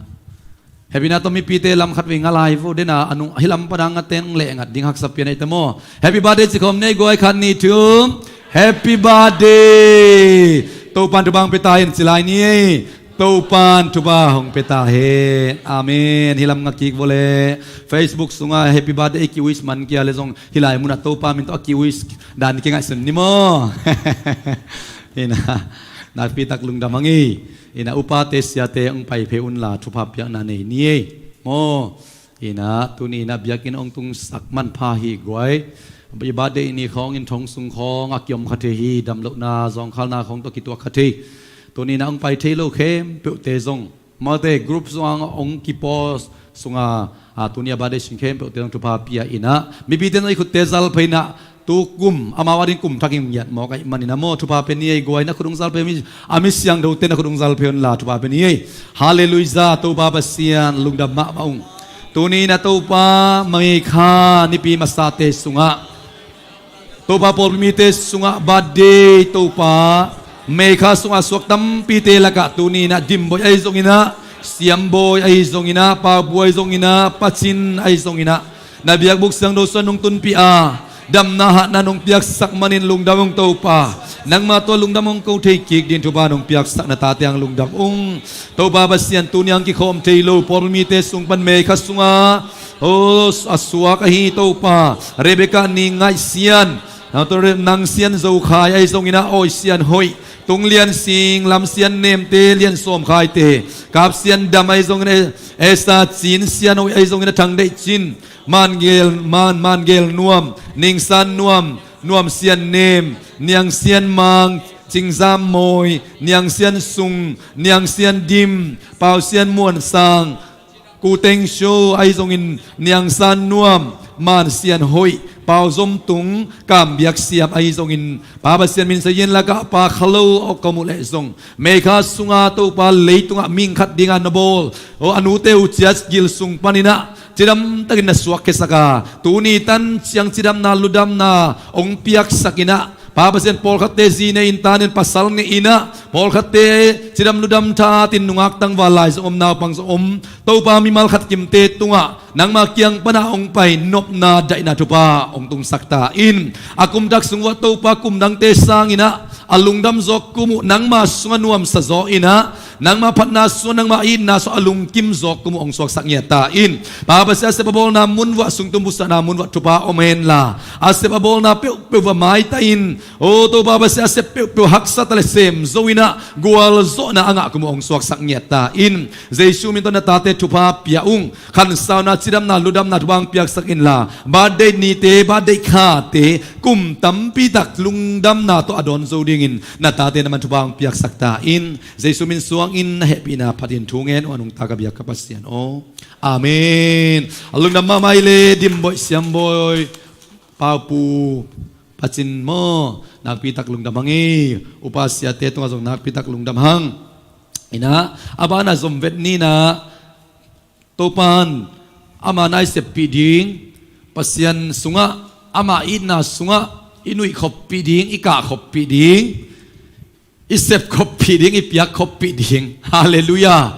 Hehpihna tawh mipite lam khat vei nga lai vo, dena a nung hih lam padang a ten leh ngat ding haksa pian ahih teh maw? Happy birthday ci khawm ni ei guai, khat nih thum. Happy birthday. Topan thupha hong pia ta hen ci lai ni ei. Topan thupha hong pia ta hen. Amen. Hih lam nga kik vo leh Facebook sungah happy birthday i ki-wish man kia leh zong hih lai munah Topa min tawh a ki-wish dan i kingaihsun ni maw? Inah nakpi tak lungdam hang ei. Inah upate siate hong pai phei unla thupha piakna nei ni ei maw? Inah tuni inah biakinn hong tungsak manpha hi guai. I birthday ni khawng in thong sung khawng a kiom kha thei hi, damlohna zawngkhalna khawng tawh kituak kha thei. Tuni inah hong pai thei lo khempeuhte zong, mate group sungah hong kipost sunga, a, tuni a birthday sin khempeuhte zong thupha pia inah, mipite zong i khutte zal phei inah, tu kum amau ading kum thakin ngiat mawk ahih maninah maw, thupha pia ni ei guai, na khut hong zal phei mi, a mi siangthote na khut hong zal phei unla thupha pia ni ei. Halleluiah, Topa Pasian lungdam mahmah ung. Tuni inah Topa Mei kha nipi masate sungah, Topa pawlpi mite sungah birthday Topa Mei kha sungah suak tampite lakah tuni inah Dimboih ahi zonginah, Siambawi ahi zonginah, Paupu ahi zonginah, Pacin ahi zonginah, na biakbuk siangtho sungah nong tunpih a, damna hatna nong piaksak manin lungdam ung Topa. Nangma tawh lungdam hong ko thei kik ding thupha nong piaksak na tate hang lungdam ung. Topa Pasian, tuni hong kikhawm thei lo pawlpi mite sung pan Mei kha sungah, o, a suak ahi Topa Rebecca Ning Ngaih Sian, Nang Sian Zo Khai ahi zonginah, Awi Sian Hoih, Tung Lian Sing, Lam Sian Nemte, Lian Sawm Khaite, Kap Sian Dam ahi zongin, Esa Cin, Sian Hoih ahi zongin, a Thang Deih Cin, Man Gel, Man, Man Gel Nuam, Ning San Nuam, Nuam Sian Nem, Niang Sian Mang, Cing Zam Mawi, Niang Sian Sung, Niang Sian Dim, Pau Sian Muan Sang, Ku Teng Sio ahi zongin, Niang San Nuam, Man Sian Hoih, Pau Zom Tung, Kam Biak Siam ahi zongin, Pa Pasian min sa yen lakah pa kha lo a ka muh leh zong, Mei kha sunga Topa leitungah ming khat dinga na bawl, o, a nute uh ciat gil sung paninah cidam takin na suak khiasak a, tuni tan ciang cidamna, ludamna hong piaksak inah, Pa Pasian, pawlkhatte zi nei in, ta nei in, pasal nei inah, pawlkhatte cidam ludam thatin nungak tangval lai zong om, naupang zong om, Topa mimal khat kimte tungah nangma kiang pana hong pai nopna daihna thupha hong tungsak ta in. A kumtak sung uah Topa kum dangte sanginah a lungdam zawk kum uh nangma sungah nuamsa zaw inah nangma phatna sungah nangma itna sungah a lungkim zawk kum uh hong suaksak ngiat ta in. Pa Pasian a sep a bawlna mun uah sungtum busahna mun uah thupha om henla a sep a bawlna peuhpeuh uah maita in. O Topa Pasian a sep peuhpeuh haksa ta le sem zo inah gualzawhna a ngah kum uh hong suaksak ngiat ta in. Jesu min tawh na tate thupha pia ung. Khansauna cidamna ludamna thupha hong piaksak inla birthday nite birthday khate kum tampi tak lungdamna tawh a dawn zo dingin na tate na man thupha hong piaksak ta in. Jesu min suangin na hehpihna phatin thu ngen uh a nungta ka biak ka Pasian aw. Amen. A lungdam mahmah i le Dimboih Siamboih Paupu Pacin maw nakpi tak lungdam hang i. Upa siate tungah zong nakpi tak lungdam hang. Inah a bana zom vet ninah Topan ama na i seppih ding, Pasian sungah ama itna sungah i nuih khoppih ding, i kah khoppih ding, i sep khoppih ding, i piak khoppih ding. Halleluiah.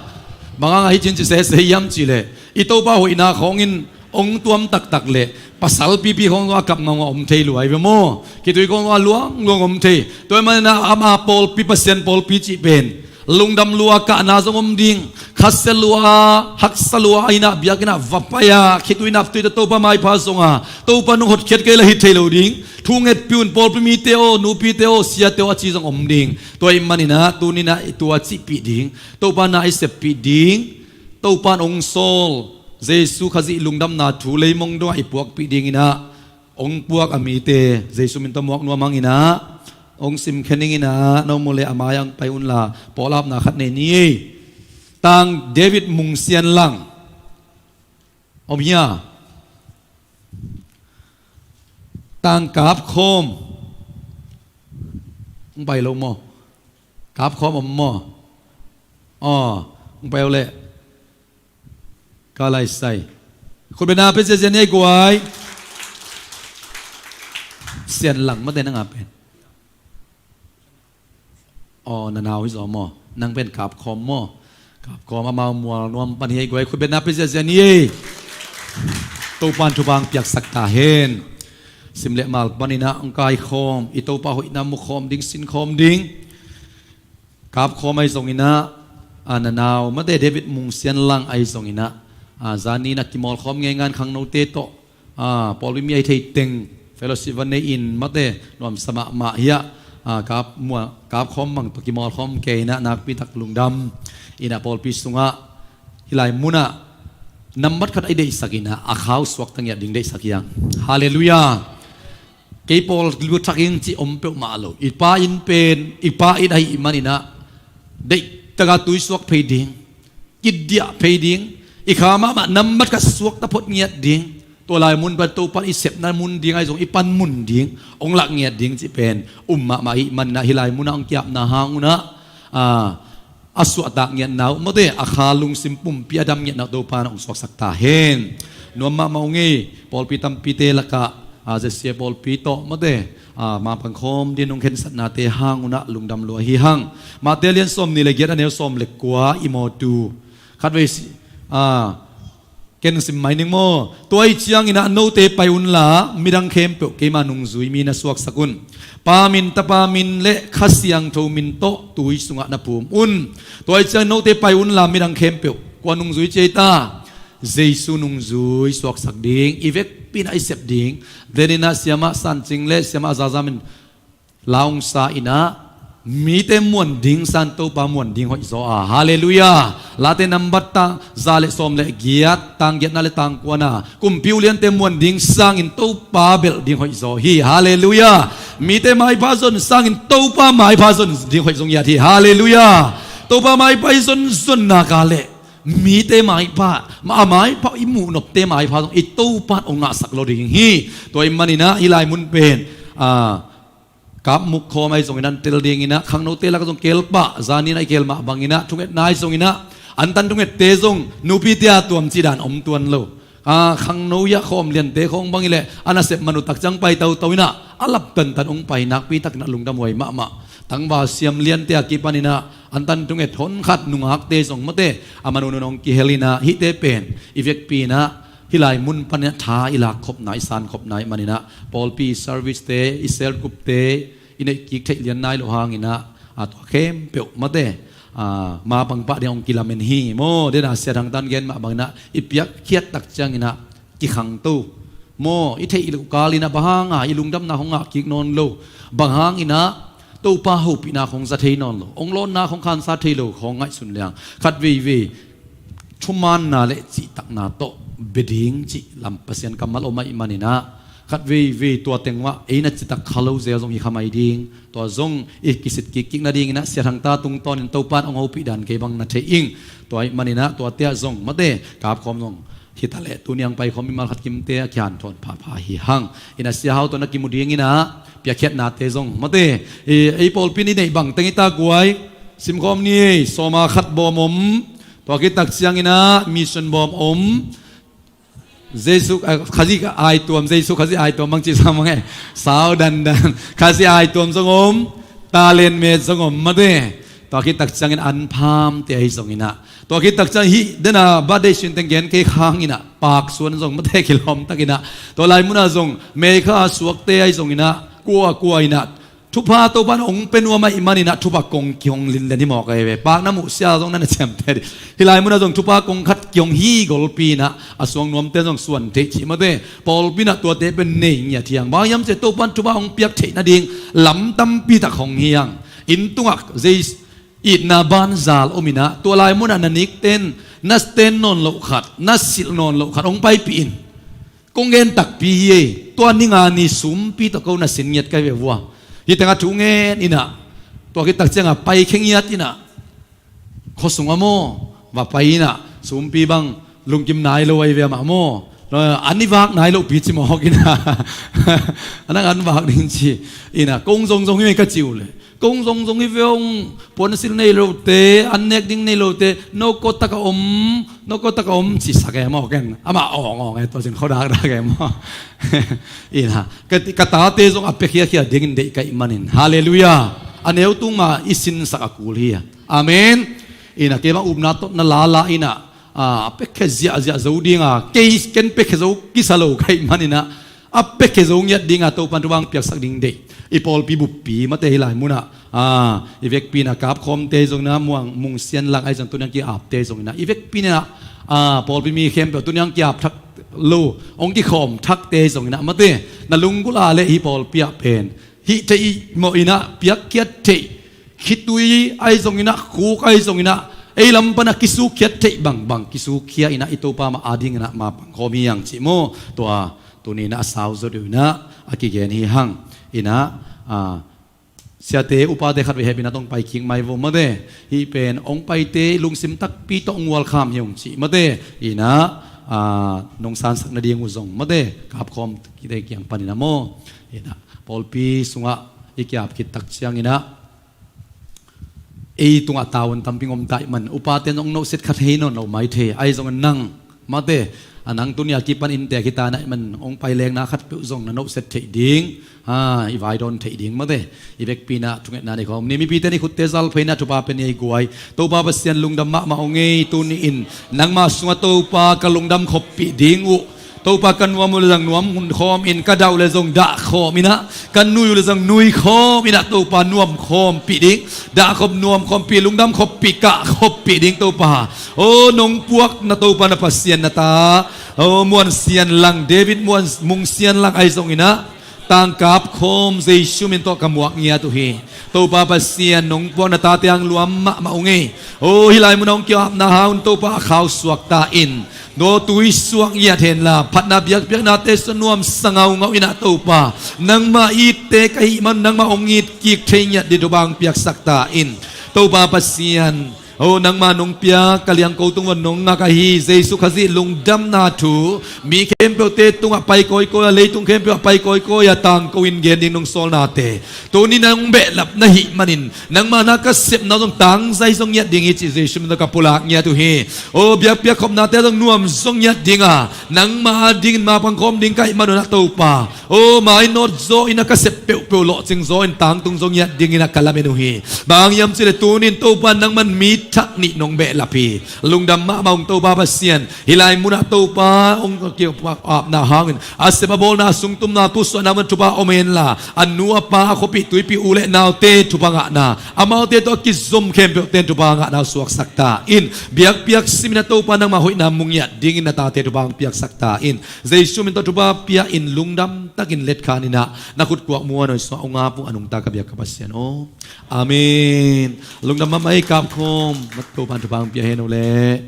Bang hang a hi cin ci sese hiam cihleh i Topa hoihna khawngin hong tuam taktak leh pasal pipi khawng zong a kap ngaungau om thei lua hi ve maw? Khitui khawng zong a luangluang om thei. Tua hi manina ama pawlpi Pasian pawlpi cih pen lungdam lua kahna zong om ding. Khasia lua haksa lua a inah biakinnah va pai-a khitui naptui tawh Topa maipha zonga Topa nong hotkhiat kei la hi thei lo ding. Thu ngetpih un pawlpi mite aw nupite aw siate aw a ci zong om ding. Tua ih maninah tuninah i tua cihpih ding. Topa na i seppih ding. Topa in hong sawl Jesu Khazih lungdamna thu leimong dongah i puakpih dinginah hong puak a mite Jesu min tawh muak nuam hanginah hong simkhen dinginah no mu le a mai-ah hong pai unla pawlapna khat nei ni ei. Tang David Mungsian Lang om hia? Tang Kapkhawm hong pai lo maw? Kapkhawm om maw? Aw, hong pai lo leh ka laisai. Khutbetna pia ziazia ni ei guai. Sian Lang mate nanga pen. Aw, na nau hi zaw maw? Nang pen Kapkhawm maw? Kapkhawm amau mual nuam pan hi ei guai khutbetna pia ziazia ni ei. Topan thupha hong piaksak ta hen. Sim le mal paninah hong kaikhawm i Topa hoihna mukhawm ding sinkhawm ding. Kapkhawm ahi zonginah a na nau mate David Mungsian Lang ahi zonginah a zaninah kimawlkhawm ngeingan khangnote tawh a pawlpi mi ahi thei teng fellowship va nei in mate nuamsa mahmah hiah. A kap mua Kapkhawm bang tawh kimawlkhawm kei inah nakpi tak lungdam. Inah pawlpi sungah hih lai munah nambat khat a i deihsak inah a khau suakta ngiat ding deihsak hiang. Halleluiah. Kei pawl lu thak ing cih om peuhmah lo. I pa inn pen i pa inn ahi ih maninah deihtaka tuisuak phei ding, kidiah phei ding, i kha mahmah nambat khat suakta phot ngiat ding. Tua lai mun pan Topan i sepna mun ding ahi zong i pan mun ding hong lak ngiat ding cih pen um mahmah ih maninah hih lai munah hong kiapna hang unah a suahtak ngiatna uh mate a kha lungsim pumpi a dam ngiatna uh Topan hong suaksak ta hen. Nuam mahmah ung ei pawlpi tampite lakah a zesia pawlpi tawh mate a mapangkhawm din hong khensatnate hang unah lungdam lua hi hang. Mate lian sawm nih le giat a neu sawm le kua i mawtu khatvei si a ken sim mai ning maw? Tua ih cianginah note pai unla midang khempeuh keima nungzui mi na suaksak un. Pa min Tapa min le Kha Siangtho min tawh tui sungah na phum un. Tua ih ciang note pai unla midang khempeuh kua nungzui ci ei ta? Jesu nungzui suaksak ding i vekpi inah i sep ding. Deninah siamah Sancing le siamah Zazamin laungsa inah mite muan ding san Topa muan ding hoihzaw a. Halleluiah. Late nambat tang za le sawm le giat tang giatna le tang kuana kumpi uliante muan ding sangin Topa belh ding hoihzaw hi. Halleluiah. Mite maipha zon sangin Topa maipha zon ding hoihzaw ngiat hi. Halleluiah. Topa maipha i zonzon naka le mite maipha a maipha i muhnopte maipha zong i Topa in hong ngahsak lo ding hi. Tua ih maninah hih lai mun pen a Kapmuk khawm ahi zongin an tel dinginah khangnote lakah zong kelpah zaninah i kelmah banginah thungetna ahi zonginah antan thungette zong nupite a tuam cih dan om tuan lo. A khangno iah khawm liante khawng bangileh a nasep man utak ciang pai toto inah a lap tantan hong pai nakpi takinah lungdam huai mahmah. Tangval siam liante a kipaninah antan tunget honkhat nungakte zong mate a manunun hong kihel inah hihte pen i vekpi inah hih lai mun paninah tha i lakkhopna, i sankhopna i maninah pawlpi i servicete, i cell groupte i neihkik theih lian nai loh hanginah a tua khempeuh mate a mapangpah ding hong kilamen hi maw? Dena siathangtan gen mah banginah i piakkhiat tak cianginah kikhangto maw? I theih loh kalinah bang hanga i lungdamna hong ngahkik nawn lo? Bang hanginah Topa hopihna khong za thei nawn lo, hong lawnna khong khansa thei lo khong ngaihsun liang khat veivei thumaanna le cihtakna tawh bia ding cih lam Pasian kammal om ahih maninah khat veivei tua teng mah ei na citak kha lo zel zong hi kha mai ding. Tua zong i kisit kikkik nadinginah siathangta tungtawnin Topa in hong hopih dan kei bang na thei ing. Tua ahih maninah tuate ah zong mate kapkhawm zong hitaleh tuni ang paikhawm mimal khat kimte a kihanthawn phapha hi hang. Inah siahau tawh na kimu dinginah piakkhiatnate zong mate ei pawlpi ni neih bang teng i takguai simkhawm ni ei. Sawma khat bawm om. Tua kitak cianginah mission bawm om. Jesu Khazih aituam, Jesu Khazih aituam bang cih sam bang e? Sau dandan. Khazih aituam zong om. Talent met zong om mate. Tua kitak ciangin anphamte ahi zonginah tua kitak ciang hih dena birthday sin teng gen kei khanginah paksuan zong mate kilawmtakinah tua lai munah zong meikha a suakte ahi zonginah kua kua inah thupha Topa in hong pia nuam ahih maninah thupha kong kihong linlen hi mawk ahi ve. Pakna muhsia zong na na ciamte dih. Hih lai munah zong thupha kong khat kihong hi golpi inah a suang nuamte zong suan theih cih mate pawlpi inah tuate pen nei ngiat hiang. Bang hiam cih Topa in thupha hong piak theih nading lam tampi tak hong hiang. Inn tungah zeis itna banzal ominah tua lai munah na nikten na ten nawn loh khat, na silh nawn loh khat hong paipih in. Kong gen takpi hi ei. Tua ninga ni sumpi tawh ko na sin ngiat kai ve vua. Hih tengah thu ngen inah tua kitak ciangah paikhia ngiat inah khuasung a maw va pai inah sumpi bang lungkim nai lo ahi ve amah maw? An i vak nai lohpi ci mawk inah a nang an vak ding ci inah kong zongzong hi mei ka ci uh leh kong zongzong hi ve ong. Puansil nei lote, an nek ding nei lote, no kotaka om, no kotaka om cisak e maw ken amah awngawng e tua cin khodakdak e maw? Inah ka tate zong a pia khiakhia dingin deih ka ih manin halleluiah. A neu tung ma i sinsak a kul hi a. Amen. Inah keimah upna tawh na lala inah a pekhe ziahziah zo dinga kei ken pekhe zo kisa lo kaih maninah a pekhe zo ngiat dinga Topan thupha hong piaksak ding deih. I pawlpi buppi mate hih lai munah i vekpi inah kapkhawmte zongina muang mungsian lang ahi zong tuniang ki-apte zongina i vekpi inah pawlpi mi khempeuh tuniang ki-ap thak lo hong kikhawm thakte zongina mate na lunggulh a le hih pawlpi ah pen hih theih mawh inah piakkhiat theih khitui ahi zonginah khuk ahi zonginah ei lam panah kisukkhiat theih bangbang kisukkhia inah i Topa mah adinginah mapangkhawm hi ang cih maw? Tua tuni inah a sau zo deuh inah a kigen hi hang. Inah siate upate khat vei hep inah tong pai kik mai vo mate. Hih pen hong paite lungsim takpi tawh hong welcome hi ung cih mate. Inah nong sansak nading uh zong mate kapkhawm kite kiang paninah maw? Inah pawlpi sungah i ki-ap khit tak cianginah ei tungah tavuan tampi ngom ta ih man upate in hong nohset kha thei nawn lo mai thei ahi zongin nang mate a nang tunia kipan innte a kitanah ih man hong pai lekna khatpeuh zong na nohset theih ding i vaidawn theih ding mate. I vekpi inah thungetna nei khawm ni mipite ni khutte zalpheina thupha pia ni ei guai. Topa Pasian lungdam mahmah ung ei tuni in nangmah sungah Topa ka lungdam khoppih ding uh Topa ka nuam uh le zong nuam hun khawm in ka dah uh le zong dah khawm inah ka nui uh le zong nui khawm inah Topa nuam khawmpih ding dah khop nuam khawmpih lungdam khoppih kah khoppih ding Topa. O nong puak na Topa na Pasian na ta o Muan Sian Lang David Muan Mung Sian Lang ahi zonginah tangkap khawm Jesu min tawh ka muak ngiat uh hi. Topa Pasian nong puak na tate ang luam mahmah ung ei. O hih lai munah hong ki-apna hang un Topa a khausuak ta in. Daw tui suak ngiat henla phatna biakpiaknate sua nuamsa ngaungau inah Topa nangmah itte ka hih man nangmah hong it kik thei ngiat dih Topa hong piaksak ta in. Topa Pasian O nangma nong piak ka liangko tung uah nong ngak ahi Jesu Khazih lungdamna thu mi khempeuhte tungah pai kawikawi a, leitung khempeuh a pai kawikawi a tangko in gen ding nong sawlnate tuni nong behlap na hih manin nangma na ka sepna zong tangzai zong ngiat ding hi cih Jesu min tawh ka pulak ngiat uh hi. O biakpiak khopnate zong nuam zong ngiat ding a, nangma a dingin mapang khawm ding ka hih manun ah Topa, o mainawt zaw in a ka sep peuhpeuh lawhcing zaw in tangtung zaw ngiat dingin a ka lamen uh hi. Bang hang hiam cihleh tunin Topa nangman mi thak nih nong behlap hi. Lungdam mahmah ung Topa Pasian. Hih lai munah Topa hong kiapna hangin a sep a bawlna a sungtumna pusuahna mun thupha om henla, a nu a pa a khuapih tuipih u le naute thupha ngahna, amaute tawh a kizom khempeuhte in thupha ngahna suaksak ta in, biakpiak simin a Topa nangma hoihna mu ngiat dingin na tate thupha hong piaksak ta in, Jesu min tawh thupha pia in lungdam takin letkhan in ah na khutkuak muan hoih sungah hong ap uh a nungta ka biak ka Pasian aw. Amen. Lungdam mahmah ei. Kapkhawm, Topa'n thupha hong pia hen uh leh.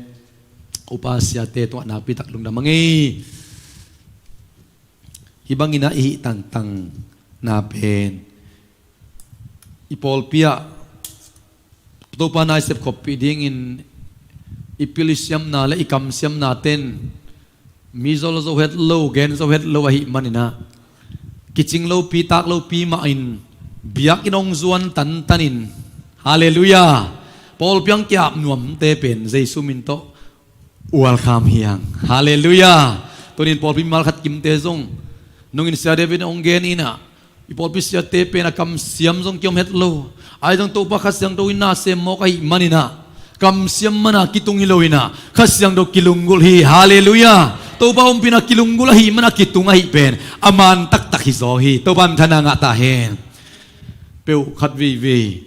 Upa siate tungah nakpi tak lungdam a ngei. Hih bangin ah i hih tangtangna pen i pawlpi ah Topa na i sepkhoppih dingin i pil i siamna le i kamsiamna ten mi zol zo het lo, gen zo het lo ahih manin ah kicing lopi tak lopi mahin biakinn hong zuan tantanin, halleluiah, pawlpi hong kiap nuamte pen Jesu min tawh welcome hi hang. Halleluiah. Tunin pawlpi mimal khat kimte zong nungin Sia David hong gen in ah i pawlpi siate pen a kamsiam zong kiom het lo. Ahi zong Topa Kha Siangtho in na sem mawk ahih manin ah kamsiam man a kitung hi lo in ah Kha Siangtho kilunggulh hi. Halleluiah. Topa ompihna kilunggulh ahih man a kitung ahih pen a man taktak hi zaw hi. Topa minthanna ngah ta hen. Peuh khat veivei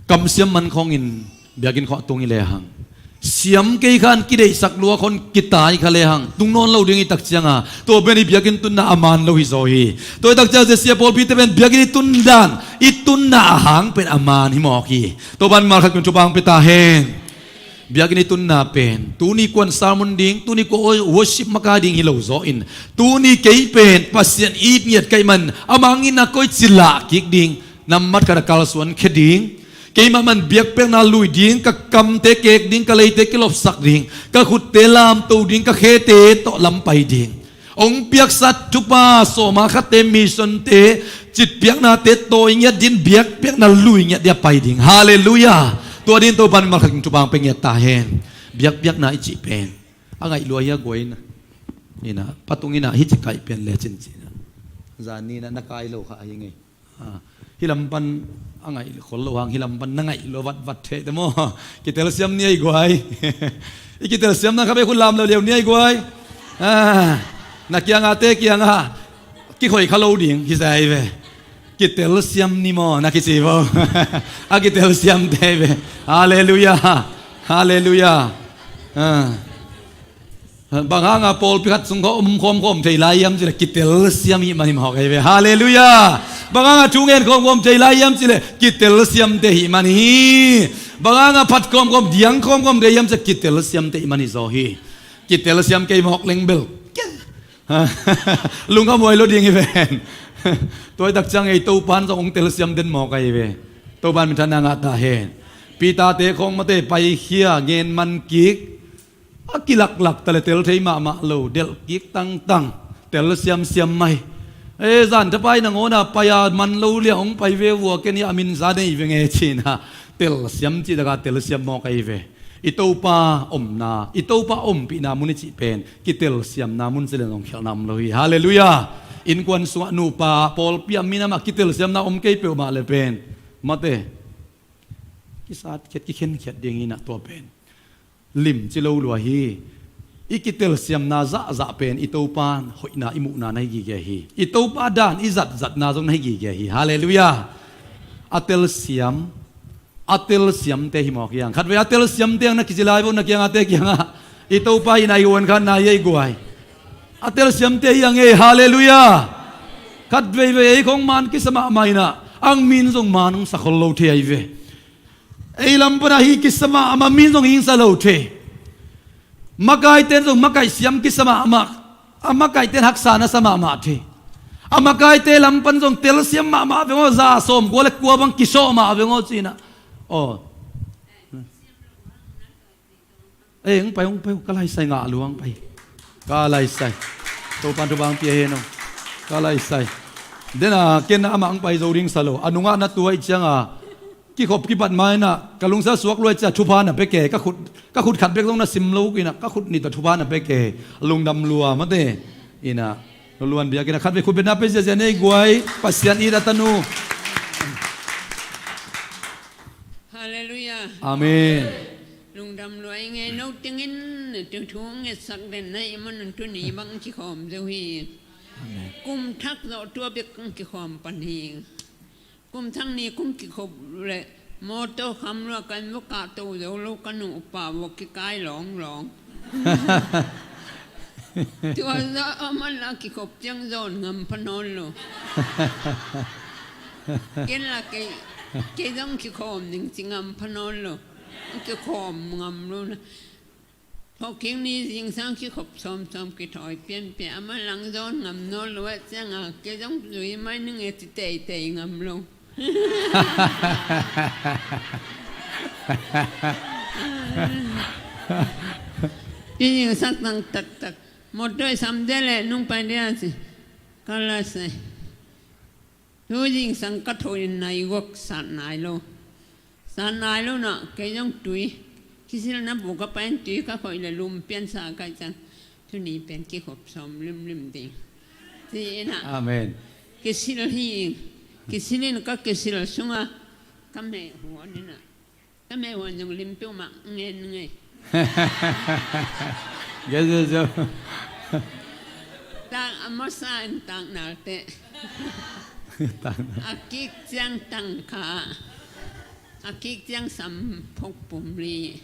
kamsiam man khawngin biakinn khawng a tung hi lehang, siam kei khan kideihsak lua khawng kitai kha lehang tung nawn lo ding i tak cianga tua pen i biakinn tunna a man lo hi zaw hi. Tua i tak ciang Sia pawlpite pen biakinn i tun dan, i tunna a hang pen a man hi mawk hi. Topa in malkhat kin thupha hong pia ta hen. Biakinn i tunna pen tuni kuan sermon ding, tuni kua worship makai ding hi lo zaw in, tuni kei pen Pasian it ngiat ka hih man a mangin a koici lah kik ding, nambat khat a kalsuan khia ding, keimah man biakpiakna lui ding, ka kamte kek ding, ka leite kilopsak ding, ka khutte lamto ding, ka khete tawh lam pai ding, hong piaksa thupha sawma khatte missionte citpiaknate tawi ngiat din biakpiakna lui ngiat dia pai ding. Halleluiah. Tua din Topa in malkhat kin thupha hong pia ngiat ta hen. Biakpiakna i cih pen a ngaih lua hi a guai na. Ina patung ina hici kaih pen le cincin a zan ni na na kai lo kha ahi ngei. Hih lam pan a ngaih khol lo hang hih lam pan na ngaih lo vatvat theh te maw? Kitelsiam ni ahi guai. I kitelsiamna kha bek hun lam lo liau ni ahi guai. Na kiangah te kiangah kikhoih kha lo ding hi zai ve. Kitelsiam ni maw na kici vo. A kitelsiam te ve. Halleluiah. Halleluiah. Bang hanga pawlpi khat sung kha om khawmkhawm thei lai hiam cileh kitelsiam hih man hi mawk ahi ve. Halleluiah. Bang hanga thu ngen khawmkhawm thei lai hiam cileh kitelsiamte hih man hi. Bang hanga phat khawmkhawm diang khawmkhawm thei hiam cileh kitelsiamte hih man hi zaw hi. Kitelsiam kei mawk leng bel lungkhamhuai lo ding hi ven. Tua i tak ciang ei Topan zong hong telsiam den mawk ahi ve. Topan minthanna ngah ta hen. Peter te khawng mate paikhia ngen man kik. A kilaklak ta le tel thei mahmah lo, delh kik tangtang, tel siamsiam mai. E zan thapai nangawna pai a man lo lia hong pai ve vua, ken hi a min za nei ve nge cina. Tel siam cih taka tel siam mawk ahi ve. I Topa omna, i Topa ompihna mun i cih pen kitelsiamna mun ci le zong khialhna om lo hi. Halleluiah. Innkuan sungah nupa pawlpi ah minam ah kitelsiamna om kei peuhmah le pen mate kisat khiat kikhen khiat ding hi na tua pen limci lo lua hi. I kitelsiamna zahzah pen i Topa hoihna i muhna na hi gige hi. I Topa dan i zatzatna zong na hi gige hi. Halleluiah. A telsiam, a telsiamte hi mawk hiang. Khatvei a telsiamte ang na kici lai vo na kiangah te kiangah i Topa hihna i huan khan na hi ei guai. A telsiamte hi ang ei. Halleluiah. Khatveivei ei khong man kisa mahmah inah ang min zong man hong sa khol lo thei ahi ve. Ei lam pana hi kisa mahmah, min zong hingsa lo thei. Makaiten zong makaih siam kisa mahmah. A makaiten haksa na sa mahmah thei. A makaite lam pan zong telsiam mahmah veng aw, za sawm kua le kua bang kisawh mah veng aw cinah. Aw. Ei, hong pai, hong pai, ka laisai ngah lua, hong pai. Ka laisai. Topa'n thupha hong pia hen aw. Ka laisai. Dena, ken amah hong pai zo ding sa lo. A nungah na tuai cianga. Kikhop kipat ma ina. Ka lungsa suak lua cianga thupha na pia kei. Ka khut, ka khut khat bek zong na sim lo kei ina. Ka khut nih tawh thupha na pia kei. Lungdam lua mate. Ina. Lungluan biakinn ah khat vei khut beng na pia ziahziah ni ei guai, Pasian it a tanu. Halleluiah. Amen. Lungdam lua ing ei, no tengin tu thu ngetsak den na i man un tuni bang kikhawm zo hi. Amen. Kum thak zawh tua bek kikhawm pan hi. Kum thak ni kum kikhop le mawtaw kham lua kan va kah to zo lo, ka nu upa va kikai lawnglawng. Tua zah a man la kikhop ciang zawn ngam pha nawn lo. Ken la kei, kei zong kikhawm ding ci ngam pha nawn lo. Kikhawm ngam lo na. Thawhkik ni zingsang kikhop sawmsawm kithawi pianpian, a man lang zawn ngam nawn lo ah cianga, kei zong zui mai ning e ci teitei ngam lo. Ci zingsak tang taktak. Mawtaw i sam dia le nung pai dia ci. Ka la sai. Tu zingsang ka tho in nai guak sat nai lo. Sat nai lo na, kei zong tui. Kisil na bu ka pai in tui ka khoih le lum piansa ka i ciang. Tuni pen kikhop sawm limlim ding. Ci ina. Amen. Kisil hi. Kisil in ka kisil sunga. Ka meh huan ina. Ka meh huan zong lim piu mah ngen ngei. Ge zo zo. Tak a masa in tak nal te. Tak nal. A kik ciang tang kha. A kik ciang sam phok pum li.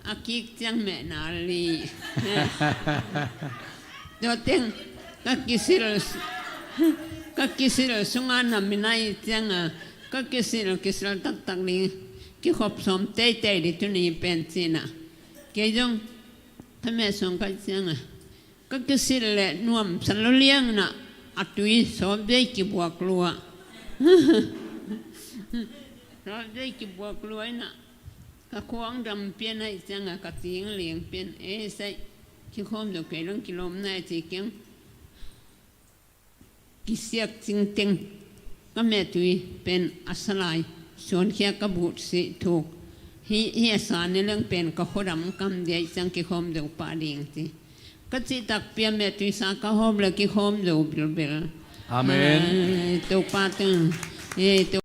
A kik ciang meh nal li. Tua teng ka kisil, ka kisil sunga na minai cianga, ka kisil, kisil taktak ding, kikhop sawm teitei ding tuni pen cina. Kei zong, ka meh suang ka cianga, ka kisil le nuam sa lo liangna, a tui sawp dei kibuak lua. Sawp dei kibuak lua ina. Ka khuang dam pian ahi cianga ka ting liang pian e sai. Kikhawm zo kei lang kilawm nai ci kiang. Kisiak cingteng. Ka mehtui pen a salai. Suankhia ka buh si thuk. Hi, hi a sa ne lang pen ka khuadam kam dia i ciang kikhawm zo pah ding ci. Ka cihtak pia mehtui sa ka hawm le kikhawm zo bilbil. Amen. Ai, Topa teng. Ei, to